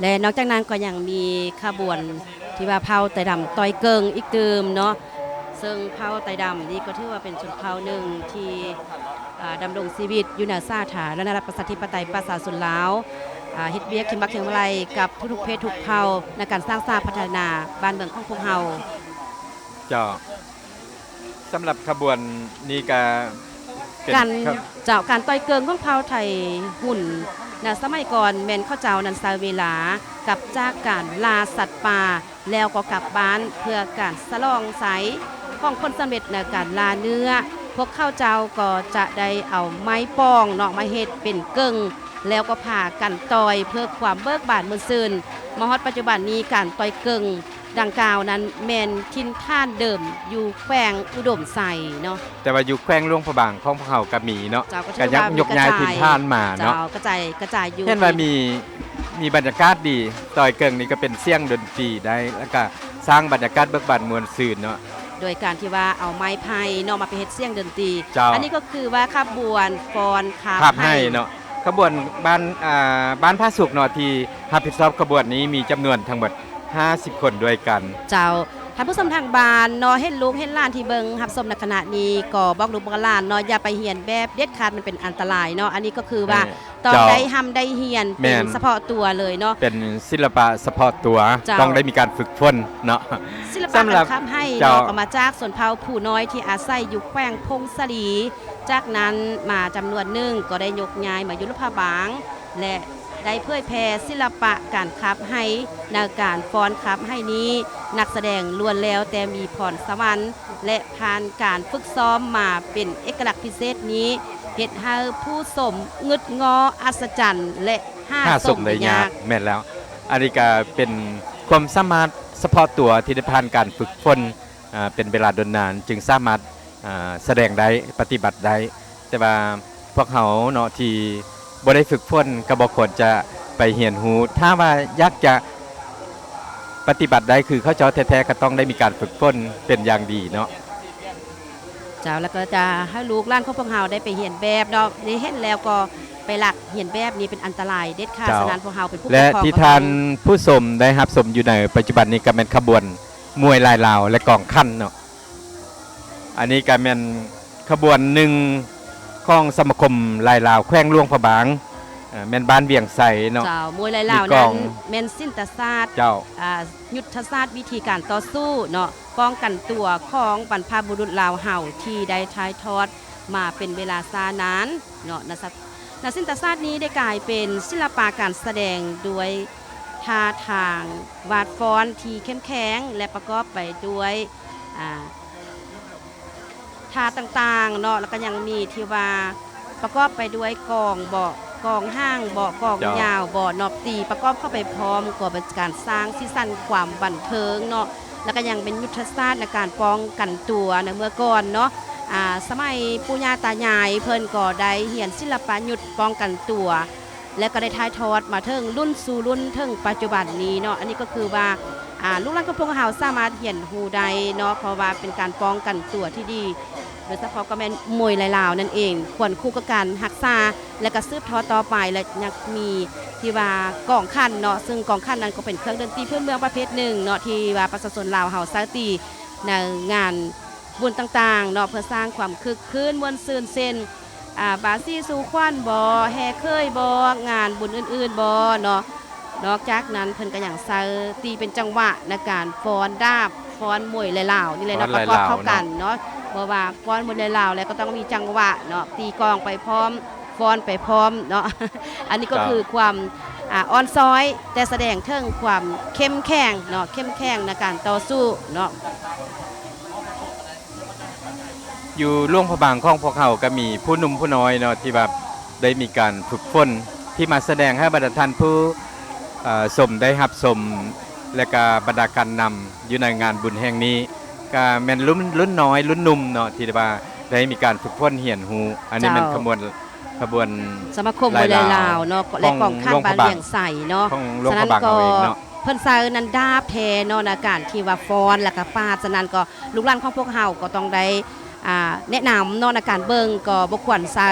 ແລະ ນອກຈາກນັ້ນກໍຍັງມີຂະບວນທີ່ວ່າເຜົ່າໄຕດຳຕ່ອຍເກິ່ງອີກຕື່ມເນາະ, ເຊິ່ງເຜົ່າໄຕດຳນີ້ກໍຖືວ່າເປັນຊົນເຜົ່າໜຶ່ງທີ່ ອ່າ ດຳລົງຊີວິດຢູ່ໃນສາທາລະນະລັດປະຊາທິປະໄຕປະຊາຊົນລາວ, ອ່າ ເຮັດວຽກຄຽງບັກຄຽງໄລ່ກັບທຸກໆເພດທຸກເຜົ່າໃນການສ້າງສາພັດທະນາບ້ານເມືອງຂອງພວກເຮົາ. ເຈົ້າ. ສຳລັບຂະບວນນີ້ກະເປັນ ການ ເຈົ້າ ການຕ່ອຍເກິ່ງຂອງເຜົ່າໄທຮຸນນະສະໄໝກ່ອນແມ່ນເຂົາເຈົ້ານັ້ນໃຊ້ເວລາກັບຈາກການລ່າສັດປ່າ ແລ້ວກໍກັບບ້ານເພື່ອການສະຫຼອງໄຊຂອງຜົນສຳເລັດໃນການລ່າເນື້ອ. ພວກເຂົາເຈົ້າກໍຈະໄດ້ເອົາໄມ້ປ່ອງເນາະມາເຮັດເປັນເກິ່ງ ແລ້ວກໍພາກັນຕ່ອຍເພື່ອຄວາມເບີກບານມ່ວນຊື່ນ. ມາຮອດປັດຈຸບັນນີ້ ການຕ່ອຍເກິ່ງ ດັ່ງກ່າວນັ້ນແມ່ນຖິ່ນຖານເດີມຢູ່ແຂວງອຸດົມໄຊເນາະ. ແຕ່ວ່າຢູ່ແຂວງຫຼວງພະບາງຂອງພວກເຮົາກໍມີເນາະ, ເຈົ້າ ກໍຖືວ່າມີ ກໍຍັກຍົກຍ້າຍຖິ່ນຖານມາເນາະ, ເຈົ້າ ກະຈາຍ ກະຈາຍຢູ່. ເຫັນວ່າມີ ມີບັນຍາກາດດີ, ຕ່ອຍເກິ່ງນີ້ກໍເປັນສຽງດົນຕີໄດ້ ແລ້ວກໍສ້າງບັນຍາກາດເບີກບານມ່ວນຊື່ນເນາະ, ໂດຍການທີ່ວ່າເອົາໄມ້ໄຜ່ເນາະມາໄປເຮັດສຽງດົນຕີ. ເຈົ້າ. ອັນນີ້ກໍຄືວ່າຂະບວນຟ້ອນຂັບ ຂັບໄຫ້ ໄຫ້ເນາະ. ຂະບວນບ້ານ ອ່າ ບ້ານຜາສຸກເນາະ ທີ່ຮັບຜິດຊອບຂະບວນນີ້ມີຈຳນວນທັງໝົດຫ້າສິບຄົນດ້ວຍກັນ. ເຈົ້າ. ທ່ານຜູ້ຊົມທາງບ້ານເນາະ ເຫັນລູກເຫັນຫຼານທີ່ເບິ່ງຮັບຊົມໃນຂະນະນີ້ ກໍບອກລູກບອກຫຼານເນາະ ຢ່າໄປຮຽນແບບເດັດຂາດ ມັນເປັນອັນຕະລາຍເນາະ. ອັນນີ້ກໍຄືວ່າ ເອີ ຕ້ອງ ເຈົ້າ ໄດ້ຮ່ຳໄດ້ຮຽນ ແມ່ນ ເປັນສະເພາະຕົວເລີຍເນາະ, ເປັນສິລະປະສະເພາະຕົວ. ເຈົ້າ. ຕ້ອງໄດ້ມີການຝຶກຝົນເນາະ. ສິລະປະ ສຳລັບ ການຂັບໄຫ້ ເຈົ້າ ເນາະ ກໍມາຈາກຊົນເຜົ່າຜູ້ນ້ອຍທີ່ອາໄສຢູ່ແຂວງຜົ້ງສາລີ. ຈາກນັ້ນມາຈຳນວນໜຶ່ງກໍໄດ້ຍົກຍ້າຍມາຢູ່ຫຼວງພະບາງ ແລະ ໄດ້ເຜີຍແຜ່ສິລະປະການຂັບໄຫ້. ໃນການຟ້ອນຂັບໄຫ້ນີ້ ນັກສະແດງລ້ວນແລ້ວແຕ່ມີພອນສະຫວັນ ແລະ ຜ່ານການຝຶກຊ້ອມມາເປັນເອກະລັກພິເສດນີ້ ເຮັດໃຫ້ຜູ້ຊົມງຶດງໍ້ອັດສະຈັນ ແລະ ຫາ ຫາຊົມ ຊົມໄດ້ຍາກ. ໄດ້ຍາກ. ແມ່ນແລ້ວ. ອັນນີ້ກະເປັນຄວາມສາມາດສະເພາະຕົວທີ່ໄດ້ຜ່ານການຝຶກຝົນ ອ່າ ເປັນເວລາດົນນານ ຈຶ່ງສາມາດ ອ່າ ສະແດງໄດ້ ປະຕິບັດໄດ້. ແຕ່ວ່າພວກເຮົາເນາະ ທີ່ບໍ່ໄດ້ຝຶກຝົນ ກໍບໍ່ຄວນຈະໄປຮຽນຮູ້. ຖ້າວ່າຢາກຈະໄປ ປະຕິບັດໄດ້ຄືເຂົາເຈົ້າແທ້ໆ ກໍຕ້ອງໄດ້ມີການຝຶກຝົນເປັນຢ່າງດີເນາະ. ເຈົ້າ ແລ້ວກໍຈະໃຫ້ລູກຫຼານຂອງພວກເຮົາໄດ້ໄປຮຽນແບບເນາະ ໄດ້ເຫັນແລ້ວກໍໄປລັກຮຽນແບບນີ້ເປັນອັນຕະລາຍເດັດຂາດ. ເຈົ້າ ສະນັ້ນພວກເຮົາເປັນຜູ້ປົກຄອງ ແລະທີ່ທ່ານຜູ້ຊົມໄດ້ຮັບຊົມຢູ່ໃນປັດຈຸບັນນີ້ ກໍແມ່ນຂະບວນມວຍລາຍລາວ ແລະກອງຂັນເນາະ. ອັນນີ້ກໍແມ່ນຂະບວນໜຶ່ງຂອງສະມາຄົມລາຍລາວແຂວງຫຼວງພະບາງ ເອີ່ ແມ່ນບ້ານວຽງໄຊເນາະ. ເຈົ້າ ມວຍລາຍລາວນັ້ນແມ່ນສິນຕະສາດ ເຈົ້າ ອ່າ ຍຸດທະສາດວິທີການຕໍ່ສູ້ເນາະ ປ້ອງກັນຕົວຂອງບັນພະບຸລຸດລາວເຮົາ ທີ່ໄດ້ຖ່າຍທອດມາເປັນເວລາຊ້ານານເນາະ. ນະ ນະສິນຕະສາດນີ້ໄດ້ກາຍເປັນສິລະປະການສະແດງດ້ວຍທ່າທາງວາດຟ້ອນທີ່ເຂັ້ມແຂງ ແລະປະກອບໄປດ້ວຍ ອ່າ ທ່າຕ່າງໆເນາະ ແລ້ວກໍຍັງມີທີ່ວ່າປະກອບໄປດ້ວຍກອງເບາະ ກອງຫ້າງເບາະ ກອງ ເຈົ້າ ຍາວເບາະເນາະ ຕີປະກອບເຂົ້າໄປພ້ອມ ກໍເປັນການສ້າງສີສັນຄວາມບັນເທີງເນາະ ແລ້ວກໍຍັງເປັນຍຸດທະສາດໃນການປ້ອງກັນຕົວໃນເມື່ອກ່ອນເນາະ. ອ່າ ສະໄໝປູ່ຍ່າຕາຍາຍເພິ່ນກໍໄດ້ຮຽນສິລະປະຍຸດປ້ອງກັນຕົວ ແລະກໍໄດ້ຖ່າຍທອດມາເຖິງລຸ້ນສູ່ລຸ້ນເຖິງປັດຈຸບັນນີ້ເນາະ. ອັນນີ້ກໍຄືວ່າ ອ່າ ລູກຫຼານຂອງພວກເຮົາສາມາດຮຽນຮູ້ໄດ້ເນາະ ເພາະວ່າເປັນການປ້ອງກັນຕົວທີ່ດີ ໂດຍສະເພາະກໍແມ່ນມວຍລາຍລາວນັ້ນເອງ ຄວນຄູ່ກັບການຮັກສາ ແລະກໍສືບທອດຕໍ່ໄປ ແລະຍັງມີທີ່ວ່າກອງຂັນເນາະ ຊຶ່ງກອງຂັນນັ້ນກໍເປັນເຄື່ອງດົນຕີພື້ນເມືອງປະເພດໜຶ່ງເນາະ ທີ່ວ່າປະຊາຊົນລາວເຮົາໃຊ້ຕີໃນງານ ບຸນຕ່າງໆເນາະ ເພື່ອສ້າງຄວາມຄຶກຄື້ນມ່ວນຊື່ນ ເຊັ່ນ ອ່າ ບາສີສູ່ຂວັນບໍ ແຫ່ເຂີຍບໍ ງານບຸນອື່ນໆບໍເນາະ. ນອກຈາກນັ້ນເພິ່ນກໍຍັງໃຊ້ຕີເປັນຈັງຫວະໃນການຟ້ອນດາບ ຟ້ອນມວຍລາຍລາວນີ້ແຫຼະເນາະ ປະກອບເຂົ້າກັນເນາະ ເພາະວ່າຟ້ອນມວຍລາຍລາວແລ້ວກໍຕ້ອງມີຈັງຫວະເນາະ ຕີກອງໄປພ້ອມ ຟ້ອນໄປພ້ອມເນາະ. ອັນນີ້ກໍຄືຄວາມ ອ່າ ອ່ອນຊ້ອຍ ແຕ່ສະແດງເຖິງຄວາມເຂັ້ມແຂງເນາະ ເຂັ້ມແຂງໃນການຕໍ່ສູ້ເນາະ. ຢູ່ຫຼວງພະບາງຂອງພວກເຮົາກໍມີຜູ້ໜຸ່ມຜູ້ນ້ອຍເນາະ ທີ່ວ່າໄດ້ມີການຝຶກຝົນ ທີ່ມາສະແດງໃຫ້ບັນດາທ່ານຜູ້ ເອີ່ ຊົມໄດ້ຮັບຊົມ ແລະກະບັນດາການນຳຢູ່ໃນງານບຸນແຫ່ງນີ້ ກະແມ່ນລຸ້ນ ລຸ້ນນ້ອຍລຸ້ນໜຸ່ມເນາະ ທີ່ວ່າໄດ້ມີການຝຶກຝົນຮຽນຮູ້. ອັນນີ້ແມ່ນຂະບວນ ຂະບວນສະມາຄົມມວຍລາຍລາວເນາະ ແລະກອງຂັນບ້ານວຽງໄຊເນາະ. ສະນັ້ນກໍເພິ່ນໃຊ້ນັ້ນດາບແທ້ເນາະ ໃນການທີ່ວ່າຟ້ອນແລ້ວກໍປາດ. ສະນັ້ນກໍ ລູກຫຼານຂອງພວກເຮົາກໍຕ້ອງໄດ້ ອ່າ ແນະນຳເນາະ ໃນການເບິ່ງກໍບໍ່ຄວນໃຊ້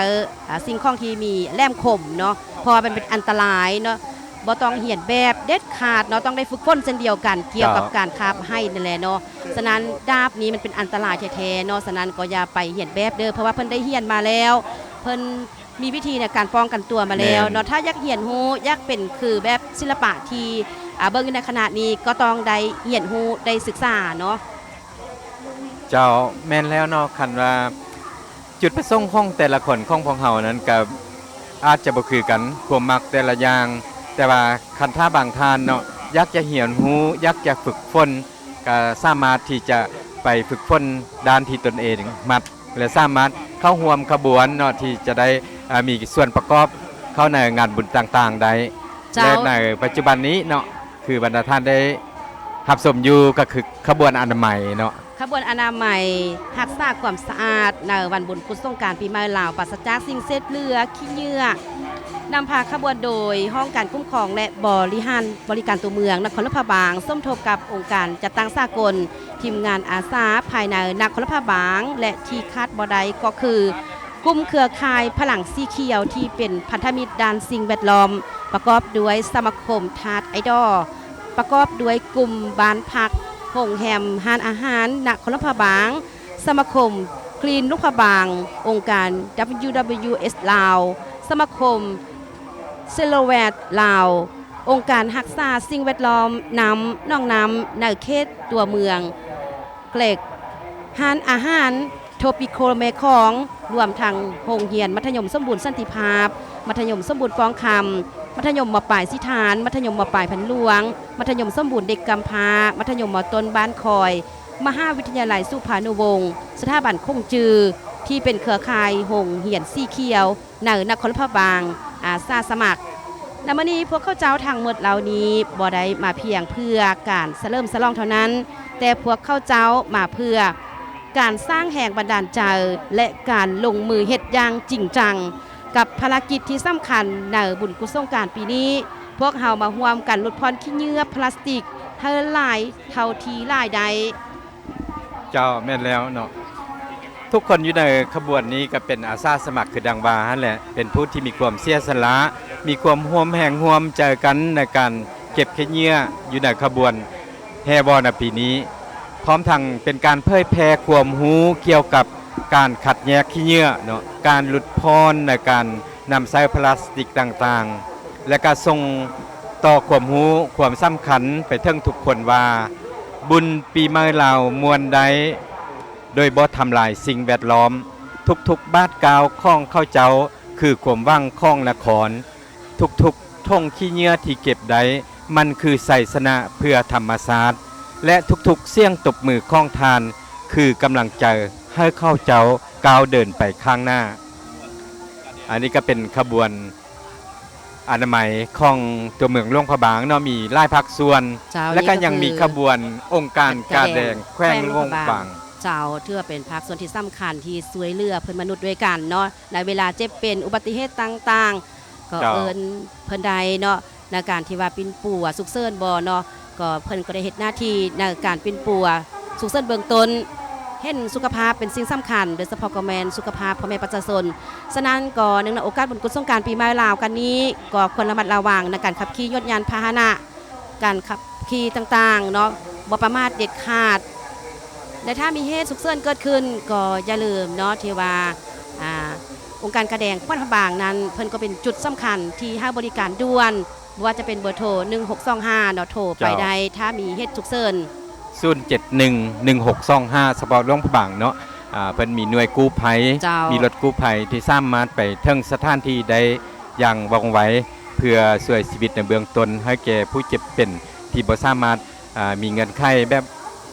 ອ່າ ສິ່ງຂອງທີ່ມີແຫຼມຄົມເນາະ ເພາະວ່າມັນເປັນອັນຕະລາຍເນາະ. ບໍ່ຕ້ອງຮຽນແບບເດັດຂາດເນາະ ຕ້ອງໄດ້ຝຶກຝົນເຊັ່ນດຽວກັນ ກ່ຽວກັບການຄາບໄຫ້ນັ້ນແຫຼະເນາະ. ສະນັ້ນດາບນີ້ມັນເປັນອັນຕະລາຍແທ້ໆເນາະ ສະນັ້ນກໍຢ່າໄປຮຽນແບບເດີ້ ເພາະວ່າເພິ່ນໄດ້ຮຽນມາແລ້ວ ເພິ່ນ ມີວິທີໃນການປ້ອງກັນຕົວມາແລ້ວເນາະ. ຖ້າຢາກຮຽນຮູ້ ຢາກເປັນຄືແບບສິລະປະທີ່ ອ່າ ເບິ່ງຢູ່ໃນຂະນະນີ້ ກໍຕ້ອງໄດ້ຮຽນຮູ້ ໄດ້ສຶກສາເນາະ. ເຈົ້າ ແມ່ນແລ້ວເນາະ ຄັນວ່າຈຸດປະສົງຂອງແຕ່ລະຄົນຂອງພວກເຮົານັ້ນ ກໍອາດຈະບໍ່ຄືກັນ ຄວາມມັກແຕ່ລະຢ່າງ ແຕ່ວ່າຄັນຖ້າບາງທ່ານເນາະ ຢາກຈະຮຽນຮູ້ ຢາກຈະຝຶກຝົນ ກໍສາມາດທີ່ຈະໄປຝຶກຝົນດ້ານທີ່ຕົນເອງມັກ ແລະ ສາມາດເຂົ້າຮ່ວມຂະບວນເນາະ ທີ່ຈະໄດ້ ເອີ່ ມີສ່ວນປະກອບເຂົ້າໃນງານບຸນຕ່າງໆໄດ້. ເຈົ້າ ແລະ ໃນປັດຈຸບັນນີ້ເນາະ ຄືບັນດາທ່ານໄດ້ຮັບຊົມຢູ່ ກໍຄືຂະບວນອະນາໄມເນາະ ຂະບວນອະນາໄມຮັກສາຄວາມສະອາດໃນວັນບຸນກຸດສົງການປີໃໝ່ລາວ ປາສະຈາກສິ່ງເສດເຫຼືອ ຂີ້ເຫຍື້ອ ນຳພາຂະບວນໂດຍຫ້ອງການຄຸ້ມຄອງ ແລະ ບໍລິຫານ ບໍລິການຕົວເມືອງນະຄອນຫຼວງພະບາງ ສົມທົບກັບອົງການຈັດຕັ້ງສາກົນ, ທີມງານອາສາພາຍໃນນະຄອນຫຼວງພະບາງ ແລະ ທີ່ຂາດບໍ່ໄດ້ກໍຄື ກຸ່ມເຄືອຂ່າຍພະລັງສີຂຽວ ທີ່ເປັນພັນທະມິດດ້ານສິ່ງແວດລ້ອມ ປະກອບດ້ວຍສະມາຄົມທາດໄອດໍ, ປະກອບດ້ວຍກຸ່ມບ້ານພັກ, ໂຮງແຮມ, ຮ້ານອາຫານນະຄອນຫຼວງພະບາງ, ສະມາຄົມກຣີນຫຼວງພະບາງ, ອົງການ WWF ລາວ, ສະມາຄົມ Silhouette ລາວ, ອົງການຮັກສາສິ່ງແວດລ້ອມນ້ຳ ໜອງນ້ຳ ໃນເຂດຕົວເມືອງເກຣັກ, ຮ້ານອາຫານ Tropical ແມ່ຂອງ, ລວມທັງໂຮງຮຽນມັດທະຍົມສົມບູນສັນຕິພາບ, ມັດທະຍົມສົມບູນປ້ອງຄຳ, ມັດທະຍົມ ມ.ປາຍ ສີຖານ, ມັດທະຍົມ ມ.ປາຍ ພັນຫຼວງ, ມັດທະຍົມສົມບູນເດັກກຳພ້າ, ມັດທະຍົມ ມ.ຕົ້ນ ບ້ານຄອຍ, ມະຫາວິທະຍາໄລສຸພານຸວົງ, ສະຖາບັນຂົງຈື່ ທີ່ເປັນເຄືອຂ່າຍໂຮງຮຽນສີຂຽວ ໃນນະຄອນຫຼວງພະບາງ, ອາສາສະໝັກ. ນຳມື້ນີ້ພວກເຂົາເຈົ້າທັງໝົດເຫຼົ່ານີ້ບໍ່ໄດ້ມາພຽງເພື່ອການສະເຫຼີມສະຫຼອງເທົ່ານັ້ນ, ແຕ່ພວກເຂົາເຈົ້າມາເພື່ອການສ້າງແຮງບັນດານໃຈ ແລະ ການລົງມືເຮັດຢ່າງຈິງຈັງ ກັບພາລະກິດທີ່ສຳຄັນໃນບຸນກຸດສົງການປີນີ້. ພວກເຮົາມາຮ່ວມກັນຫຼຸດຜ່ອນຂີ້ເຫຍື້ອພລາສຕິກ ໃຫ້ຫຼາຍເທົ່າທີ່ຫຼາຍໄດ້. ເຈົ້າ, ແມ່ນແລ້ວເນາະ. ທຸກຄົນຢູ່ໃນຂະບວນນີ້ກໍເປັນອາສາສະໝັກຄືດັ່ງວ່າຫັ້ນແຫຼະ, ເປັນຜູ້ທີ່ມີຄວາມເສຍສະຫຼະ, ມີຄວາມຮ່ວມແຮງຮ່ວມໃຈກັນໃນການເກັບຂີ້ເຫຍື້ອຢູ່ໃນຂະບວນແຫ່ວໍໃນປີນີ້, ພ້ອມທັງເປັນການເຜີຍແຜ່ຄວາມຮູ້ກ່ຽວກັບການຄັດແຍກຂີ້ເຫຍື້ອເນາະ, ການຫຼຸດຜ່ອນໃນການ ນຳໃຊ້ພລາສຕິກຕ່າງໆ ແລະ ກະສົ່ງຕໍ່ຄວາມຮູ້ຄວາມສຳຄັນໄປເຖິງທຸກຄົນວ່າ ບຸນປີໃໝ່ລາວມ່ວນໄດ້ໂດຍບໍ່ທຳລາຍສິ່ງແວດລ້ອມ. ທຸກໆບາດກ້າວຂອງເຂົາເຈົ້າຄືຄວາມຫວັງຂອງນະຄອນ. ທຸກໆຖົງຂີ້ເຫຍື້ອທີ່ເກັບໄດ້ ມັນຄືໄຊຊະນະເພື່ອທຳມະຊາດ ແລະ ທຸກໆສຽງຕົບມືຂອງທ່ານ ຄືກຳລັງໃຈໃຫ້ເຂົາເຈົ້າ ກ້າວເດີນໄປຂ້າງໜ້າ. ອັນນີ້ກໍເປັນຂະບວນອະນາໄມຂອງຕົວເມືອງຫຼວງພະບາງເນາະ, ມີຫຼາຍພາກສ່ວນ ເຈົ້າ, ແລະກໍຍັງມີຂະບວນອົງການກາແດງແຂວງຫຼວງພະບາງ. ເຈົ້າ, ຖືວ່າເປັນພາກສ່ວນທີ່ສຳຄັນທີ່ຊ່ວຍເຫຼືອເພື່ອນມະນຸດດ້ວຍກັນເນາະ, ໃນເວລາເຈັບເປັນ ອຸບັດຕິເຫດຕ່າງໆ ກໍເອີ້ນເພິ່ນໄດ້ເນາະ. ໃນການທີ່ວ່າປິ່ນປົວສຸກເສີນບໍ່ເນາະ, ກໍເພິ່ນກໍໄດ້ເຮັດໜ້າທີ່ໃນການປິ່ນປົວສຸກເສີນເບື້ອງຕົ້ນ. ເຫັນສຸຂະພາບເປັນສິ່ງສຳຄັນ, ໂດຍສະເພາະກໍແມ່ນສຸຂະພາບພໍ່ແມ່ປະຊາຊົນ. ສະນັ້ນກໍເນື່ອງໃນໂອກາດບຸນກຸດສົງການປີໃໝ່ລາວກັນນີ້, ກໍຄວນລະມັດລະວັງໃນການຂັບຂີ່ຍົດຍານພາຫະນະ, ການຂັບຂີ່ຕ່າງໆເນາະ, ບໍ່ປະໝາດເດັດຂາດ. ແລະ ຖ້າມີເຫດສຸກເສີນເກີດຂຶ້ນ ກໍຢ່າລືມເນາະ ທີ່ວ່າ ອາ ອົງການກາແດງແຂວງຫຼວງພະບາງນັ້ນ ເພິ່ນກໍເປັນຈຸດສຳຄັນທີ່ໃຫ້ບໍລິການດ່ວນ, ບໍ່ວ່າຈະເປັນເບີໂທໜຶ່ງຫົກສອງຫ້າເນາະ, ໂທໄປໄດ້ ເຈົ້າ, ຖ້າມີເຫດສຸກເສີນ. ສູນເຈັດໜຶ່ງ ໜຶ່ງຫົກສອງຫ້າ ສະເພາະຫຼວງພະບາງເນາະ, ອາ ເພິ່ນມີໜ່ວຍກູ້ໄພ, ເຈົ້າ, ມີລົດກູ້ໄພທີ່ສາມາດໄປເຖິງສະຖານທີ່ໄດ້ຢ່າງວ່ອງໄວ ເພື່ອຊ່ວຍຊີວິດໃນເບື້ອງຕົ້ນໃຫ້ແກ່ຜູ້ເຈັບເປັນທີ່ບໍ່ສາມາດ ອາ ມີເງື່ອນໄຂແບບ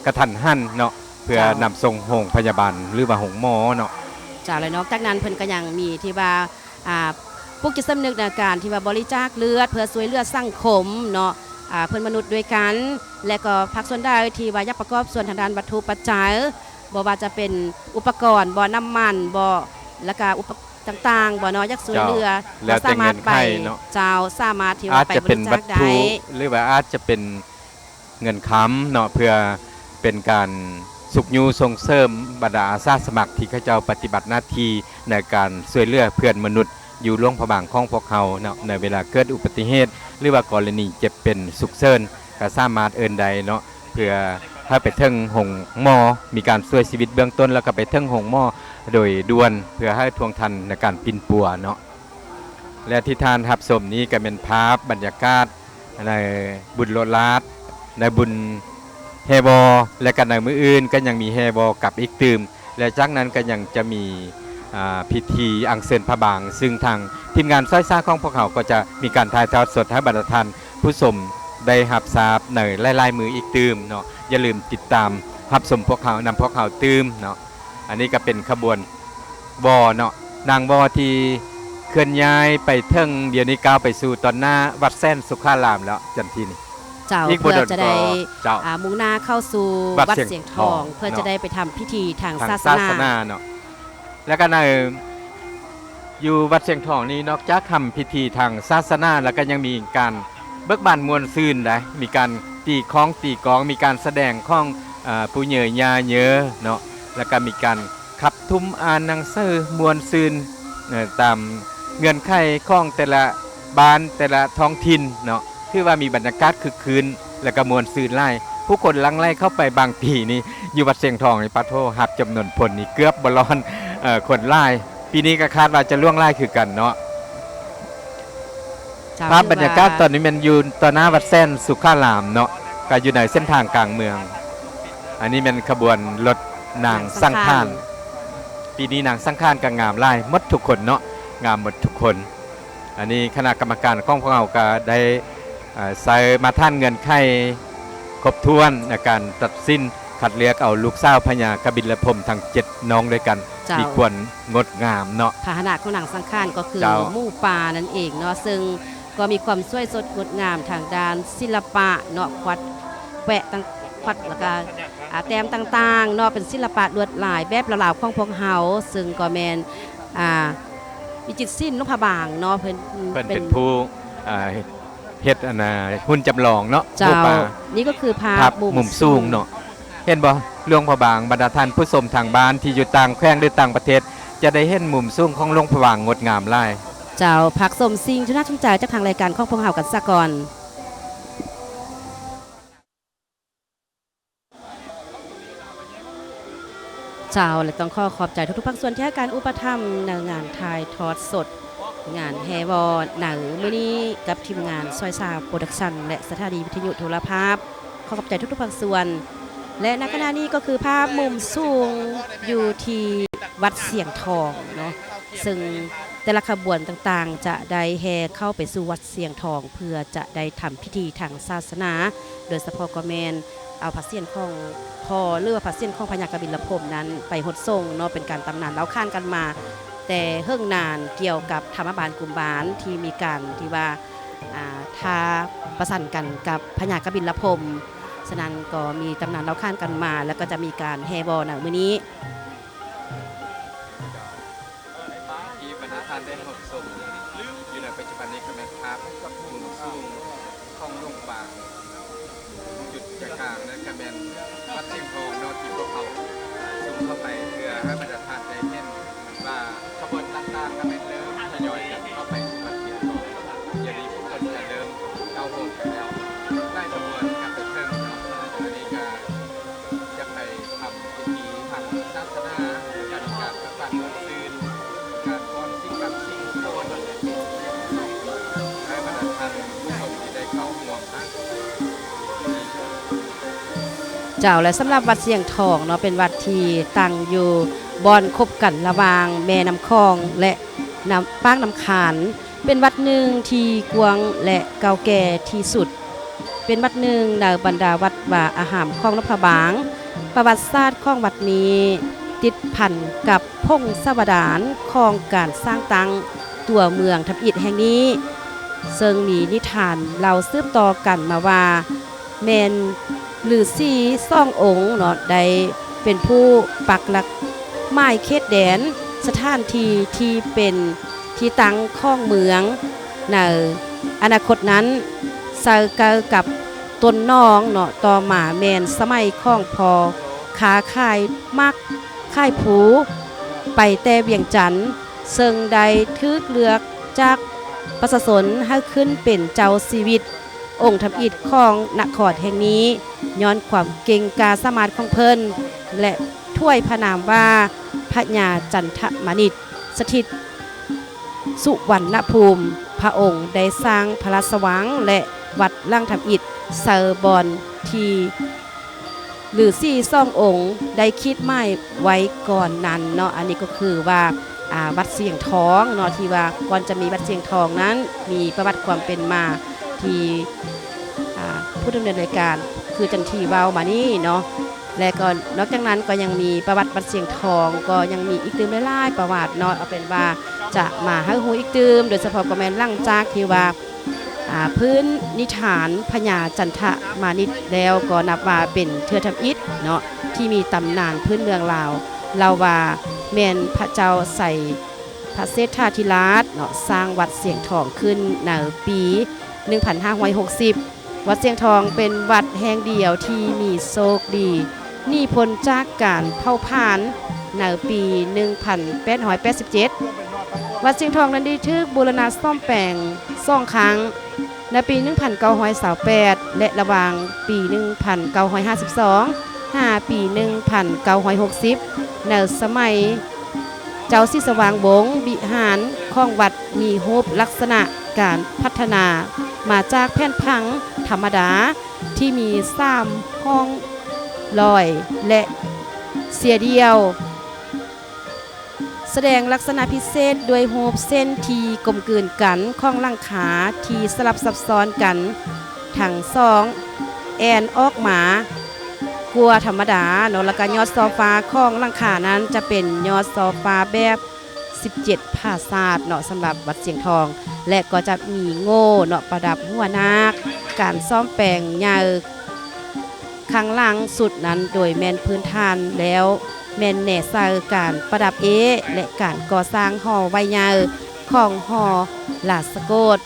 ກະທັນຫັນເນາະ, ເພື່ອ ເຈົ້າ, ນຳສົ່ງໂຮງພະຍາບານ ຫຼືວ່າໂຮງໝໍເນາະ. ເຈົ້າ, ແລະ ນອກຈາກນັ້ນເພິ່ນກໍຍັງມີທີ່ວ່າ ອາ ປູກຈິດສຳນຶກໃນການທີ່ວ່າບໍລິຈາກເລືອດເພື່ອຊ່ວຍເຫຼືອສັງຄົມເນາະ, ອາ ເພື່ອນມະນຸດດ້ວຍກັນ ແລະ ກໍພາກສ່ວນໃດທີ່ວ່າຢາກປະກອບສ່ວນທາງດ້ານວັດຖຸປັດໄຈ ບໍ່ວ່າຈະເປັນອຸປະກອນບໍ ນ້ຳມັນບໍ ແລ້ວກະອຸປະ ຕ່າງໆບໍເນາະ, ຢາກຊ່ວຍເຫຼືອ ເຈົ້າ, ແລ້ວແຕ່ເງື່ອນໄຂເນາະ, ເຈົ້າ, ສາມາດທີ່ວ່າໄປບໍລິຈາກໄດ້ ອາດຈະເປັນວັດຖຸ ຫຼືວ່າອາດຈະເປັນ ເງິນຄຳເນາະ, ເພື່ອເປັນການຊຸກຍູ້ສົ່ງເສີມບັນດາອາສາສະໝັກທີ່ເຂົາເຈົ້າປະຕິບັດໜ້າທີ່ໃນການຊ່ວຍເຫຼືອເພື່ອນມະນຸດຢູ່ຫຼວງພະບາງຂອງພວກເຮົາເນາະ, ໃນເວລາເກີດອຸບັດຕິເຫດ ຫຼືວ່າກໍລະນີເຈັບເປັນສຸກເສີນ ກໍສາມາດເອີ້ນໄດ້ເນາະ, ເພື່ອໃຫ້ໄປເຖິງໂຮງໝໍ, ມີການຊ່ວຍຊີວິດເບື້ອງຕົ້ນ ແລ້ວກໍໄປເຖິງໂຮງໝໍໂດຍດ່ວນ ເພື່ອໃຫ້ທ່ວງທັນໃນການປິ່ນປົວເນາະ. ແລະ ທີ່ທ່ານຮັບຊົມນີ້ກໍແມ່ນພາບບັນຍາກາດໃນບຸນໂລດລາດ ໃນບຸນແຫ່ວໍ ແລະ ກໍໃນມື້ອື່ນກໍຍັງມີແຫ່ວໍກັບອີກຕື່ມ ແລະ ຈາກນັ້ນກໍຍັງຈະມີ ອາ ພິທີອັນເຊີນພະບາງ ຊຶ່ງທາງທີມງານຊ້ອຍຊາຂອງພວກເຮົາກໍຈະມີການຖ່າຍທອດສົດໃຫ້ບັນດາທ່ານຜູ້ຊົມໄດ້ຮັບຊາບໃນຫຼາຍໆມື້ອີກຕື່ມເນາະ. ຢ່າລືມຕິດຕາມຮັບຊົມພວກເຮົາ ນຳພວກເຮົາຕື່ມເນາະ. ອັນນີ້ກໍເປັນຂະບວນ ວໍເນາະ, ນາງວໍທີ່ເຄື່ອນຍ້າຍໄປເຖິງດຽວນີ້ ກ້າວໄປສູ່ຕອນໜ້າວັດແສນສຸຂາລາມແລ້ວ ຈັນທີນີ້. ເຈົ້າ, ອີກບໍ່ດົນ ເພື່ອຈະໄດ້ ເຈົ້າ, ອາ ມຸ່ງໜ້າເຂົ້າສູ່ວັດ ວັດສຽງທອງ ສຽງທອງເນາະ, ເພື່ອຈະໄດ້ໄປທຳພິທີທາງ ທາງສາສະໜາ ສາສະໜາເນາະ. ແລ້ວກໍໃນ ຢູ່ວັດສຽງທອງນີ້ ນອກຈາກທຳພິທີທາງສາສະໜາ ແລ້ວກໍຍັງມີການເບີກບານມ່ວນຊື່ນໄດ໋, ມີການຕີຄ້ອງຕີກອງ, ມີການສະແດງຂອງ ອາ ປູ່ເຍີຍ່າເຍີເນາະ, ແລ້ວກໍມີການ ຂັບທຸ່ມອ່ານໜັງສືມ່ວນຊື່ນ ເອີ ຕາມເງື່ອນໄຂຂອງແຕ່ລະບ້ານ ແຕ່ລະທ້ອງຖິ່ນເນາະ, ຖືວ່າມີບັນຍາກາດຄຶກຄື້ນ ແລະ ກະມ່ວນຊື່ນຫຼາຍ. ຜູ້ຄົນຫຼັ່ງໄຫຼເຂົ້າໄປບາງປີນີ້ ຢູ່ວັດຊຽງທອງນີ້ ປະໂທ້ ນັບຈຳນວນຄົນນີ້ເກືອບບໍ່ລອດ ເອີ ຄົນຫຼາຍ. ປີນີ້ກະຄາດວ່າຈະຫຼວງຫຼາຍຄືກັນເນາະ. ເຈົ້າ ພາບບັນຍາກາດ ຖືວ່າ ຕອນນີ້ແມ່ນຢູ່ຕໍ່ໜ້າວັດແສນສຸຂາລາມເນາະ, ກໍຢູ່ໃນເສັ້ນທາງກາງເມືອງ. ອັນນີ້ແມ່ນຂະບວນລົດນາງສັງຂານ. ນາງສັງຂານ ປີນີ້ນາງສັງຂານກໍງາມຫຼາຍ ໝົດທຸກຄົນເນາະ, ງາມໝົດທຸກຄົນ. ອັນນີ້ຄະນະກຳມະການຂອງພວກເຮົາກໍໄດ້ ເອີ ໃຊ້ມາດຕະຖານເງື່ອນໄຂຄົບຖ້ວນໃນການຕັດສິນ ຄັດເລືອກເອົາລູກສາວພະຍາກະບິນລະພົມທັງເຈັດນ້ອງດ້ວຍກັນ ເຈົ້າ ມີຄວາມງົດງາມເນາະ. ພາຫະນະຂອງນາງສັງຂານກໍຄື ເຈົ້າ ໝູປ່ານັ້ນເອງເນາະ, ເຊິ່ງກໍມີຄວາມສວຍສົດງົດງາມທາງດ້ານສິລະປະເນາະ, ຂວັດແປະຕ່າງ ຂວັດ ແລ້ວກະ ອາ ແຕ້ມຕ່າງໆເນາະ, ເປັນສິລະປະລວດລາຍແບບລາວໆຂອງພວກເຮົາ, ເຊິ່ງກໍແມ່ນ ອາ ວິຈິດສິນຫຼວງພະບາງເນາະ, ເພິ່ນ ເພິ່ນເປັນ ເປັນຜູ້ ອາ ເຮັດອັນນ່າ ຫຸ່ນຈຳລອງເນາະ ເຈົ້າ ຮູບປາ ນີ້ກໍຄືພາບ ພາບມຸມ ມຸມສູງເນາະ ເຫັນບໍ່ ຫຼວງພະບາງ ບັນດາທ່ານຜູ້ຊົມທາງບ້ານທີ່ຢູ່ຕ່າງແຂວງ ຫຼື ຕ່າງປະເທດ ຈະໄດ້ເຫັນມຸມສູງຂອງຫຼວງພະບາງງົດງາມຫຼາຍ. ເຈົ້າ ພັກຊົມສິ່ງທີ່ໜ້າສົນໃຈຈາກທາງລາຍການຂອງພວກເຮົາກັນສາກ່ອນ. ເຈົ້າ ແລະ ຕ້ອງຂໍຂອບໃຈທຸກໆພາກສ່ວນທີ່ໃຫ້ການອຸປະຖຳໃນງານຖ່າຍທອດສົດ ງານແຫ່ວໍໃນມື້ນີ້ກັບທີມງານຊອຍຊາໂປຣດັກຊັນ ແລະ ສະຖານີວິທະຍຸໂທລະພາບ. ຂໍຂອບໃຈທຸກໆພາກສ່ວນ ແລະ ໃນຂະນະນີ້ກໍຄືພາບມຸມສູງຢູ່ທີ່ວັດຊຽງທອງເນາະ ເຊິ່ງແຕ່ລະຂະບວນຕ່າງໆຈະໄດ້ແຫ່ເຂົ້າໄປສູ່ວັດຊຽງທອງ ເພື່ອຈະໄດ້ທຳພິທີທາງສາສະໜາ ໂດຍສະເພາະກໍແມ່ນ ເອົາພະສຽນຂອງພໍ່ ຫຼືວ່າພະສຽນຂອງພະຍາກະບິນລະພົມນັ້ນໄປຫົດສົງເນາະ ເປັນການຕຳນານເລົ່າຂານກັນມາແຕ່ເຫິງນານ ກ່ຽວກັບທຳມະບານກຸມບານທີ່ມີການທີ່ວ່າ ອ່າ ທາປະສານກັນກັບພະຍາກະບິນລະພົມ. ສະນັ້ນກໍມີຕຳນານເລົ່າຂານກັນມາ ແລ້ວກໍຈະມີການແຫ່ວໍໃນມື້ນີ້. ທີ່ບັນດາທ່ານໄດ້ຮັບຊົມຢູ່ໃນປັດຈຸບັນນີ້ກໍແມ່ນພາບມຸມສູງຂອງຫຼວງບາງ ຈຸດໃຈກາງນັ້ນກໍແມ່ນວັດຊຽງທອງເນາະ ທີ່ພວກເຮົາຊູມເຂົ້າໄປເພື່ອໃຫ້ບັນດາທ່ານໄດ້ເຫັນວ່າຂະບວນຕ່າງໆກໍແມ່ນເລີ່ມທະຍອຍກັນເຂົ້າໄປສູ່ວັດຊຽງທອງ. ດຽວນີ້ພວກເພິ່ນຈະເລີ່ມເຕົ້າໂຮມກັນແລ້ວ ຫຼາຍຂະບວນກໍໄປເຖິງເນາະ ອັນນີ້ກໍ ຈະໄປທຳພິທີທາງສາສະໜາ ການ ການປະກອບບຸນຊື່ນ ການຟ້ອນສິ່ງສັກສິດໂທນ ໃຫ້ບັນດາທ່ານຜູ້ຊົມທີ່ໄດ້ເຂົ້າຮ່ວມນະ. ເຈົ້າ ແລະ ສຳລັບວັດຊຽງທອງເນາະ ເປັນວັດທີ່ຕັ້ງຢູ່ບ່ອນຄົບກັນລະຫວ່າງແມ່ນ້ຳຂອງ ແລະ ນ້ຳ ປາກນ້ຳຄານ ເປັນວັດໜຶ່ງທີ່ກວ້າງ ແລະ ເກົ່າແກ່ທີ່ສຸດ. ເປັນວັດໜຶ່ງໃນບັນດາວັດວາອາຮາມຂອງຫຼວງພະບາງ. ປະຫວັດສາດຂອງວັດນີ້ຕິດພັນກັບພົງສາວະດານຂອງການສ້າງຕັ້ງຕົວເມືອງທຳອິດແຫ່ງນີ້, ເຊິ່ງມີນິທານເລົ່າສືບຕໍ່ກັນມາວ່າ ແມ່ນລືສີສອງອົງເນາະ ໄດ້ເປັນຜູ້ປັກຫຼັກໝາຍເຂດແດນ ສະຖານທີ່ທີ່ເປັນທີ່ຕັ້ງຂອງເມືອງໃນອະນາຄົດນັ້ນ ໃສ່ໃກ້ກັບຕົ້ນໜອງເນາະ. ຕໍ່ມາແມ່ນສະໄໝຂອງພໍ່ຄ້າຂາຍໝາກຂາຍພູ ໄປແຕ່ວຽງຈັນ ເຊິ່ງໄດ້ຖືກເລືອກຈາກປະຊາຊົນໃຫ້ຂຶ້ນເປັນເຈົ້າຊີວິດ ອົງທຳອິດຂອງນະຄອນແຫ່ງນີ້ ຍ້ອນຄວາມເກັ່ງກ້າສາມາດຂອງເພິ່ນ ແລະ ຖວາຍພະນາມວ່າພະຍາຈັນທະມານິດ ສະຖິດສຸວັນນະພູມ. ພະອົງໄດ້ສ້າງພະລາຊະວັງ ແລະ ວັດຫຼັງທຳອິດ ໃສ່ບ່ອນທີ່ ຫຼື ສີສອງອົງໄດ້ຂີດໝາຍໄວ້ກ່ອນນັ້ນເນາະ. ອັນນີ້ກໍຄືວ່າ ອ່າ ວັດຊຽງທອງເນາະ ທີ່ວ່າກ່ອນຈະມີວັດຊຽງທອງນັ້ນ ມີປະຫວັດຄວາມເປັນມາທີ່ ອ່າ ຜູ້ດຳເນີນລາຍການຄືຈັນທີເວົ້າມານີ້ເນາະ. ແລະ ກໍນອກຈາກນັ້ນກໍຍັງມີປະຫວັດວັດຊຽງທອງ ກໍຍັງມີອີກຕື່ມຫຼາຍໆປະຫວັດເນາະ. ເອົາເປັນວ່າຈະມາໃຫ້ຮູ້ອີກຕື່ມ ໂດຍສະເພາະກໍແມ່ນຫຼັງຈາກທີ່ວ່າ ອ່າ ພື້ນນິທານພະຍາຈັນທະມານິດແລ້ວ ກໍນັບວ່າເປັນເທື່ອທຳອິດເນາະ ທີ່ມີຕຳນານພື້ນເມືອງລາວເລົ່າວ່າ ແມ່ນພະເຈົ້າໄຊພະເສດຖາທິລາດເນາະ ສ້າງວັດຊຽງທອງຂຶ້ນໃນປີໜຶ່ງພັນຫ້າຮ້ອຍຫົກສິບ. ວັດຊຽງທອງເປັນວັດແຫ່ງດຽວທີ່ມີໂຊກດີ ໜີພົ້ນຈາກການເຜົາຜານໃນປີໜຶ່ງພັນແປດຮ້ອຍແປດສິບເຈັດ. ວັດຊຽງທອງນັ້ນໄດ້ຖືກບູລະນະສ້ອມແປງສອງຄັ້ງ ໃນປີໜຶ່ງພັນເກົ້າຮ້ອຍຊາວແປດ ແລະ ລະຫວ່າງປີໜຶ່ງພັນເກົ້າຮ້ອຍຫ້າສິບສອງ ຫາປີໜຶ່ງພັນເກົ້າຮ້ອຍຫົກສິບ ໃນສະໄໝເຈົ້າສີສະຫວ່າງວົງ. ວິຫານຂອງວັດມີຮູບລັກສະນະການພັດທະນາມາຈາກແຜ່ນຜັງທຳມະດາ ທີ່ມີສາມຫ້ອງລອຍ ແລະ ເຊຍດ່ຽວ, ສະແດງລັກສະນະພິເສດດ້ວຍຮູບເສັ້ນທີ່ກົມກືນກັນຂອງຫຼັງຄາທີ່ສະຫຼັບຊັບຊ້ອນກັນທັງສອງແອ່ນອອກມາກວ່າທຳມະດາເນາະ. ແລ້ວກະຍອດຊໍ່ຟ້າຂອງຫຼັງຄານັ້ນຈະເປັນຍອດຊໍ່ຟ້າແບບ ສິບເຈັດຜາສາດເນາະ ສຳລັບວັດຊຽງທອງ ແລະ ກໍຈະມີໂງ່ເນາະ ປະດັບຫົວນາກ. ການສ້ອມແປງໃຫຍ່ຄັ້ງຫຼັງສຸດນັ້ນ ໂດຍແມ່ນພື້ນຖານແລ້ວ ແມ່ນແນໃສ່ການປະດັບເອ ແລະ ການກໍ່ສ້າງຫໍໄຫວ້ໃຫຍ່ຂອງຫໍລາຊະໂກດ.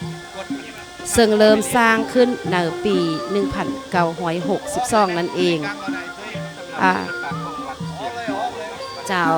ເຊິ່ງເລີ່ມສ້າງຂຶ້ນໃນປີໜຶ່ງພັນເກົ້າຮ້ອຍຫົກສິບສອງນັ້ນເອງ. ອາ ເຈົ້າ.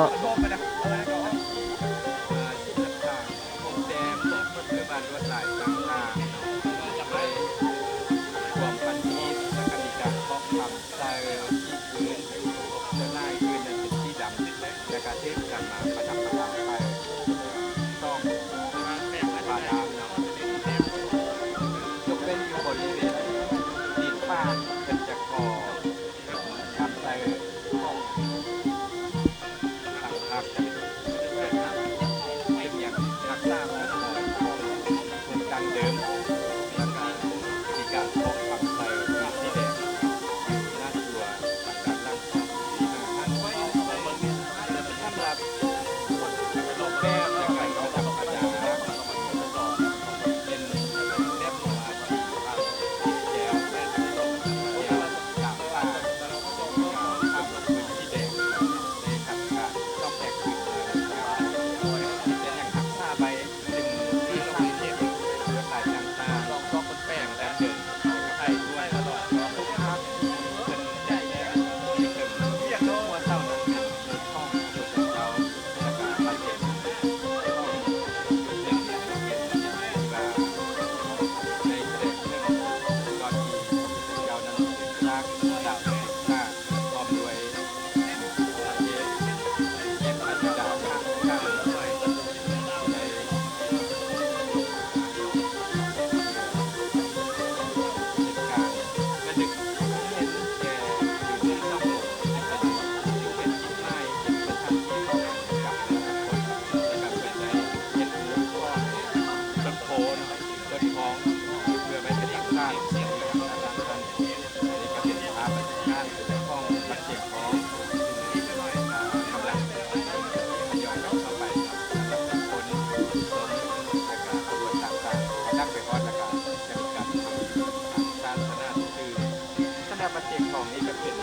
ສຳລັບວັດຊຽງທອງນີ້ກໍເປັນ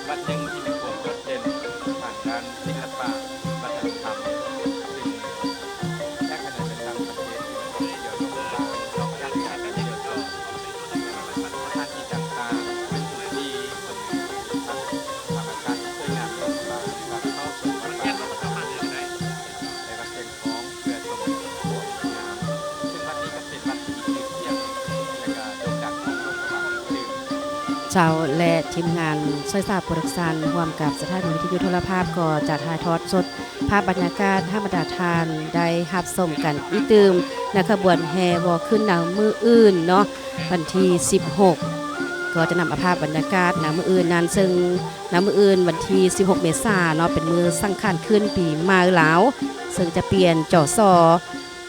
ວັດໜຶ່ງທີ່ມີຄວາມໂດດເດັ່ນທາງດ້ານສິລະປະວັດທະນະທຳ ຊຶ່ງແຍກຂະແໜງໄປຕ່າງປະເທດ ສະຖານທີ່ຕ່າງໆ ເປັນພື້ນທີ່ເປັນທຳມະຊາດທີ່ສວຍງາມ ເຂົ້າຊົມວັດວາ ໃນວັດຊຽງທອງ ເພື່ອຊົມຄວາມງາມ ຊຶ່ງວັດນີ້ກໍເປັນວັດທີ່ມີຊື່ສຽງ ແລະ ກໍໂດ່ງດັງຂອງໂລກສະບາຍຕື່ມ. ເຈົ້າ ແລະ ທີມງານຊອຍຊາໂປຣດັກຊັນ ຮ່ວມກັບສະຖານີວິທະຍຸໂທລະພາບ ກໍຈະຖ່າຍທອດສົດພາບບັນຍາກາດໃຫ້ບັນດາທ່ານໄດ້ຮັບຊົມກັນອີກຕື່ມ ໃນຂະບວນແຫ່ວໍຂຶ້ນໃນມື້ອື່ນເນາະ ວັນທີສິບຫົກ ກໍຈະນຳເອົາພາບບັນຍາກາດໃນມື້ອື່ນນັ້ນ ເຊິ່ງໃນມື້ອື່ນວັນທີສິບຫົກ ເມສາເນາະ ເປັນມື້ສັງຂານຂຶ້ນປີໃໝ່ລາວ ເຊິ່ງຈະປ່ຽນ ຈສ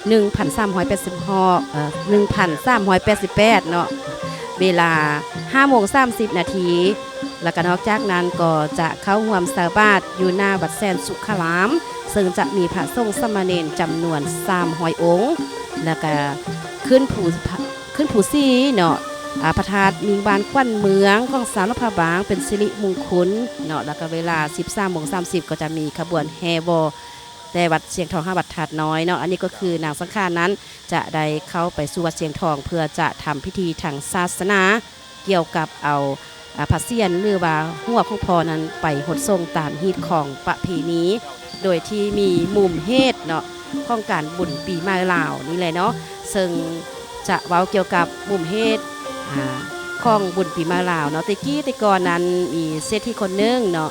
ໜຶ່ງພັນສາມຮ້ອຍແປດສິບຫົກ ເອີ ໜຶ່ງພັນສາມຮ້ອຍແປດສິບແປດເນາະ ເວລາຫ້າໂມງສາມສິບນາທີ ແລ້ວກໍນອກຈາກນັ້ນກໍຈະເຂົ້າຮ່ວມໃສ່ບາດຢູ່ໜ້າວັດແສນສຸຂາລາມ ເຊິ່ງຈະມີພະສົງສາມະເນນຈຳນວນສາມຮ້ອຍອົງ ແລ້ວກໍຂຶ້ນພູ ຂຶ້ນພູສີເນາະ ອາ ພະທາດມິງບານຂວັນເມືອງຂອງຊາວຫຼວງພະບາງ ເປັນສິລິມຸງຄຸນເນາະ ແລ້ວກໍເວລາສິບສາມໂມງສາມສິບ ກໍຈະມີຂະບວນແຫ່ວໍ ແຕ່ວັດຊຽງທອງຫາວັດທາດນ້ອຍເນາະ ອັນນີ້ກໍຄືນາງສັງຂານນັ້ນຈະໄດ້ເຂົ້າໄປສູ່ວັດຊຽງທອງ ເພື່ອຈະທຳພິທີທາງສາສະໜາ ກ່ຽວກັບເອົາ ອາ ພະສຽນ ຫຼືວ່າຫົວຂອງພໍ່ນັ້ນໄປຫົດສົງຕາມຮີດຄອງປະເພນີ ໂດຍທີ່ມີມຸມເຫດເນາະ ຂອງການບຸນປີໃໝ່ລາວນີ້ແຫຼະເນາະ ເຊິ່ງຈະເວົ້າກ່ຽວກັບມຸມເຫດ ອາ ຂອງບຸນປີໃໝ່ລາວເນາະ ແຕ່ກີ້ແຕ່ກ່ອນນັ້ນ ມີເສດຖີຄົນໜຶ່ງເນາະ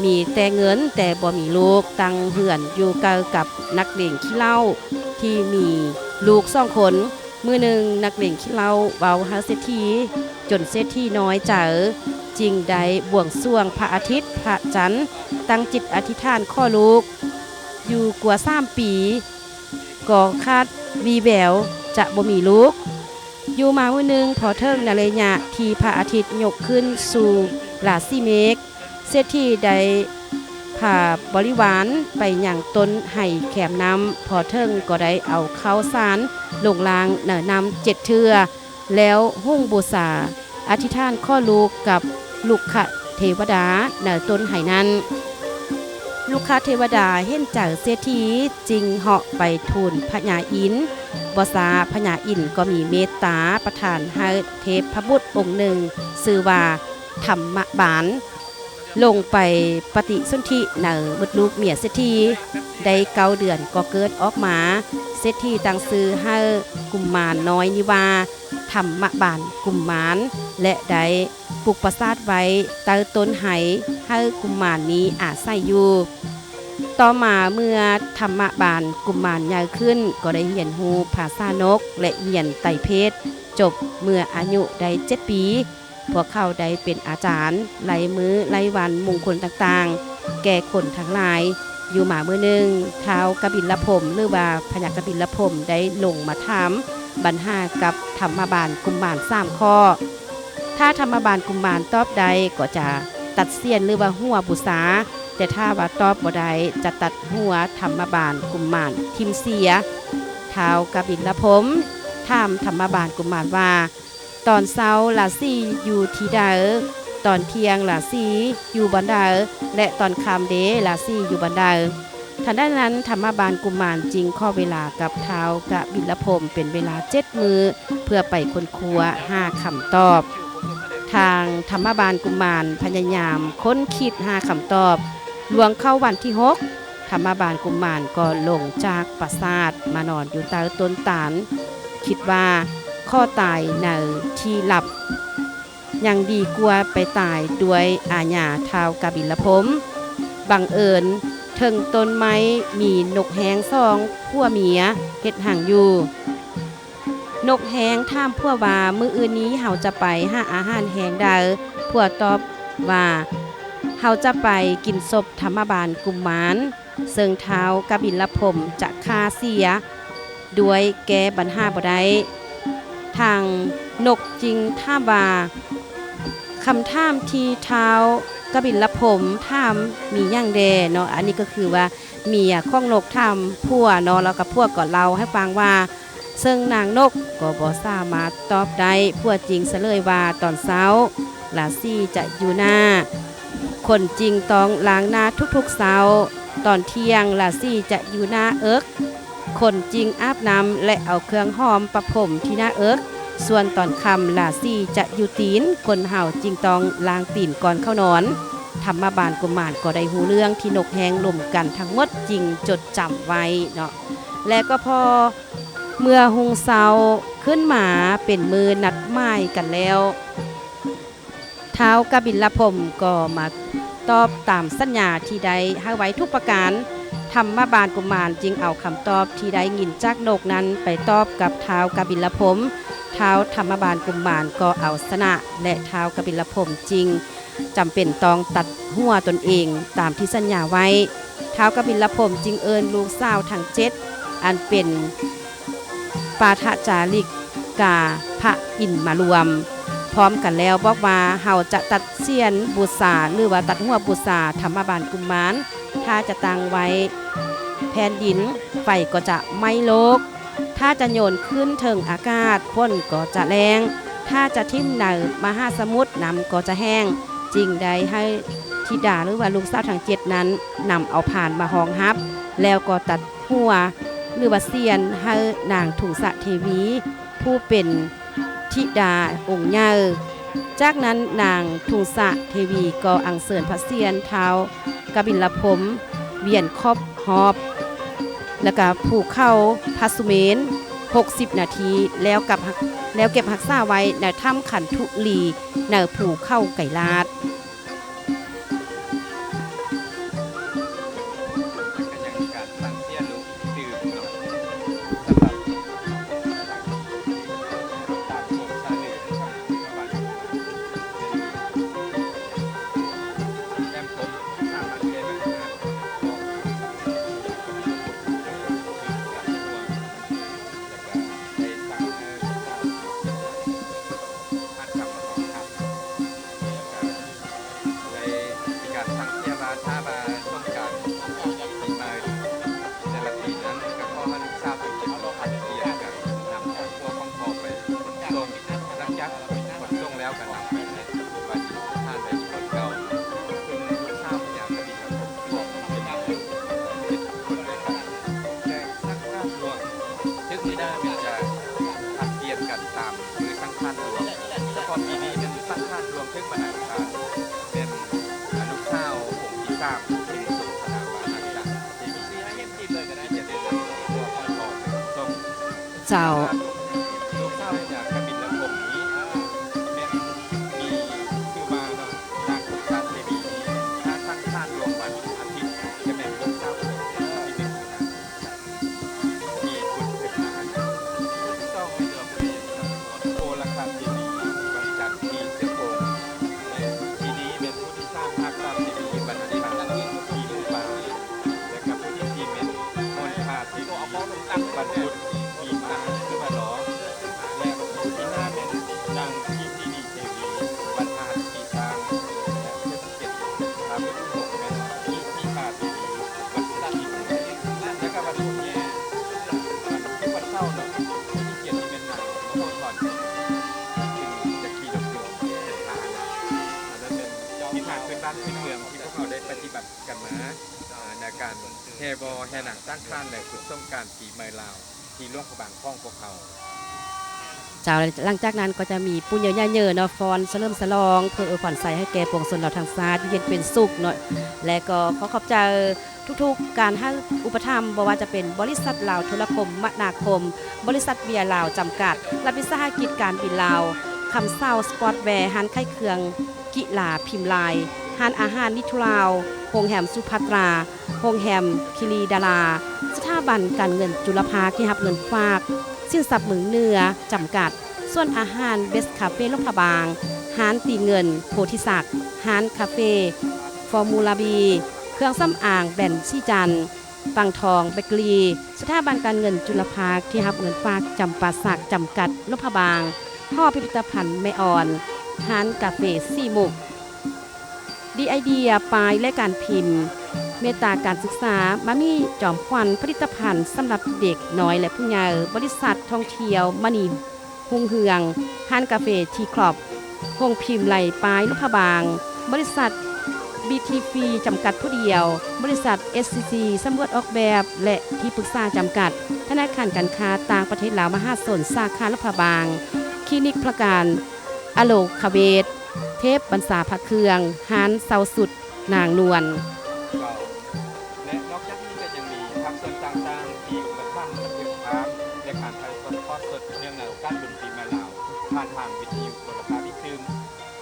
ມີແຕ່ເງິນແຕ່ບໍ່ມີລູກ ຕັ້ງເຮືອນຢູ່ໃກ້ກັບນັກເລງຂີ້ເຫຼົ້າທີ່ມີລູກສອງຄົນ. ມື້ໜຶ່ງນັກເລງຂີ້ເຫຼົ້າເວົ້າໃຫ້ເສດຖີ ຈົນເສດຖີນ້ອຍໃຈ ຈຶ່ງໄດ້ບວງສວງພະອາທິດ ພະຈັນ ຕັ້ງຈິດອະທິຖານຂໍລູກ ຢູ່ກວ່າສາມປີ ກໍຂາດວີ່ແວວຈະບໍ່ມີລູກ. ຢູ່ມາມື້ໜຶ່ງ ພໍເຖິງໃນໄລຍະທີ່ພະອາທິດຍົກຂຶ້ນສູ່ລາສີເມກ ເສດຖີໄດ້ພາບໍລິວານໄປຍັງຕົ້ນໄຮແຄມນ້ຳ, ພໍເຖິງກໍໄດ້ເອົາເຂົ້າສານລົງລ້າງໃນນ້ຳເຈັດເທື່ອ ແລ້ວຫຸງບູຊາ ອະທິຖານຂໍລູກກັບລຸກຂະເທວະດາໃນຕົ້ນໄຮນັ້ນ. ລຸກຄະເທວະດາເຫັນໃຈເສດຖີ ຈຶ່ງເຫາະໄປທູນພະຍາອິນ. ບໍ່ຊ້າພະຍາອິນກໍມີເມດຕາປະທານໃຫ້ເທບພະບຸດອົງໜຶ່ງ ຊື່ວ່າທຳມະບານ ລົງໄປປະຕິສົນທິໃນມົດລູກເມຍເສດຖີ. ໄດ້ເກົ້າເດືອນກໍເກີດອອກມາ. ເສດຖີຕັ້ງຊື່ໃຫ້ກຸມມານນ້ອຍນີ້ວ່າ ທຳມະບານກຸມມານ ແລະ ໄດ້ປຸກປາສາດໄວ້ໃຕ້ຕົ້ນໄຮໃຫ້ກຸມມານນີ້ອາໄສຢູ່. ຕໍ່ມາເມື່ອທຳມະບານກຸມມານໃຫຍ່ຂຶ້ນ ກໍໄດ້ຮຽນຮູ້ພາສານົກ ແລະ ຮຽນໄຕເພດຈົບເມື່ອອາຍຸໄດ້ເຈັດປີ. ພວກເຂົາໄດ້ເປັນອາຈານ ໄລ່ມື້ໄລ່ວັນມຸງຄຸນຕ່າງໆ ແກ່ຄົນທັງຫຼາຍ. ຢູ່ມາມື້ໜຶ່ງ ທ້າວກະບິນລະພົມ ຫຼືວ່າພະຍາກະບິນລະພົມ ໄດ້ລົງມາຖາມບັນຫາກັບທຳມະບານກຸມມານສາມຂໍ້. ຖ້າທຳມະບານກຸມມານຕອບໄດ້ ກໍຈະຕັດສຽນ ຫຼືວ່າຫົວບູຊາ, ແຕ່ຖ້າວ່າຕອບບໍ່ໄດ້ ຈະຕັດຫົວທຳມະບານກຸມມານຖິ້ມເສຍ. ທ້າວກະບິນລະພົມຖາມທຳມະບານກຸມມານວ່າ ຕອນເຊົ້າລາສີຢູ່ທີ່ໃດ? ຕອນທ່ຽງລາສີຢູ່ບ່ອນໃດ? ແລະ ຕອນຄ່ຳເດ ລາສີຢູ່ບ່ອນໃດ? ທັນໃດນັ້ນ ທຳມະບານກຸມມານຈຶ່ງຂໍເວລາກັບທ້າວກະບິນລະພົມເປັນເວລາເຈັດມື້ ເພື່ອໄປຄົ້ນຄວ້າຫາຄຳຕອບ. ທາງທຳມະບານກຸມມານພະຍາຍາມຄົ້ນຄິດຫາຄຳຕອບ. ລ່ວງເຂົ້າວັນທີຫົກ ທຳມະບານກຸມມານກໍລົງຈາກປາສາດມານອນຢູ່ໃຕ້ຕົ້ນຕານ, ຄິດວ່າຂໍຕາຍໃນທີ່ລັບ ຍັງດີກວ່າໄປຕາຍດ້ວຍອາຍາທ້າວກະບິນລະພົມ. ບັງເອີນເທິງຕົ້ນໄມ້ມີນົກແຮ້ງສອງຜົວເມຍເຮັດຮັງຢູ່. ນົກແຮ້ງຖາມຜົວວ່າ ມື້ອື່ນນີ້ເຮົາຈະໄປຫາອາຫານແຮງໃດ? ຜົວຕອບວ່າ ເຮົາຈະໄປກິນສົບທຳມະບານກຸມມານ ເຊິ່ງທ້າວກະບິນລະພົມຈະຂ້າເສຍດ້ວຍແກ້ບັນຫາບໍ່ໄດ້. ທາງນົກຈຶ່ງຖາມວ່າ ຄຳຖາມທີ່ທ້າວກະບິນລະພົມຖາມມີຫຍັງແດ່ເນາະ? ອັນນີ້ກໍຄືວ່າເມຍຂອງນົກຖາມຜົວເນາະ ແລ້ວກໍຜົວກໍເລົ່າໃຫ້ຟັງວ່າ ເຊິ່ງນາງນົກກໍບໍ່ສາມາດຕອບໄດ້. ຜົວຈຶ່ງສະເຫຼີຍວ່າ ຕອນເຊົ້າລາສີຈະຢູ່ໜ້າ, ຄົນຈຶ່ງຕ້ອງລ້າງໜ້າທຸກໆເຊົ້າ. ຕອນທ່ຽງລາສີຈະຢູ່ໜ້າເອິກ, ຄົນຈຶ່ງອາບນ້ຳ ແລະ ເອົາເຄື່ອງຫອມປະພົມທີ່ໜ້າເອິກ. ສ່ວນຕອນຄ່ຳລາສີຈະຢູ່ຕີນ, ຄົນເຮົາຈຶ່ງຕ້ອງລ້າງຕີນກ່ອນເຂົ້ານອນ. ທຳມະບານກຸມານກໍໄດ້ຮູ້ເລື່ອງທີ່ນົກແຮ້ງລົມກັນທັງໝົດ ຈຶ່ງຈົດຈຳໄວ້ເນາະ. ແລະ ກໍພໍເມື່ອຮຸ່ງເຊົ້າຂຶ້ນມາເປັນມື້ນັດໝາຍກັນແລ້ວ, ທ້າວກະບິນລະພົມກໍມາຕອບຕາມສັນຍາທີ່ໄດ້ໃຫ້ໄວ້ທຸກປະການ. ທຳມະບານກຸມານຈຶ່ງເອົາຄຳຕອບທີ່ໄດ້ຍິນຈາກນົກນັ້ນໄປຕອບກັບທ້າວກະບິນລະພົມ. ທ້າວທຳມະບານກຸມານກໍເອົາຊະນະ ແລະ ທ້າວກະບິນລະພົມຈຶ່ງ ຈຳເປັນຕ້ອງຕັດຫົວຕົນເອງຕາມທີ່ສັນຍາໄວ້. ທ້າວກະບິນລະພົມຈຶ່ງເອີ້ນລູກສາວທັງເຈັດ ອັນເປັນປາທະຈາລິກາພະອິນມາລວມ ພ້ອມກັນແລ້ວບອກວ່າ ເຮົາຈະຕັດສຽນບູຊາ ຫຼືວ່າຕັດຫົວບູຊາທຳມະບານກຸມານ. ຖ້າຈະຕັ້ງໄວ້ແຜ່ນດິນ ໄຟກໍຈະໄໝ້ໂລກ. ຖ້າຈະໂຍນຂຶ້ນເທິງອາກາດ ຝົນກໍຈະແລ້ງ. ຖ້າຈະຖິ້ມໃນມະຫາສະໝຸດ ນ້ຳກໍຈະແຫ້ງ. ຈຶ່ງໄດ້ໃຫ້ທິດາ ຫຼືວ່າລູກສາວທັງເຈັດນັ້ນ ນຳເອົາພານມາຮອງຮັບ ແລ້ວກໍຕັດຫົວ ຫຼືວ່າສຽນໃຫ້ນາງທຸງສະເທວີ ຜູ້ເປັນທິດາອົງໃຫຍ່. ຈາກນັ້ນນາງທຸງສະເທວີກໍອັນເຊີນພະສຽນທ້າວກະບິນລະພົມ ວຽນຂອບຮອບ ແລະກະພູເຂົາພະສຸເມນ ຫົກສິບນາທີ ແລ້ວກັບ ແລ້ວເກັບຮັກສາໄວ້ໃນຖ້ຳຄັນທຸລີ ໃນພູເຂົາໄກລາດ. ແ ເຖິງມື້ໜ້າແມ່ນຈະຜັດປ່ຽນກັນຕາມມື້ສັງຂານຫຼວງ, ສະເພາະປີນີ້ແມ່ນສັງຂານຫຼວງເຖິງວັນອັງຄານ ແມ່ນລູກສາວອົງທີສາມ ເປັນສົງຄະນາວານາຈັກເທວີ ທີ່ຈະໄດ້ນຳພວກຂອງສົງ ເຈົ້າ ລູກສາວຈາກກະບິນລະຄົມນີ້ ແມ່ນມີຊື່ວ່າເນາະ ນາງສົງສານເທວີນີ້ ຖ້າສັງຂານຫຼວງວັນອາທິດ ຈະແມ່ນລູກສາວຄົນທີໜຶ່ງ ທີ່ພຸດຂຶ້ນມາ ຜູ້ທີສອງແມ່ນເຮືອຜູ້ເລນ ໂອລະຄະເສລີ ວັນຈັນທີ່ເຊໂປງ ແລະ ປີນີ້ແມ່ນຜູ້ທີສາມ ອາກຕາເສລີ ວັນອັງຄານທີ່ໝູປ່າ ແລະ ກັບຜູ້ທີສີ່ແມ່ນ ມົນຄາເສລີ ວັນພຸດທີ່ມາ ຫຼືວ່າລໍ ແລະ ຜູ້ທີຫ້າແມ່ນ ນາງ ຈີຊີດີ ເສລີ ວັນພະຫັດທີ່ຊ່າງ ແລະ ຜູ້ທີເຈັດ ອາ ຜູ້ທີຫົກແມ່ນ ອີຊີຄາເສລີ ວັນພຸດທີ່ແລະ ກໍວັນພຸດແດ່ ວັນ ວັນເສົາເນາະ ຜູ້ທີເຈັດນີ້ແມ່ນນາງ ມະໂຫທອນ ເປັນຈັກຂີ່ລົດຍົນເປັນພາຫະນະ. ອັນນັ້ນແມ່ນວິຖານພື້ນບ້ານພື້ນເມືອງທີ່ພວກເຮົາໄດ້ປະຕິບັດກັນມາ ໃນການແຫ່ບໍ່ ແຫ່ໜັງສັງຂານ ແລະ ບຸນສົງການປີໃໝ່ລາວ ທີ່ຫຼວງພະບາງຂອງພວກເຮົາ. ເຈົ້າ ແລະ ຫຼັງຈາກນັ້ນກໍຈະມີປູ່ເຍີຍ່າເຍີເນາະ ຟ້ອນສະເຫຼີມສະຫຼອງ ເພື່ອອວຍພອນໄຊໃຫ້ແກ່ປວງຊົນລາວທັງຊາດ ຢູ່ເຢັນເປັນສຸກເນາະ ແລະ ກໍຂໍຂອບໃຈທຸກໆການໃຫ້ອຸປະຖຳ ບໍ່ວ່າຈະເປັນບໍລິສັດລາວໂທລະຄົມມະນາຄົມ, ບໍລິສັດເບຍລາວຈຳກັດ, ລັດວິສາຫະກິດການບິນລາວ, ຄຳເຊົາສະປອດແວ, ຮ້ານຂາຍເຄື່ອງ ກິລາພິມລາຍ, ຮ້ານອາຫານນິທູລາວ, ໂຮງແຮມສຸພັດຕາ, ໂຮງແຮມຄິລີດາລາ, ສະຖາບັນການເງິນຈຸລະພາກທີ່ຮັບເງິນຝາກ, ສິນຊັບເມືອງເໜືອຈຳກັດ, ສວນອາຫານເບສຄາເຟຫຼວງພະບາງ, ຮ້ານຕີນເງິນໂພທິສັກ, ຮ້ານຄາເຟຟໍມູລາບີ, ເຄື່ອງສຳອາງແບຣນສີຈັນ, ປັງທອງເບເກີຣີ, ສະຖາບັນການເງິນຈຸລະພາກທີ່ຮັບເງິນຝາກຈຳປາສັກຈຳກັດຫຼວງພະບາງ, ຫໍພິພິທະພັນແມ່ອອນ, ຮ້ານກາເຟສີມຸກ, ດີໄອເດຍປ້າຍ ແລະ ການພິມ, ເມດຕາການສຶກສາ, ມາມີຈອມຂວັນ ຜະລິດຕະພັນສຳລັບເດັກນ້ອຍ ແລະ ຜູ້ໃຫຍ່, ບໍລິສັດທ່ອງທ່ຽວມະນີຮຸ່ງເຮືອງ, ຮ້ານກາເຟທີຄຣອບ, ໂຮງພິມໄລ່ປ້າຍຫຼວງພະບາງ, ບໍລິສັດບີທີຟຣີຈຳກັດຜູ້ດຽວ, ບໍລິສັດເອສຊີຊີສຳຫຼວດອອກແບບ ແລະ ທີ່ປຶກສາຈຳກັດ, ທະນາຄານການຄ້າຕ່າງປະເທດລາວມະຫາຊົນ ສາຂາຫຼວງພະບາງ, ຄລີນິກພະການອະໂລຄາເວດ, ເທບບັນຊາພະເຄື່ອງ, ຮ້ານເຊົ່າຊຸດນາງນວນ. ເຈົ້າ ແລະ ນອກຈາກນີ້ກໍຍັງມີພາກສ່ວນຕ່າງໆທີ່ອຸປະຖຳບັນທຶກພາບ ແລະ ການຖ່າຍທອດສົດເນື່ອງໃນໂອກາດບຸນປີໃໝ່ລາວ ຜ່ານທາງວິທະຍຸໂທລະພາບອີກຕື່ມ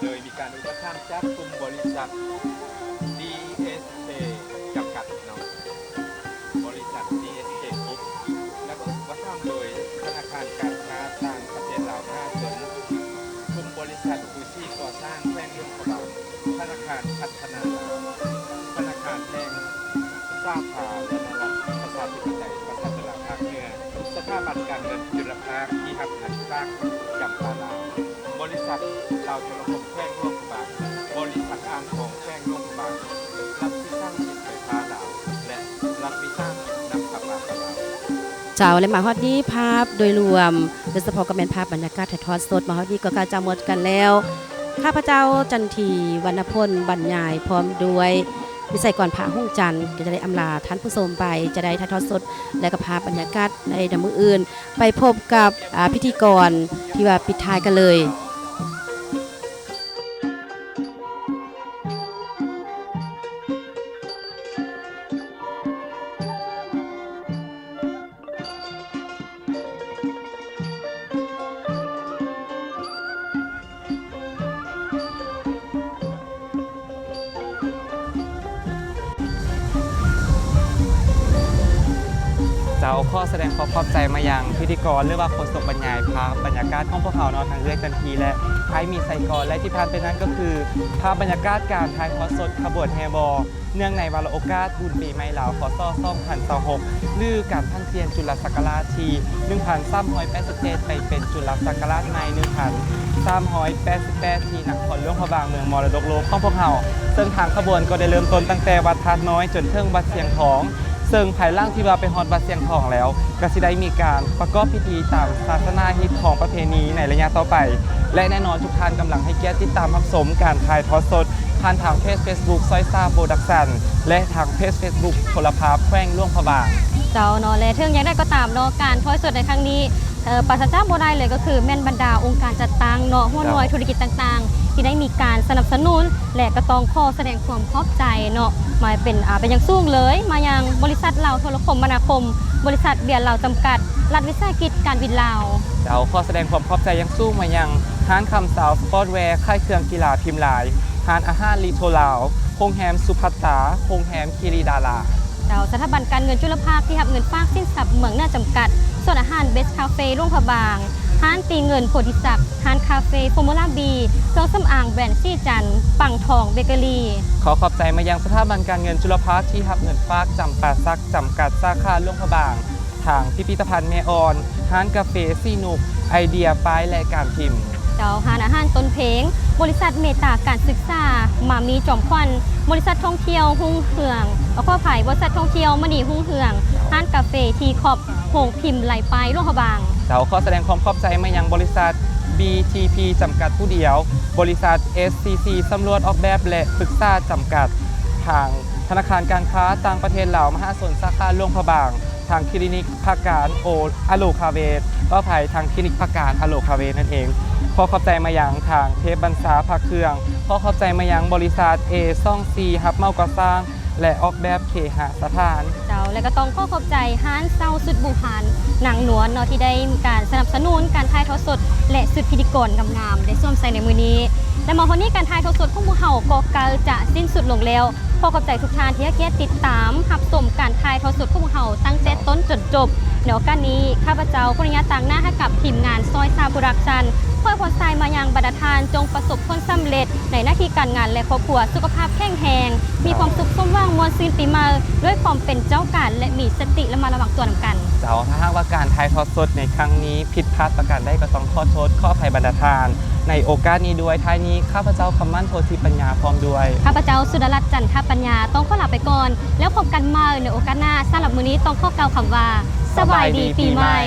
ໂດຍມີການອຸປະຖຳຈາກກຸ່ມບໍລິສັດ ດີເອສເຄ ຈຳກັດເນາະ ບໍລິສັດ ດີເອສເຄ ກຣຸບ ແລະ ກໍອຸປະຖຳໂດຍທະນາຄານການຄ້າຕ່າງປະເທດລາວມະຫາຊົນ, ກຸ່ມບໍລິສັດ ປູຊີກໍ່ສ້າງແຂວງຫຼວງພະບາງ, ທະນາຄານພັດທະນາລາວ, ທະນາຄານແຫ່ງສາທາລະນະລັດ ປະຊາທິປະໄຕ ປະຊາຊົນລາວພາກເໜືອ, ສະຖາບັນການເງິນຈຸລະພາກທີ່ຮັບເງິນຝາກຈຳປາລາວ, ບໍລິສັດລາວໂທລະຄົມແຂວງຫຼວງພະບາງ, ບໍລິສັດອ່າງທອງແຂວງຫຼວງພະບາງ, ລັດວິສາຫະກິດໄຟຟ້າລາວ ແລະ ລັດວິສາຫະກິດນ້ຳປະປາລາວ. ເຈົ້າ ແລະ ມາຮອດນີ້ພາບໂດຍລວມ ໂດຍສະເພາະກໍແມ່ນພາບບັນຍາກາດຖ່າຍທອດສົດມາຮອດນີ້ກໍໃກ້ຈະໝົດກັນແລ້ວ. ຂ້າພະເຈົ້າ ຈັນທີ ວັນນະພົນ ບັນຍາຍ ພ້ອມດ້ວຍວິໄສກອນ ພະຮຸ່ງຈັນ ກໍຈະໄດ້ອຳລາທ່ານຜູ້ຊົມໄປ, ຈະໄດ້ຖ່າຍທອດສົດ ແລະ ກໍພາບບັນຍາກາດໃນນຳມື້ອື່ນ ໄປພົບກັບ ອາ ພິທີກອນທີ່ວ່າປິດທ້າຍກັນເລີຍ. ເຈົ້າ ຂໍສະແດງຄວາມຂອບໃຈມາຍັງພິທີກອນ ຫຼືວ່າໂຄສົກບັນຍາຍພາບບັນຍາກາດຂອງພວກເຮົາເນາະ ທັງເອື້ອຍຈັນທີ ແລະ ອ້າຍໝີໄຊກອນ ແລະ ທີ່ຜ່ານໄປນັ້ນກໍຄື ພາບບັນຍາກາດການຖ່າຍທອດສົດຂະບວນແຫ່ບໍ່ ເນື່ອງໃນວາລະໂອກາດບຸນປີໃໝ່ລາວ ຄ.ສ. ສອງພັນຊາວຫົກ ຫຼື ການຜັນປ່ຽນຈຸລະສັກກະລາດທີໜຶ່ງພັນສາມຮ້ອຍແປດສິບເຈັດ ໄປເປັນຈຸລະສັກກະລາດໃໝ່ໜຶ່ງພັນສາມຮ້ອຍແປດສິບແປດ ທີ່ນະຄອນຫຼວງພະບາງ ເມືອງມໍລະດົກໂລກຂອງພວກເຮົາ, ເຊິ່ງທາງຂະບວນກໍໄດ້ເລີ່ມຕົ້ນຕັ້ງແຕ່ວັດທາດນ້ອຍຈົນເຖິງວັດຊຽງທອງ, ເຊິ່ງພາຍຫຼັງທີ່ວ່າໄປຮອດວັດຊຽງທອງແລ້ວ ກໍຊິໄດ້ມີການປະກອບພິທີຕາມສາສະໜາຮີດຄອງປະເພນີໃນໄລຍະຕໍ່ໄປ ແລະ ແນ່ນອນທຸກທ່ານກຳລັງໃຫ້ກຽດຕິດຕາມຮັບຊົມການຖ່າຍທອດສົດ ຜ່ານທາງເພຈເຟສບຸກ ຊອຍຊາໂປຣດັກຊັນ ແລະ ທາງເພຈເຟສບຸກໂທລະພາບແຂວງຫຼວງພະບາງ. ເຈົ້າເນາະ ແລະ ເຖິງຢ່າງໃດກໍຕາມເນາະ ການຖ່າຍທອດສົດໃນຄັ້ງນີ້ ເອີ ປາສະຈາກບໍ່ໄດ້ເລີຍກໍຄືແມ່ນບັນດາອົງການຈັດຕັ້ງເນາະ ຫົວໜ່ວຍທຸລະກິດຕ່າງໆ ທີ່ໄດ້ມີການສະໜັບສະໜູນ ແລະ ກໍຕ້ອງຂໍສະແດງຄວາມຂອບໃຈເນາະ ມາເປັນ ອາ ເປັນຢ່າງສູງເລີຍ ມາຍັງບໍລິສັດລາວໂທລະຄົມມະນາຄົມ, ບໍລິສັດເບຍລາວຈຳກັດ, ລັດວິສາຫະກິດການບິນລາວ. ເຈົ້າ ຂໍສະແດງຄວາມຂອບໃຈຢ່າງສູງມາຍັງຮ້ານຄຳຊາວສະປອດແວ ຂາຍເຄື່ອງກິລາພິມລາຍ, ຮ້ານອາຫານລີໂທລາວ, ໂຮງແຮມສຸພັດຕາ, ໂຮງແຮມຄີຣີດາລາ. ເຈົ້າ ສະຖາບັນການເງິນຈຸລະພາກທີ່ຮັບເງິນຝາກສິນຊັບເມືອງເໜືອຈຳກັດ, ສວນອາຫານເບສຄາເຟຫຼວງພະບາງ, ຮ້ານຕີເງິນໂພທິສັກ, ຮ້ານຄາເຟຟໍມູລາບີ, ເຄື່ອງສຳອາງແບຣນສີຈັນ, ປັງທອງເບເກີຣີ. ຂໍຂອບໃຈມາຍັງສະຖາບັນການເງິນຈຸລະພາກທີ່ຮັບເງິນຝາກຈຳປາສັກຈຳກັດ ສາຂາຫຼວງພະບາງ, ທາງພິພິທະພັນແມ່ອ່ອນ, ຮ້ານກາເຟສີນຸກ, ໄອເດຍປ້າຍ ແລະ ການພິມ. ເຈົ້າ ຮ້ານອາຫານຕົ້ນເພງ, ບໍລິສັດເມດຕາການສຶກສາ, ມາມີຈອມຂວັນ, ບໍລິສັດທ່ອງທ່ຽວຮຸ່ງເຮືອງ, ເອີ ຂໍອະໄພ, ບໍລິສັດທ່ອງທ່ຽວມະນີຮຸ່ງເຮືອງ, ຮ້ານກາເຟທີຄອບ, ໂຮງພິມໄລປ້າຍຫຼວງພະບາງ. ເຈົ້າ ຂໍສະແດງຄວາມຂອບໃຈມາຍັງບໍລິສັດ ບີທີພີ ຈຳກັດຜູ້ດຽວ, ບໍລິສັດ ເອສຊີຊີ ສຳຫຼວດອອກແບບ ແລະ ປຶກສາຈຳກັດ, ທາງທະນາຄານການຄ້າຕ່າງປະເທດລາວມະຫາຊົນ ສາຂາຫຼວງພະບາງ, ທາງຄລີນິກພາກການໂອ ອະໂລຄາເວດ ຂໍອະໄພ ທາງຄລີນິກພາກການອະໂລຄາເວດນັ້ນເອງ. ຂໍຂອບໃຈມາຍັງທາງເທບບັນຊາພະເຄື່ອງ, ຂໍຂອບໃຈມາຍັງບໍລິສັດ ເອສອງຊີ ຮັບເໝົາກໍ່ສ້າງ ແລະ ອອກແບບເຄຫະສະຖານ. ເຈົ້າ ແລະ ກໍຕ້ອງຂໍຂອບໃຈຮ້ານເຊົ່າຊຸດບູຮານນາງນວນເນາະ ທີ່ໄດ້ມີການສະໜັບສະໜູນການຖ່າຍທອດສົດ ແລະ ຊຸດພິທີກອນງາມໆ ໄດ້ສວມໃສ່ໃນມື້ນີ້. ແລະ ມາຮອດນີ້ການຖ່າຍທອດສົດຂອງພວກເຮົາກໍໃກ້ຈະສິ້ນສຸດລົງແລ້ວ. ຂໍຂອບໃຈທຸກທ່ານທີ່ໃຫ້ກຽດຕິດຕາມຮັບຊົມການຖ່າຍທອດສົດຂອງພວກເຮົາຕັ້ງແຕ່ຕົ້ນຈົນຈົບ. ໃນໂອກາດນີ້ ຂ້າພະເຈົ້າຂໍອະນຸຍາດຕາງໜ້າໃຫ້ກັບທີມງານຊອຍຊາໂປຣດັກຊັນ ຂໍອວຍພອນສາຍມາຍັງບັນດາທ່ານ ຈົ່ງປະສົບຜົນສຳເລັດໃນໜ້າທີ່ການງານ ແລະ ຄອບຄົວ, ສຸຂະພາບແຂງແຮງ, ມີຄວາມສຸກສົມຫວັງ, ມ່ວນຊື່ນປີໃໝ່ ດ້ວຍຄວາມເປັນເຈົ້າການ ແລະ ມີສະຕິລະມັດລະວັງຕົວນຳກັນ. ເຈົ້າ ຖ້າຫາກວ່າການຖ່າຍທອດສົດໃນຄັ້ງນີ້ຜິດພາດປະການໃດ ກໍຕ້ອງຂໍໂທດຂໍອະໄພບັນດາທ່ານ. ໃນໂອກາດນີ້ດ້ວຍ, ທ້າຍນີ້ ຂ້າພະເຈົ້າ ຄຳໝັ້ນ ໂພທິປັນຍາ ພ້ອມດ້ວຍ ຂ້າພະເຈົ້າ ສຸດາລັດ ຈັນທະປັນຍາ ຕ້ອງຂໍລາໄປກ່ອນ ແລ້ວພົບກັນໃໝ່ໃນໂອກາດໜ້າ. ສຳລັບມື້ນີ້ຕ້ອງຂໍກ່າວຄຳວ່າ ສະບາຍດີປີໃໝ່.